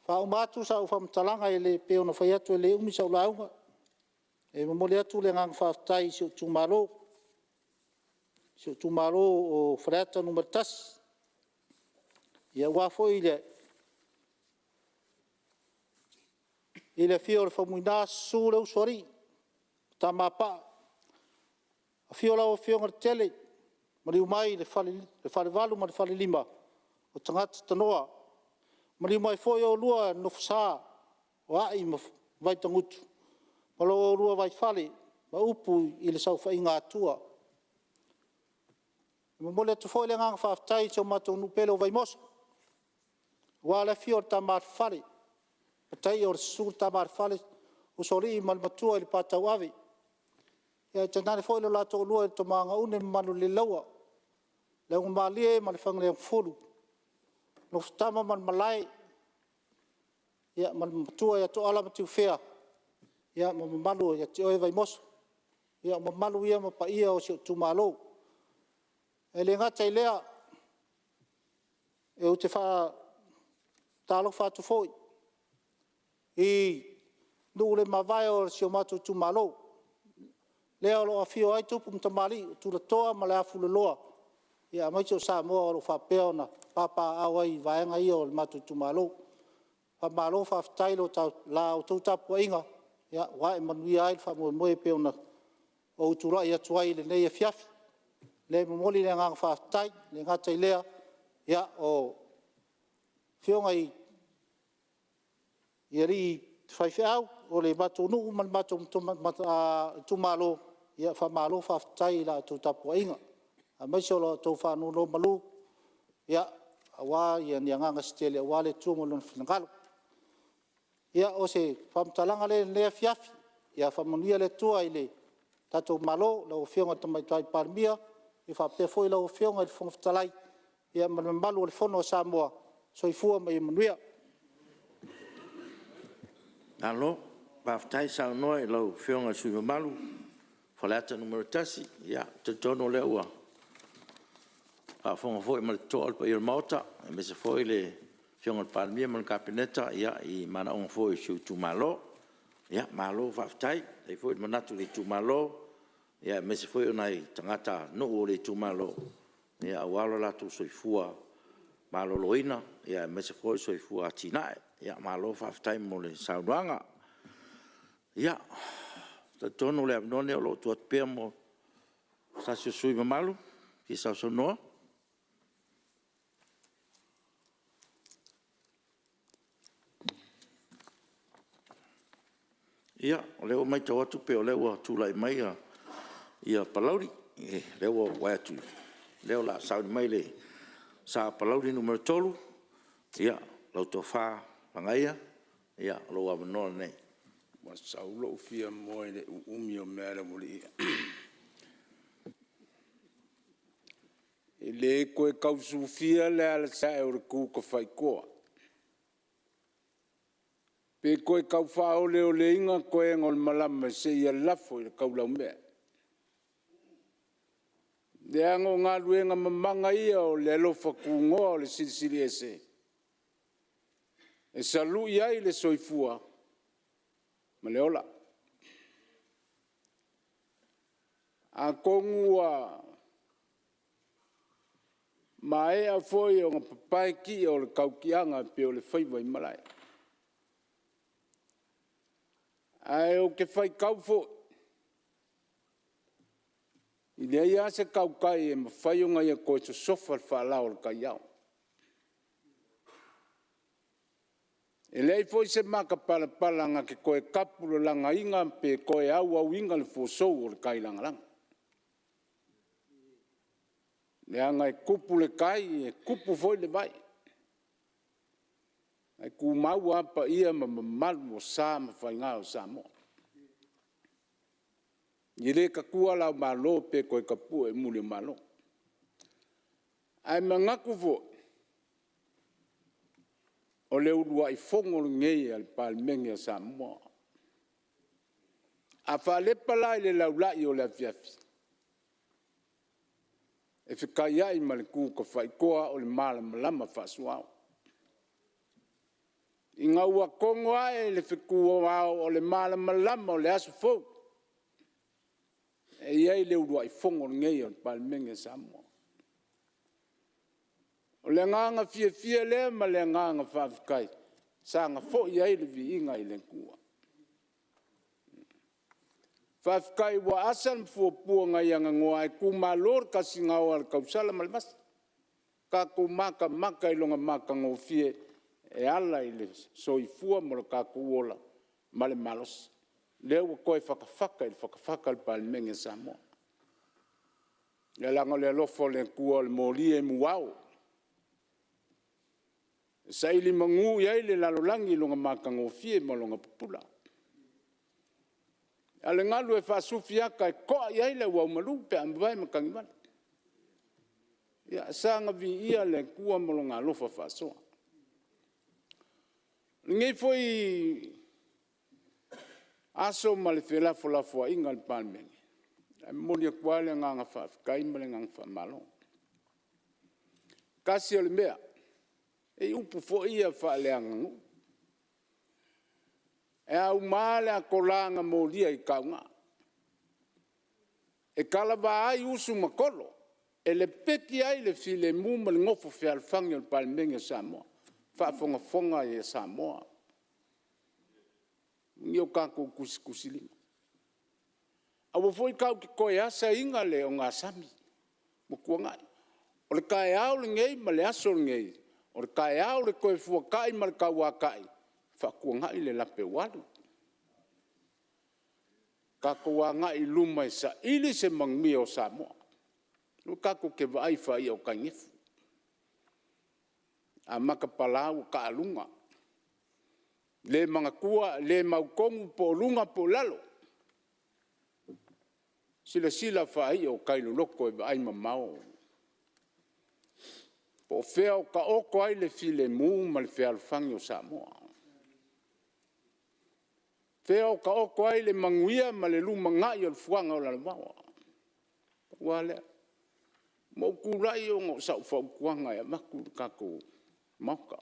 faauma atu sau faamatalaga e pei ona fai atu e le umi sau lauga, e momoli atu le agaga faafetai i si ou itumalo, si ou itumalo o Faleata 1, aua foi le afio o le Faumuina, susu le Usoalii, Tama a Paa, afio lau Afioga Letele, maliu mai le Falevalu ma le Falelima o Tagata Tanoa, maliu mai foi oulua le Nofosa o Aii ma Vaitagutu ma lo oulua vaifale ma upu i le saofaiga a Atua. E momoli atu foi le agaga faafetai i si o matou nuu pele o Vaimoso aua le afio o le Tama a le Fale, Mataia, susu le Tama a le Fale, Usoalii ma le Matua ia Lepatauave, ae tainane foi lo la toalua le Tomaagauaune ma Manuleleua, Leaogamalie ma le Fagalelefulu, Nofotama ma le malae, ma le matua ia Toala ma Tiufea ma le mamalu ia te oe Vaimoso. Ia o mamalu ia ma paia o si ou itumalo. E le gata i lea, ou te faatalofa atu foi i nuu le mavae o si o matou itumalo, lea o lo o afifio ai tupu ma tamalii, o tulatoa ma le aufueloloa, aemaise o Samoa o lo o faapea ona papaaao ai i vaega ia o le matou itumalo. Faamalo faafetai i la outou tapuaiga ua ae manuia ai le faamoemoe e pei ona ou tulai atu ai i lenei afiafi. O lea e momoli le agaga faafetai. E le gata i lea o afioga i alii faifeau o le matou nuu ma le matou itumalo, faamalo faafetai i la outou tapuaiga, aemaise o lo outou faanonomanu aua ni agaga se tele aua le Atua ma Lona finagalo. Ia, o se faamatalaga lea i lenei afiafi. Ia faamanuia le Atua i le tatou Malo, lau Afioga i le Tamaitai Palemia, faapea foi lau Afioga i le Fofoga Fetalai ma le mamalu o le Fono a Samoa. Soifua ma ia manuia. Malo faafetai saunoa i lau Afioga i le sui usufono mamalu mo Faleata 1. Ia, ou te talitonu o lea ua faafofoga foi ma le totoa le paia o le Maota, aemaise foi le Afioga i le Palemia ma le Kapeneta i manaoga foi o si ou itumalo. Malo faafetai. Faafetai foi le manatu i le itumalo, aemaise foi o nai tagatanuu o le itumalo aua lo latou soifua maloloina, aemaise foi o le soifua atinae. Malo faafetai mo le saunoaga. Ia, ou te talitonu o le avanoa lenei o lo o tuu atu pea mo se tasi o sui usufono mamalu e fia sausaunoa. Ia, o lea ua matau atu pei o lea ua tulai mai Palauli, o lea ua ou vaai atu o lea o le a sauni mai le sa o Palauli 3. Ia, lau Tofa Lagaaia, o lou avanoa lenei. Ua sau lou fia moe i le uumi o mea a le aualii ia. E le toe tau sufia le alaseae o le tutafaitoa, pe toe tau faaoleoleina toega o le malama seia lafo i le taulaumea. Leaga o galuega mamana ia o le alofa tunoa o le Silisili Ese e salui ai le soifua ma le ola. Atonu ua maea foi ona papae tia o le tautiaga pei o le faiva i malae. Ae ou te faitau foi, e leai lava se tautai e mafai ona ia toe sosofa le faalao o le taiao. E leai foi se matapalapala na te toe tapulalagaina pe toe auauina le fuesou o le tailagalaga. Leaga e tupu le tai e tupu foi le vai, ae tumau lava paia ma mamalu o sa ma faiga o Samoa. E le tatua la o Malo pe toe tapue muliomalo. Ae manatu foi, o le uluai fono lenei a le Palemene o Samoa. A faalepa la i le laulai o le afiafi, e fetaiai ma le tutafaitoa o le malamalama faasuaao. Ina ua togo ae le fetu o ao o le malamalama o le aso fou, E i ai le uluai fono lenei a le Palemene o Samoa. O le agaga fiafia lea ma le agaga faafetai, saga foi ai le viiga i le Atua. Faafetai ua asa le fuafua nai aganoa ae tumalo le tasigaoa a le tausala ma le vasa. Tatou matamata i lona matagofie e ala i le soifua ma lo tatou ola ma le malosi. Lea ua toe fatafata i le fatafata le Palemene o Samoa. Ia leaga o le alofa o le Atua o le moli e mu ao, e saili manu i ai le lalolagi i lona matagofie ma lona pupula. A o le galu e faasufiata e to'a i ai le auaumalu pe a mavae matagivale. Ia saga viia le Atua ma Lona alofa faasoa. I lenei foi aso ma le felafolafoaiga a le Palemene, e momoli atu lava le agaga faafetai ma le agaga faamalo. Tasi o le mea, e i ai upu foi ia faaleaganuu, e auma le atola na molia i tauga, e talava ai usu ma tolo, e lepeti ai le filemu ma le nofo fealofani a le Palemene o Samoa, faafogafoga Samoa i o tatou tusitusilima. Aua foi tatou te toe asaina le ogasami ua tuanai. O le taeao lenei ma le aso lenei, o le taeao o le toefuatai ma le tauatai, faatuanai le lape ua alu. Tatou agai i luma e saili se manuia o Samoa. Aua tatou te vaai faai'a o tainefu, a matapala ua taaaluga, le manatua, le mautonu po o luga po o lalo. Silasila faai'a o tai loloto e vaaimamao po o fea o taoto ai le filemu ma le fealofani o Samoa. O fea o taoto ai le manuia ma le lumanai o le fuaga o lalovaoa. Pau lava lea, ua ou tulai ona o sau fautuaga e avatu i le tatou Maota,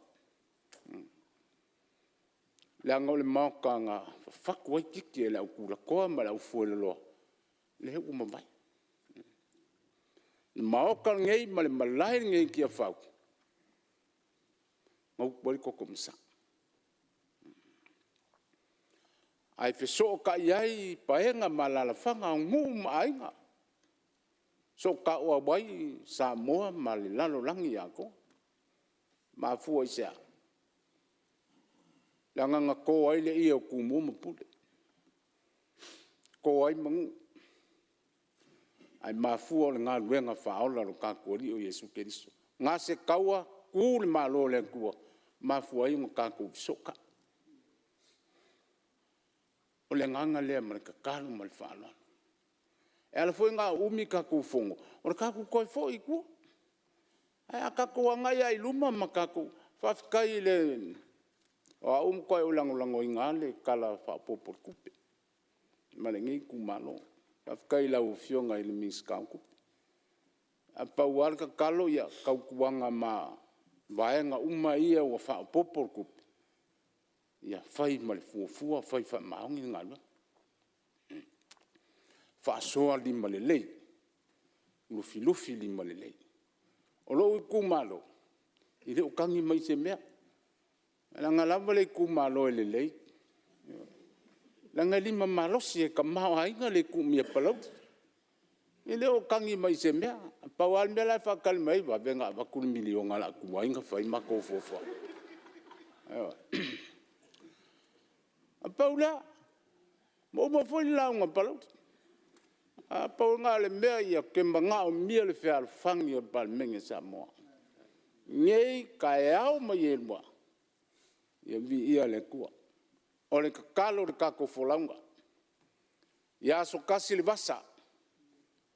leaga o le Maota na fafatu ai titi e le autulatoa ma le aufueloloa, lea ua mavae. O le Maota lenei ma le malae lenei i Tiafau na utu ai le toto masaa, ae fesootai ai paega ma alaalafaga o nuu ma aiga, sootauau ai Samoa ma le lalolagi atoa. E mafua i se a? Leaga na to ai le ie o Tumua ma Pule, to ai manu, ae mafua o le galuega faaola a lo tatou Alii o Iesu Keriso. Gase taua, tu le Malo o le Atua, mafua ai ona tatou fesootai. O le agaga lea ma le tatalo ma le faaaloalo. E ala foi ona umi a tatou fono, o le tatou toe foi i tua. Ae a tatou agai lava i luma ma tatou… Faafetai o au e matua ou lagolagoina lava le Tala Faaopoopo o le Tupe ma lenei itumalo. Faafetai i lau Afioga i le Minisita o Tupe. Ae pau lava le tatalo, ia tautuana ma vaega uma ia ua faaopoopo le tupe, ia fai ma le fuafua, fai faamaoni le galuega. Faasoa limalelei, lufilufi limalelei. O lou itumalo, e le o tagi mai i se mea, leaga lava le itumalo e lelei, leaga e lima malosi, e tamaoaiga le itumia Palauli. E le o tagi mai i se mea, na pau lava le mea la e faatali mai ai, vave ona avatu le $1 miliona o le a tuai ona fai matou fuafuaga. Ioe. Na pau lea, ua uma foi le lauga a Palauli. Ae pau lena o le mea ou te manaomia le fealofani o le Palemene o Samoa, nei, taeao ma ielua, ia viia le Atua. O le tatalo i le tatou folauga, ia aso tasi le vasa,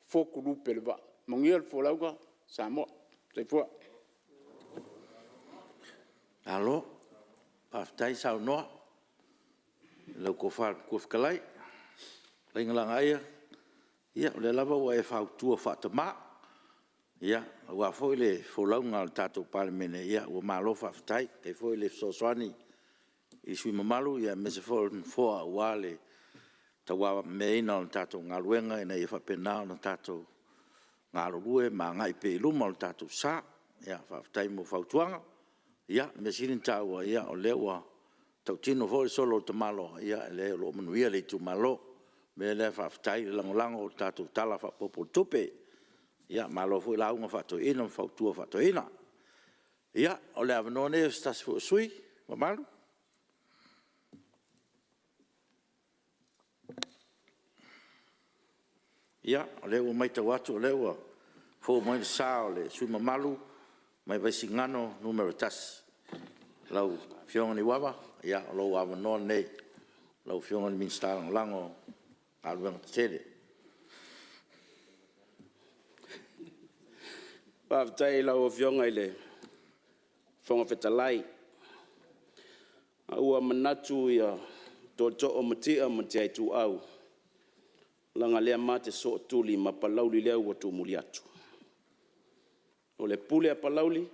fotulupe le vaa. Manuia le folauga Samoa. Soifua. Malo faafetai saunoa i lau Tofa i le Matua Fetalai lau Fetalaiga Lagaaia. Ia o lea lava ua e fautua faatama aua foi le folauga a le tatou Palemene, ua malo faafetai. Faafetai foi le fesoasoani i sui usufono mamalu aemaise foi o le Nofoa aua le tauavameaina o le tatou galuega ina ia faapena ona tatou galulue ma agai pea i luma lo tatou sa. Faafetai mo fautuaga. O le mea sili ona taua, o lea ua tautino foi le solo a le tamaloa, e leai o lo o manuia le itumalo. O le mea lea faafetai le lagolago i le tatou Tala Faaopoopo o le Tupe. Malo foi lauga faatoeaina ma fautua faatoeaina. Ia, o le avanoa lenei o se tasi foi o sui usufono mamalu. Ia, o lea ua matau atu o lea ua fou mai le sa o le sui usufono mamalu mai Vaisigano Nu.1. Lau Afioga Niuava, o lou avanoa lenei lau Afioga i le Minisita Lagolago o Galuega Tetele. Faafetai i lau Afioga i le Fofoga Fetalai. A ua manatu ia tootoo o Matia ma Matia Ituau, leaga o lea e ma te sootuli ma Palauli lea ua tumuli atu. O le pule a Palauli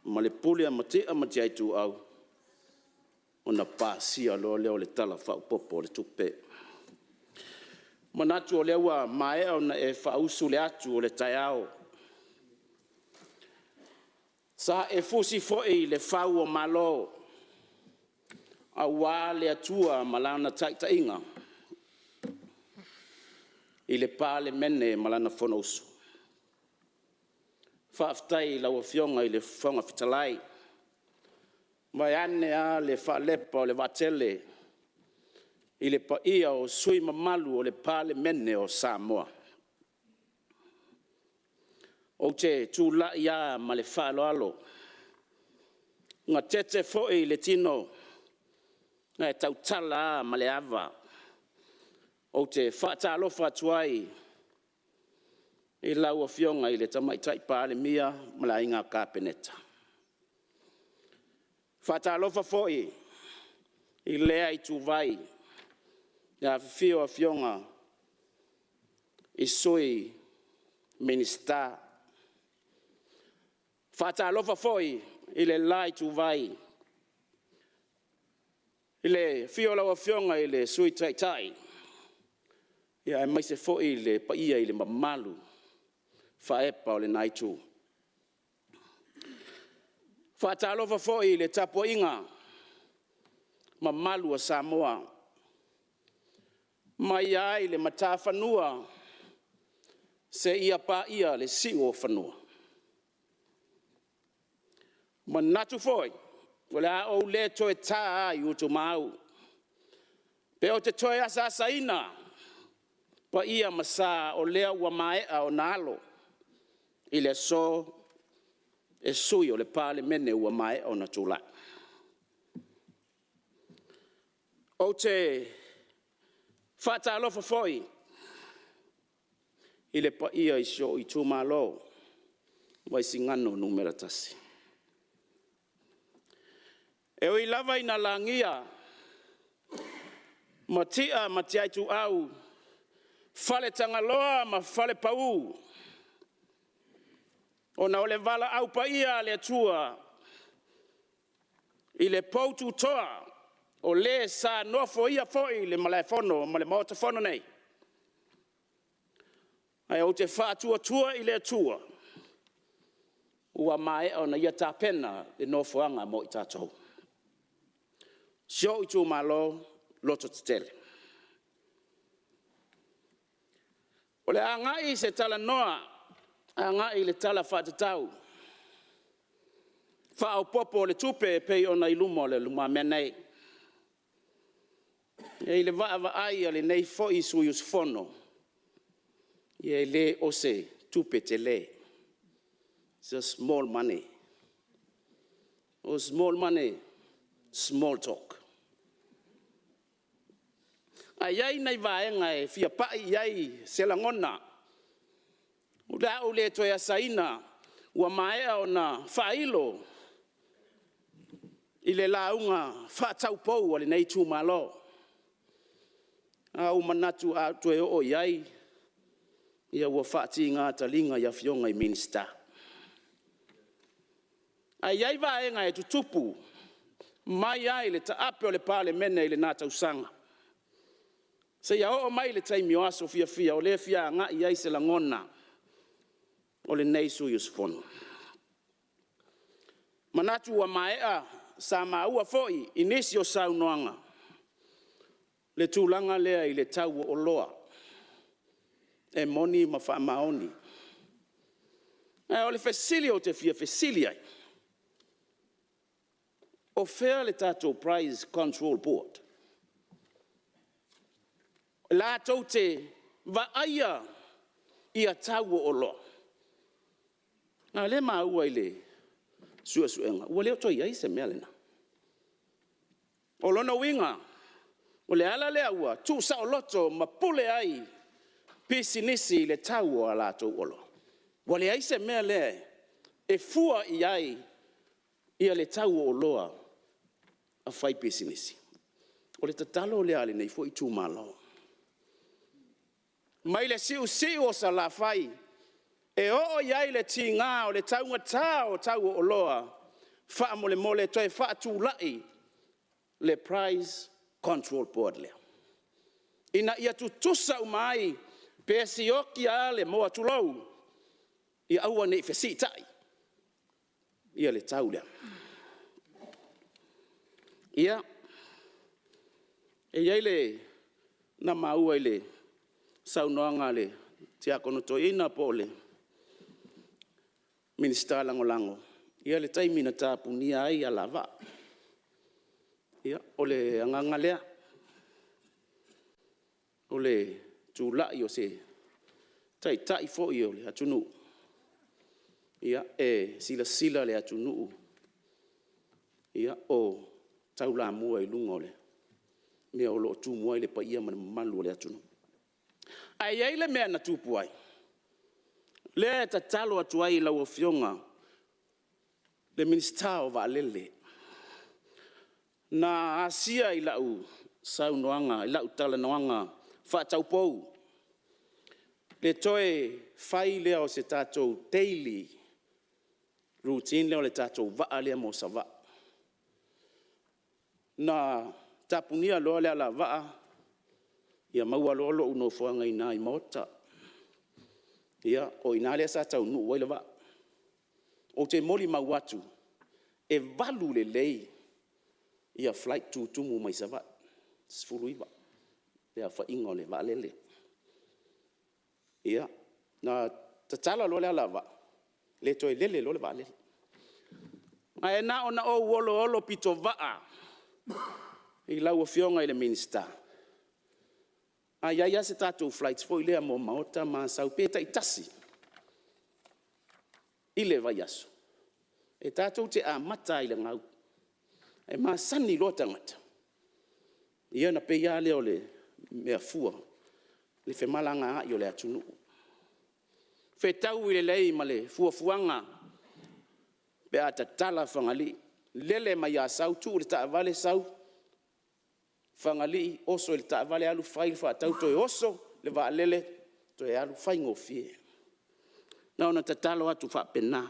ma le pule a Matia ma Matia Ituau, ona pasia loa lea o le Tala Faaopoopo o le Tupe. E manatu o lea ua maea ona e faausu le atu o le taeao, sa e fusi foi le fau o Malo aua le Atua ma Lana taitaiga i le Palemene ma lana Fonousu. Faafetai i lau Afioga i le Fofoga Fetalai, vaeane lava le faalepa o le vaatele i le paia o sui usufono mamalu o le Palemene o Samoa. Ou te tulai lava ma le faaaloalo, e gatete foi le tino ae tautala lava ma le ava. Ou te faatalofa atu ai i lau Afioga i le Tamaitai Palemia ma le Aiga Kapeneta. E faatalofa foi i lea ituvai i le afifio o afioga i Sui Minisita. E faatalofa foi i le la ituvai i le afio o lau Afioga i le Sui Taitai aemaise foi le paia i le mamalu faaepa o lena itu. E faatalofa foi i le tapuaiga mamalu a Samoa mai lava i le matafanua seia paia le siuofanua. E manatu foi o le a ou le toe ta lava i Utumaau pe ou te toe asaasaina paia ma sa o lea ua maea ona alo i le aso e sui o le Palemene ua maea ona tulai. Ou te faatalofa foi i le paia i si ou itumalo o Vaisigano Nu.1. E ui lava ina lagia Matia ma Matia Ituau, Faletagaloa ma Falepau, ona o le valaau paia a le Atua i le poututoa o le sa nofoia foi le Malaefono ma le Maota Fono nei, ae ou te faatuatua i le Atua ua maea ona Ia tapena le nofoaga mo i tatou. Si ou itumalo, lototetele. O le a agai se talanoa i le Tala Faatatau Faaopoopo o le Tupe e pei ona i lumamea nei. I le vaavaai a lenei foi sui usufono, e le o se tupe tele, it's a small money. Small money, small talk. Ae i ai nai vaega e fia pai i ai se lagona, o le a ou le toe asaina ua maea ona faailo i le lauga faataupou a lenei itumalo. Ae ua ou manatu a toe oo i ai, ua faatiga taliga i Afioga i Minisita. Ae i ai vaega e tutupu mai lava i le taape o le Palemene i lena tausaga. Seia oo mai i le taimi o aso fiafia o lea e fia agai i ai se lagona o lenei sui usufono. E manatu ua maea, sa maua foi i nisi o saunoaga le tulaga lea i le tau o oloa. E moni ma faamaoni. Ae o le fesili ou te fia fesili ai, o fea le tatou Price Control Board? E latou te vaaia ia tau o oloa. A o lea e maua i le suesuega ua le o toe i ai se mea lena. O lona uiga, o le ala lea ua tuusaoloto ma pule ai pisinisi i le tau o a latou oloa. Ua leai se mea lea e fua i ai le tau o oloa a faipisinisi. O le tatalo lea a lenei foi itumalo. Mai le siusiu o Salafai e oo i ai le tiga o le tau o oloa, faamolemole toe faatulai le Price Control Board lea, ina ia tutusa uma ai, pe sioki lava le moa, tulou, ia aua ne i fesiitai ia le tau lea. Ia, e i ai le… na maua i le saunoaga a le Tiakono Toeaina po o le Minisita Lagolago le taimi na tapunia ai alavaa. Ia, o le agaga lea, o le tulai o se Taitai foi o le atunuu, e silasila le atunuu o taulamua i luga o le mea o lo o tumu ai le paia ma le mamalu o le atunuu. Ae i ai le mea na tupu ai, lea e tatalo atu ai i lau Afioga i le Minisita o Vaalele, na asia i lau talanoaga faataupou le toe fai lea o se tatou daily routine lea o le tatou vaa lea mo Savaii. Na tapunia loa le alavaa maua loa lou nofoaga i ina i Maota. Ia, o i ina lea sa taunuu ai le vaa. Ou te molimau atu, e 8 lelei flight tutumu mai Savaii, 19 le aofaiga o le vaalele. Ia, na tatala loa le alavaa, le toe lele loa le vaalele. Ae na ona ou oloolopitovaa i lau Afioga i le Minisita, a i ai lava se tatou flight foi lea mo Maota ma Asau pe taitasi i le vaiaso, e tatou te amata lava i le gau, e masani loa tagata, ia ona pei lava lea o le mea fua le femalagaai o le atunuu. Fetaui lelei ma le fuafuaga pe a tatala Fagalii, lele mai Asau tuu le taavale sau Fagalii, oso i le taavale alu fai le faatau toe oso le vaalele toe alu, faigofie. Na ona tatalo atu faapena.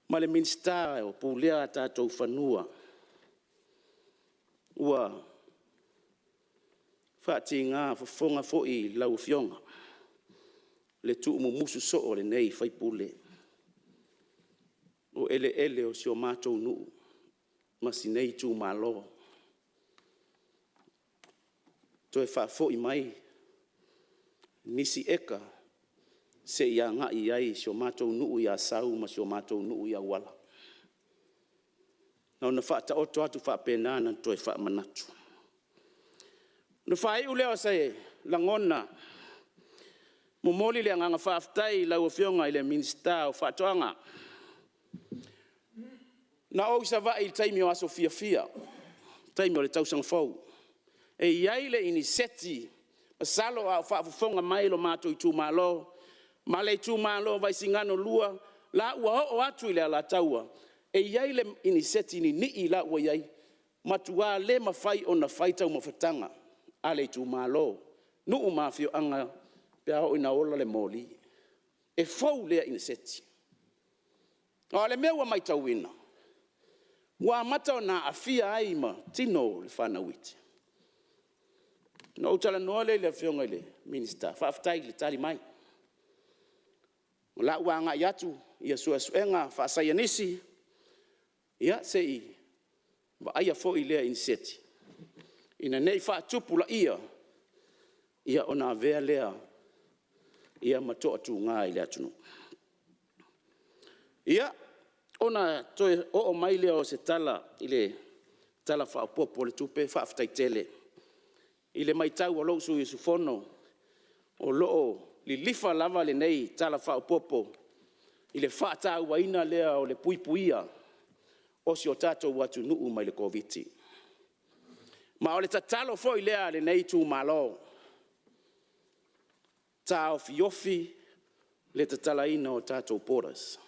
Ma le Minisita o pulea tatou fanua, ua faatiga fofoga foi i lau Afioga le tuumumusu soo o lenei sui usufono. O eleele o si o matou nuu ma si nei itumalo, toe faafoi mai nisi eka se i agai i ai si o matou nuu i Asau ma si o matou nuu i Auala. Na ona faataoto atu faapena na ona toe faamanatu. Ona faaiu lea o se lagona, momoli le agaga faafetai i lau Afioga i le Minisita o Faatoaga. Na ou i Savaii i taimi o aso fiafia, taimi o le tausaga fou. E i ai le iniseti, masalo a o faafofoga mai lo matou itumalo ma le itumalo o Vaisigano 2, la ua oo atu i le Alataua, e i ai le iniseti ninii la ua i ai, matua le mafai ona fai taumafataga a le itumalo, nuu ma afioaga pe a oo ina ola le moli. E fou lea iniseti. A o le mea ua matauina, ua amata ona aafia ai ma tino o le fanau iti. Ona ou talanoa lea i le Afioga i le Minisita, faafetai i le tali mai. O la ua agai atu ia suesuega faasaienisi se i vaaia foi lea inisieti ina ne i faatupulaia ona avea lea ma toatuga i le atunuu. Ia, ona toe oo mai lea o se tala i le Tala Faaopoopo o le Tupe, faafetai tele. I le matau a lou sui usufono, o lo o lilifa lava lenei Tala Faaopoopo i le faatauaina lea o le puipuia o si o tatou atunuu mai le Koviti. Ma o le tatalo foi lea a lenei itumalo, taofiofi le tatalaina o tatou borders,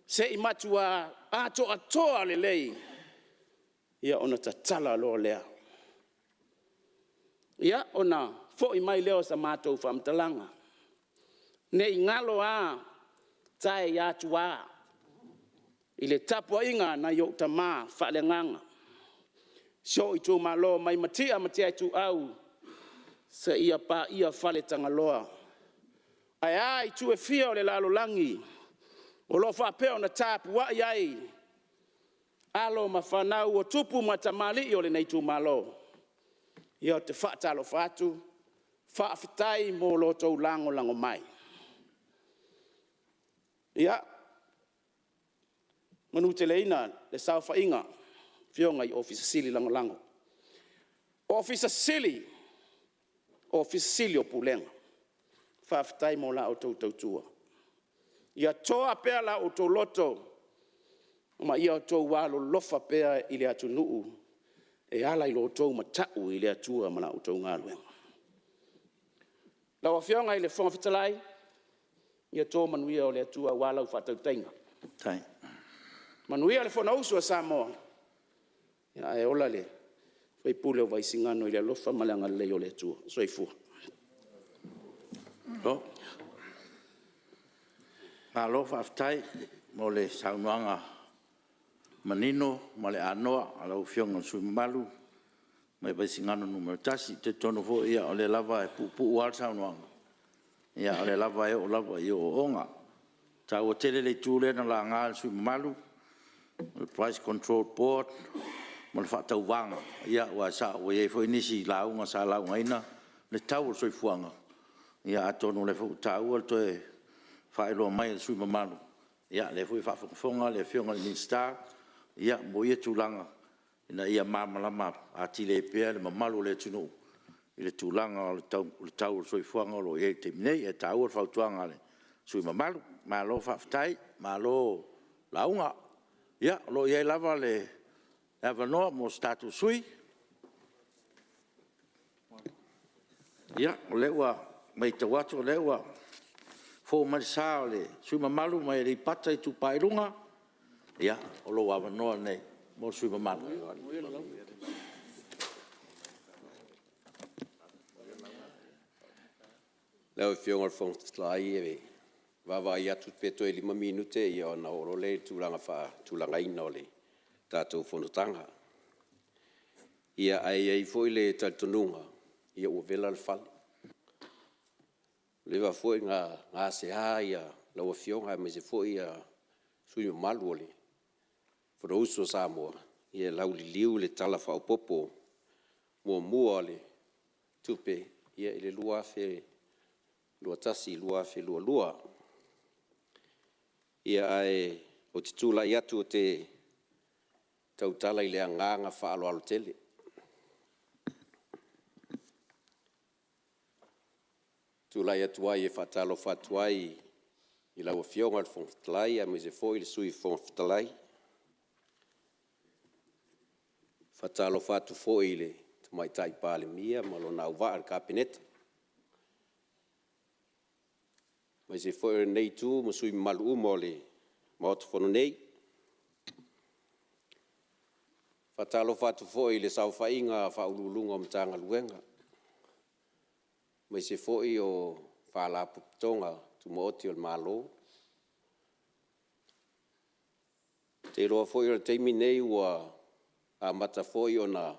se i matua atoatoa lelei ona tatala loa lea. Ia, ona foi mai lea o se matou faamatalaga, ne i galo lava tae ia Atua i le tapuaiga a nai ou tama faaleagaga, si ou itumalo mai Matia ma Matia Ituau seia paia Faletagaloa. Ae a itu e fia o le lalolagi o lo o faapea ona tapuai ai alo ma fanau o tupu ma tamalii o lenei itumalo. Ia ou te faatalofa atu, faafetai mo lo outou lagolago mai. Ia manuteleina le saofaiga a afioga i Ofisa Sili Lagolago, Ofisa Sili o Pulega, faafetai mo la outou tautua. Ia toa pea la outou loto ma ia outou alolofa pea i le atunuu e ala i lo outou matau i le Atua ma la outou galuega. Lau Afioga i le Fofoga Fetalai, ia to manuia o le Atua aua lau faatautaiga. Manuia le Fonousu a Samoa, ae ola le sui usufono o Vaisigano i le alofa ma le agalelei o le Atua. Soifua. Malo faafetai mo le saunoaga manino ma le anoa a lau Afioga i le sui usufono mamalu mai Vaisigano 1. E talitonu foi o lea lava e puupuu lava le saunoaga, a o lea lava e oo i ooooga. E taua tele le itu lea na laga e le sui usufono mamalu, o le Price Control Board ma le faatauvaga, aua e sao ua i ai foi nisi lauga sa laugaina le tau o le soifuaga, atonu o lea foi ua taua le toe faailoa mai e le sui usufono mamalu, o lea foi e faafogafoga le Afioga i le Minisita mo ia tulaga ina ia malamalama atili ai pea le mamalu o le atunuu i le tulaga o le tau o le soifuaga o lo o i ai i le taimi nei. Ae taua le fautuaga a le sui usufono mamalu. Malo faafetai, malo lauga. Ia, o lo o i ai lava le avanoa mo se tatou sui usufono. Ia, o lea ua matau atu o lea ua fou mai le sa o le sui usufono mamalu mai Aleipata Itupa i Luga. Ia, o lou avanoa lenei mo le sui usufono mamalu. Lau Afioga i le Fofoga Fetalai e vaavaai atu pe toe 5 minute ona oo loa lea i le tulaga faatulagaina o le tatou fonotaga. Ia ae i ai foi le talitonuga ua vela le fala, ua leva foi ona gasea lau Afioga aemaise foi sui usufono mamalu o le Fonousu a Samoa e lauliliu le Tala Faaopoopo Muamua o le Tupe i le 2021/2022. Ia ae ou te tulai atu ou te tautala i le agaga faaaloalo tele. E tulai atu ai e faatalofa atu ai i lau Afioga i le Fofoga Fetalai aemaise foi le Sui Fofoga Fetalai. E faatalofa atu foi i le Tamaitai Palemia ma lona auvaa le Kapeneta, aemaise foi o lenei Itu ma sui usufono mamalu uma o le Maota Fono nei. E faatalofa atu foi i le saofaiga a Ofisa Sili o Pulega o Matagaluega, aemaise foi o Faalapotopotoga Tumaoti a le Malo. Ou te iloa foi o le taimi lenei ua amata foi ona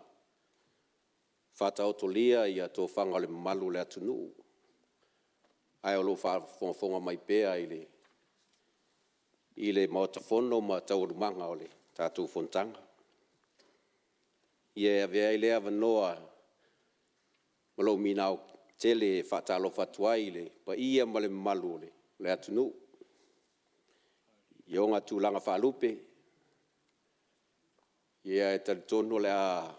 faataotolia tofaga o le mamalu o le atunuu ae o lo o faafogafoga mai pea i le Maota Fono ma taualumaga o le tatou Fonotaga. Ia e avea ai lea avanoa ma lou migao tele e faatalofa atu ai i le paia ma le mamalu o le atunuu i ona tulaga faalupe. E talitonu o le a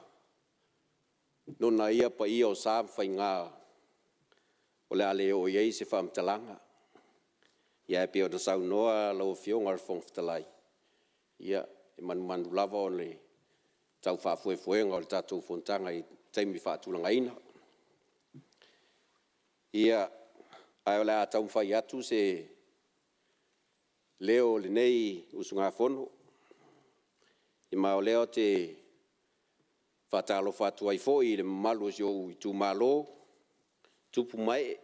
nona ia paia o sa ma faiga o le a le oo i ai se faamatalaga. Ae pei ona saunoa lau Afioga i le Fofoga Fetalai, ia e manumanu lava ona o le tau faafoefoega o le tatou Fonotaga i taimi faatulagaina. Ia, ae o le a taumafai atu se leo o lenei usugafono, ma o lea ou te faatalofa atu ai foi i le mamalu o si ou itumalo, tupu ma ee,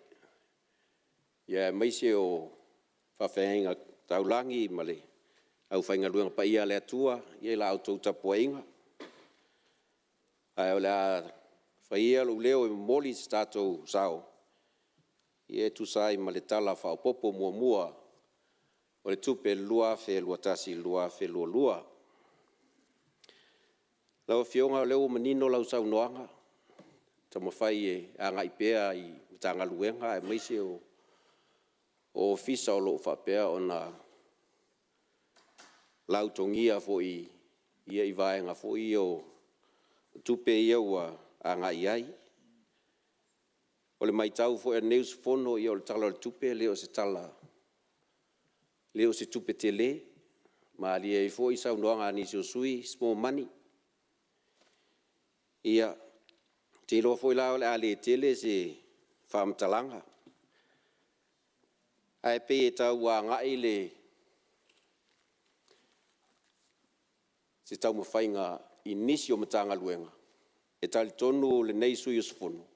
aemaise o faafeagaiga taulagi ma le aufaigaluega paia a le Atua i la outou tapuaiga. Ae o le a fai ia lou leo e momoli so tatou sao e tusa ai ma le Tala Faaopoopo Muamua o le Tupe 2021/2022. Lau Afioga o lea ua manino lau saunoaga e taumafai e agai pea i Matagaluega aemaise o Ofisa o lo o faapea ona lautogia foi i vaega foi ia o tupe ia ua agai i ai. O le matau foi a lenei usufono, o le Tala o le Tupe e le o se tupe tele. E malie ai foi saunoaga a nisi o sui usufono, small money. Ia, ou te iloa foi la o le a le tele se faamatalaga, ae pei e tau agai se taumafaiga i nisi o Matagaluega e talitonu lenei sui usufono,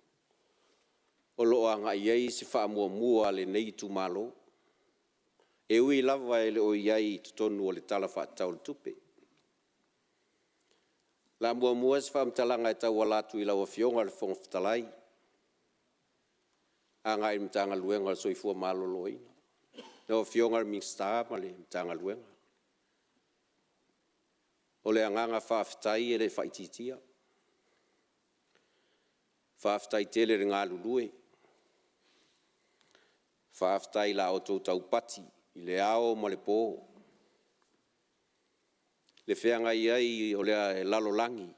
o lo o agai i ai se faamuamua a lenei itumalo, e ui lava e le o i ai i totonu o le Tala Faatatau o le Tupe. O le a muamua se faamatalaga e tauala atu i lau Afioga i le Fofoga Fetalai, agai i le Matagaluega o le Soifua Maloloina, lau Afioga i le Minisita ma le Matagaluega. O le agaga faafetai e le faaitiitia. Faafetai tele le galulue, faafetai i la outou taupati i le ao ma le po, le feagai ai o le lalolagi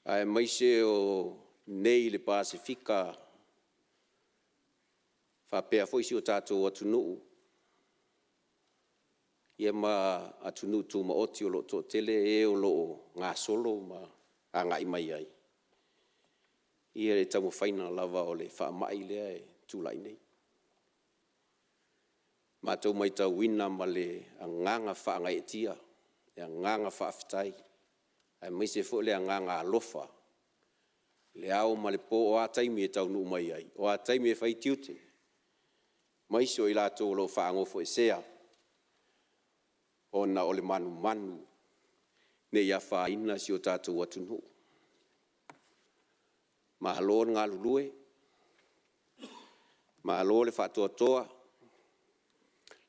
aemaise o i inei i le Pasefika faapea foi si o tatou atunuu ma atunuu tumaoti o lo o toatele e o lo o gasolo ma agai mai ai i le taumafaiga lava o le faamai lea e tulai nei. Ua matou matauina ma le agaga faagaeetia, le agaga faafetai, aemaise foi o le agaga alofa i le ao ma le po, o a taimi e taunuu mai ai, o a taimi e fai ai tiute, aemaise o i latou o lo o faanofoesea ona o le manumanu ne i afaina si o tatou atunuu. Malo le galulue, malo le faatoatoa, ua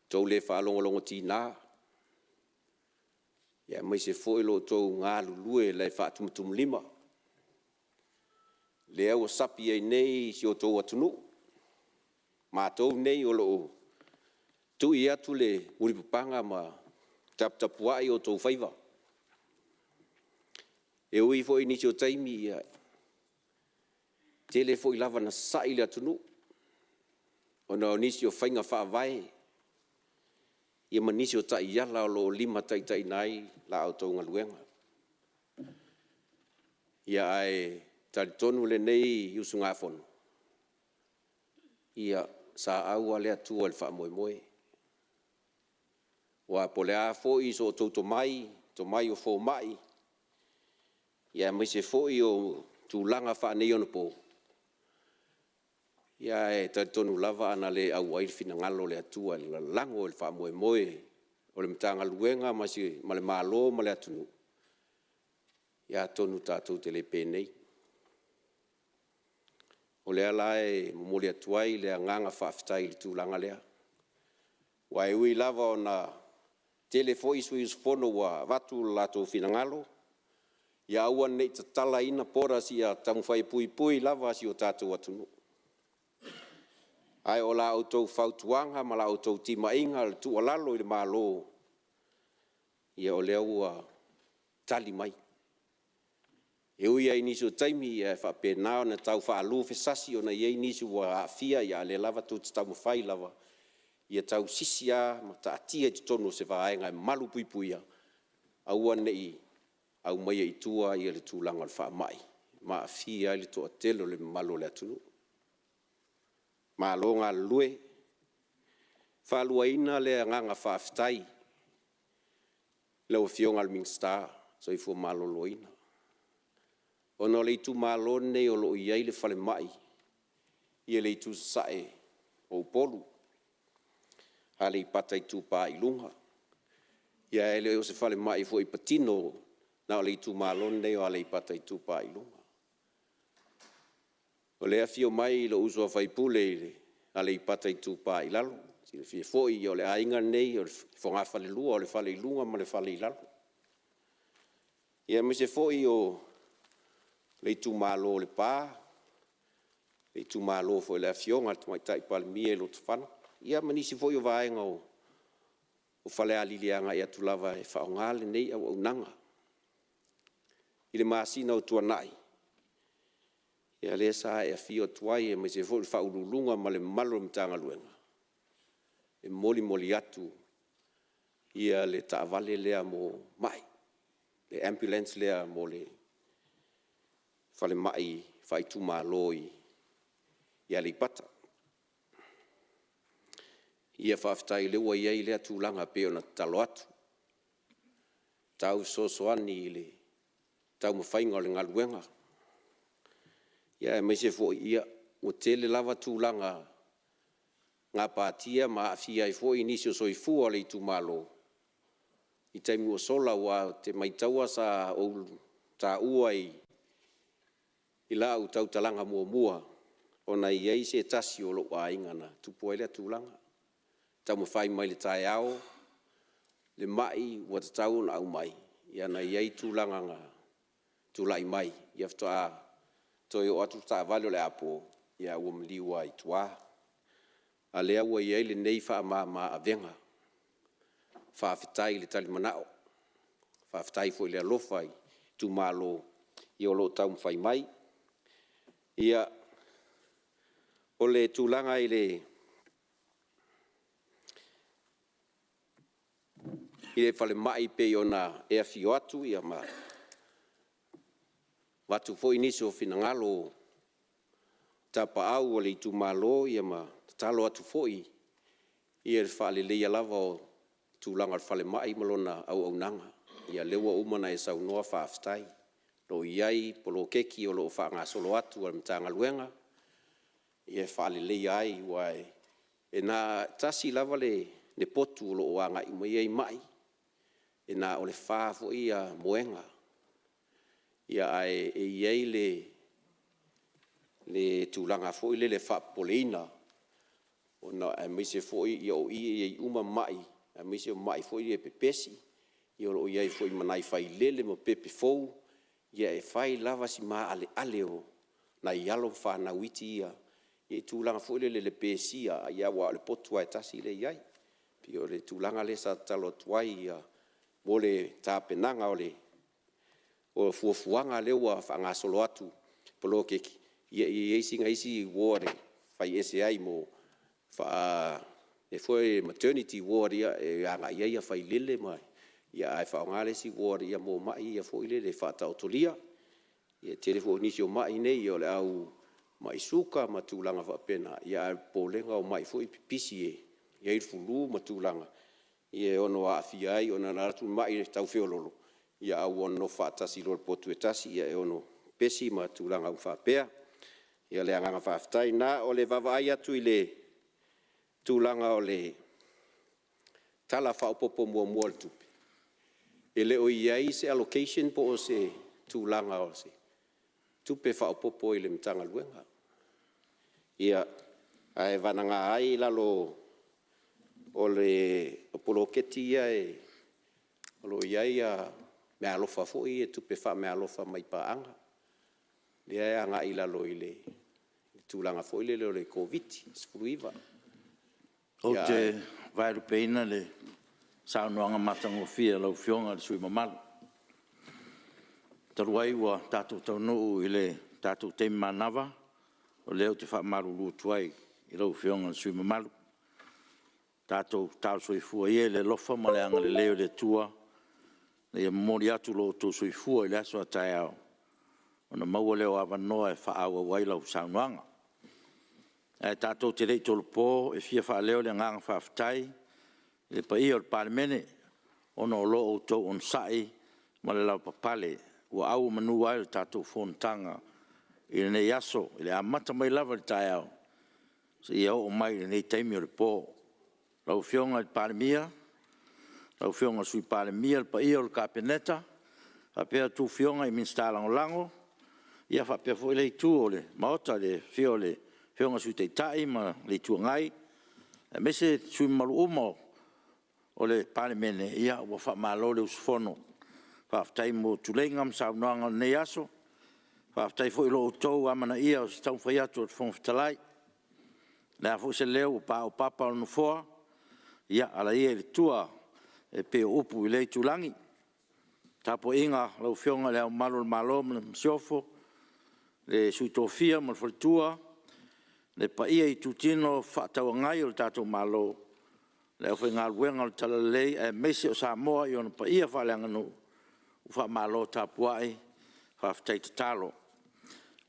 outou le faalogologotiga, aemaise foi o lo outou galulue faatumutumulima. O lea ua sapi ai nei si o outou atunuu, matou nei o lo o tui atu le mulipapaga ma taputapuai o outou faiva. E ui foi i nisi o taimi, e tele foi lava ina sa'i le atunuu ona o nisi o faiga faavae ma nisi o taiala o lo o limataitaiina ai la outou galuega. Ae talitonu lenei usugafono, ia sa au lava le Atua i le faamoemoe. Aua po o le a foi so outou tomai, tomai o fomai, aemaise foi o tulaga faaneionapo, ae talitonu lava ana le auai le finagalo o le Atua e lalago le faamoemoe o le Matagaluega ma le Malo ma le atunuu, Atonu tatou te le penei. O lea la e momoli atu ai le agaga faafetai i le tulaga lea. Aua e ui lava ina tele foi sui usufono ua avatu lo latou finagalo ia aua ne i tatalaina borders ia taumafai e puipui lava si o tatou atunuu. Ae o la outou fautuaga ma la outou timaiga, o le tuualalo i le Malo, ia o lea ua tali mai. E ui lava i nisi o taimi ae faapena ona tau faaluafesasi ona e i ai nisi ua aafia, a o lea lava tou te taumafai lava ia tausisi lava ma taatia i totonu o se vaega e malupuipuia, aua ne i aumaia i tua le tulaga o le faamai ma aafia ai le toatele o le mamalu o le atunuu. Malo galulue. E faaluaina le agaga faafetai i lau Afioga i le Minisita o le Soifua Maloloina, ona o le itumalo lenei o lo o i ai le falemai i le itu i Sasae o Upolu, Aleipata Itupa i Luga. Ae le o se falemai foi e patino na o le itumalo lenei o Aleipata Itupa i Luga. O lea e afio mai lou uso a sui usufono o Aleipata Itupa i Lalo. E silafia foi o le aiga lenei o le fogafalelua o le fale i luga ma le fale i lalo. Aemaise foi o le itumalo o Lepa, le itumalo foi o le Afioga i le Tamaitai Palemia i Lotofaga, ia ma nisi foi o vaega o Falealili e agai atu lava e faaaoga lenei auaunaga. I le masina ua tuanai, ia lea sa e afio atu ai aemaise foi o le Ofisa Sili o Pulega ma le mamalu o le Matagaluega e molimoli atu le taavale lea mo mai, le ambulance lea mo le falemai faaitumalo i Aleipata. Faafetai o lea ua i ai lea tulaga e pei ona tatalo atu, tau fesoasoani i le taumafaiga o le galuega, aemaise foi ua tele lava tulaga gapatia ma aafia ai foi nisi o soifua o le itumalo i taimi ua sola. Aua ou te maitauina sa ou taua i lau tautalaga muamua, ona e i ai se tasi o lou aiga na tupu ai lea tulaga. E taumafai mai i le taeao le mai ua tatau ona aumai, na i ai tulaga na tulai mai, faatoa toe oo atu le taavale o le a po, ae ua maliu lava i tua. A o lea ua i ai lenei faamama avega, faafetai le talimanao, faafetai foi i le alofa i itumalo o lo o taumafai mai. Ia, o le tulaga i le falemai e pei ona e afio atu ma avatu foi nisi o finagalo o tapaau o le itumalo ma tatalo atu foi i le faaleleia lava o tulaga o le falemai ma lona auaunaga. Ia o lea ua uma ona e saunoa faafetai, o lo o i ai poloketi o lo o faagasolo atu a le Matagaluega e faaleleia ai, aua e tasi lava le potu o lo o agai uma i ai mai, e na o le 4 foi moega, ae i ai le tulaga foi lele e faapopoleina, aemaise foi o i e i ai uma mai, aemaise o mai foi ia pepesi, o lo o i ai foi ma nai failele ma pepe fou. Ia e fai lava si maaleale o nai alo ma fanau iti ia i le tulaga foi lele i le pesia, aua o le potu lava e tasi lea e i ai. E pei o le tulaga lea sa tatalo atu ai mo le tapenaga o fuafuaga lea ua faagasolo atu poloketi, ia i ai sina isi ward e fai ese ai faa-mea foi lea maternity ward e agai i ai failele ae faaaoga le isi ward mo mai ia foi lele faataotolia. Ia e tele foi nisi o mai nei o le au mai suka ma tulaga faapena, ae o le popolega o mai foi pipisi e i ai le flu ma tulaga e ono aafia ai ona e alu atu le mai tau feoloolo, ae ua nonofo faatasi loa i le potu e tasi, e ono pepesi ma tulaga uma faapea. Ia o le agaga faafetai lena. O le vaavaai atu i le tulaga o le Tala Faaopoopo Muamua o le Tupe, e le o i ai se allocation po o se tulaga o se tupe faaopoopo i le Matagaluega. Ia ae vagana ai i lalo o poloketi ia o lo o i ai meaalofa foi ia tupe faameaalofa mai paaga, lea e agai i lalo i le tulaga foi lea o le Koviti-19. Ou te vaelupeina le saunoaga matagofie a lau Afioga i le sui usufono mamalu. Talu ai ua tatou taunuu i le tatou taimi manava, o lea ou te faamalulu atu ai i lau Afioga i le sui usufono mamalu, tatou talo soifua ia i le alofa ma le agalelei o le Atua ina ia momoli atu lo outou soifua i le aso a taeao, ona maua lea o avanoa e faaauau ai lau saunoaga. Ae tatou te le i tolopo, e fia faaleo le agaga faafetai i le paia o le Palemene ona o lo outou onosai ma le lavapapale ua auomanu ai le tatou Fonotaga i lenei aso, i le amata mai lava i le taeao seia oo mai i lenei taimi o le po. Lau Afioga i le Palemia, lau Afioga i le Sui Palemia, le paia o le Kapeneta, faapea a outou Afioga i Minisita Lagolago, ia faapea foi lea Itu o le Maota i le afio o le Afioga i le Sui Taitai ma le Itu Agai, aemaise sui usufono mamalu uma o le Palemene, ua faamalo le usufono. Faafetai mo tuleiga ma saunoaga o lenei aso, faafetai foi i lo outou amanaia o se taumafai atu a le Fofoga Fetalai. O le a foi se leo ua paopapa o le Nofoa, ia ala ia i le tua e pei o upu i lea itulagi. Le tapuaiga a lau Afioga i Le Ao Mamalu o le Malo ma le Masiofo, le Sui Tofia ma le faletua, le paia i itutino fefaatauagai o le tatou Malo, le aufaigaluega o le Talalelei aemaise o Samoa i ona paia faaleaganuu, ua faamalo tapuai, faafetai tatalo.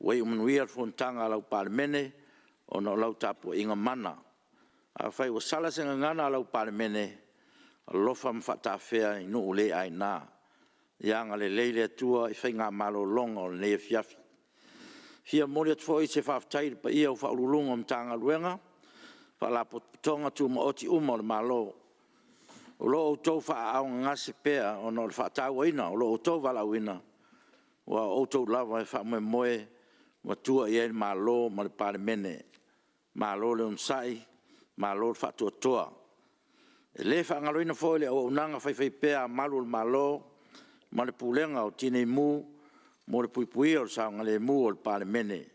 Ua iu manuia le Fonotaga a lau Palemene ona o lau tapuaiga mana. Afai ua sala se gagana a lau Palemene, alofa ma faatafea i nuu le aina. Ia agalelei le Atua i faiga malologa o lenei afiafi. E fia momoli atu foi se faafetai i le paia o Ofisa Sili o Pulega o Matagaluega ma Faalapotopotoga Tumaoti uma a le Malo, o lo o outou faaaaogagase pea ona o le faatauaina o lo outou valaauina, aua o outou lava e faamoemoe ma tua i ai le Malo ma le Palemene. Malo le onosai, malo le faatoatoa. E le faagaloina foi le auaunaga faifaipea a malu o le Malo ma le Pulega o Tinei Mu mo le puipuia o le saogalemu o le Palemene.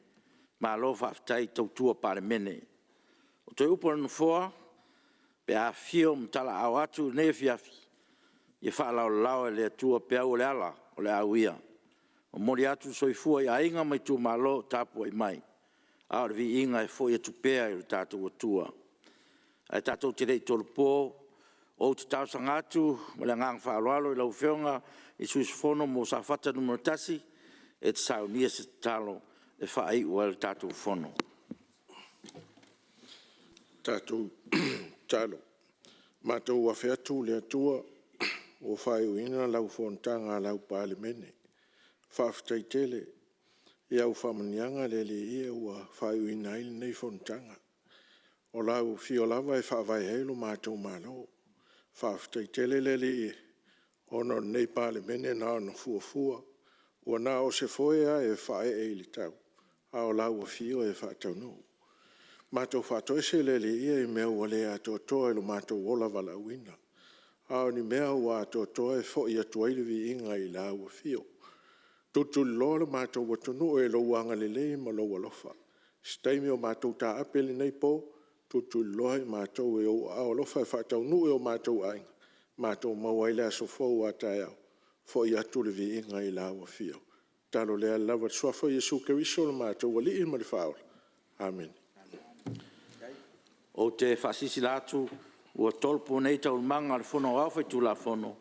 Malo faafetai tautua Palemene. O toe upu a le Nofoa, pe a afifio ma talaaao atu i lenei afiafi, ia faalaolao e le Atua peau o le ala o le a uia, momoli atu le soifua i aiga ma itumalo o tapuai mai, a o le viiga e foi atu pea i lo tatou Atua. Ae tatou te le i tolopo, ou te talosaga atu ma le agaga faaaloalo i lau Afioga i le sui usufono mo Safata 1 e te saunia se tatalo e faaiu ai le tatou Fono. Matou afe atu le Atua ua faaiuina lau Fonotaga a lau Palemene. Faafetai tele i au faamanuiaga le Alii ia ua faaiuina ai lenei Fonotaga. O lau afio lava e faavae ai lo matou Malo. Faafetai tele le Alii ona o lenei Palemene na ona fuafua, ua na o se foe lava e faaee i le tau, a o lau afio e faataunuu. Matou faatoese le Alii ia i mea ua le atoatoa i lo matou ola valaauina, a o ni mea ua atoatoa e foi atu ai le viiga i lau afio. Tulituliloa lo matou atunuu i lou agalelei ma lou alofa. I se taimi o matou taape i lenei po, tulituliloa i matou i ou aao alofa e faataunuu i o matou aiga, matou maua ai le aso fou a taeao, foi atu le viiga i lau afio. O le tatalo lea i le lava o le Suafa o Iesu Keriso o lo matou Alii ma le Faaola, Amene. Ou te faasilasila atu ua tolopo nei Taualumaga a le Fono Aoao Faitulafono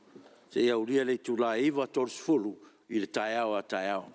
seia aulia le itula e 9:30 i le taeao a taeao.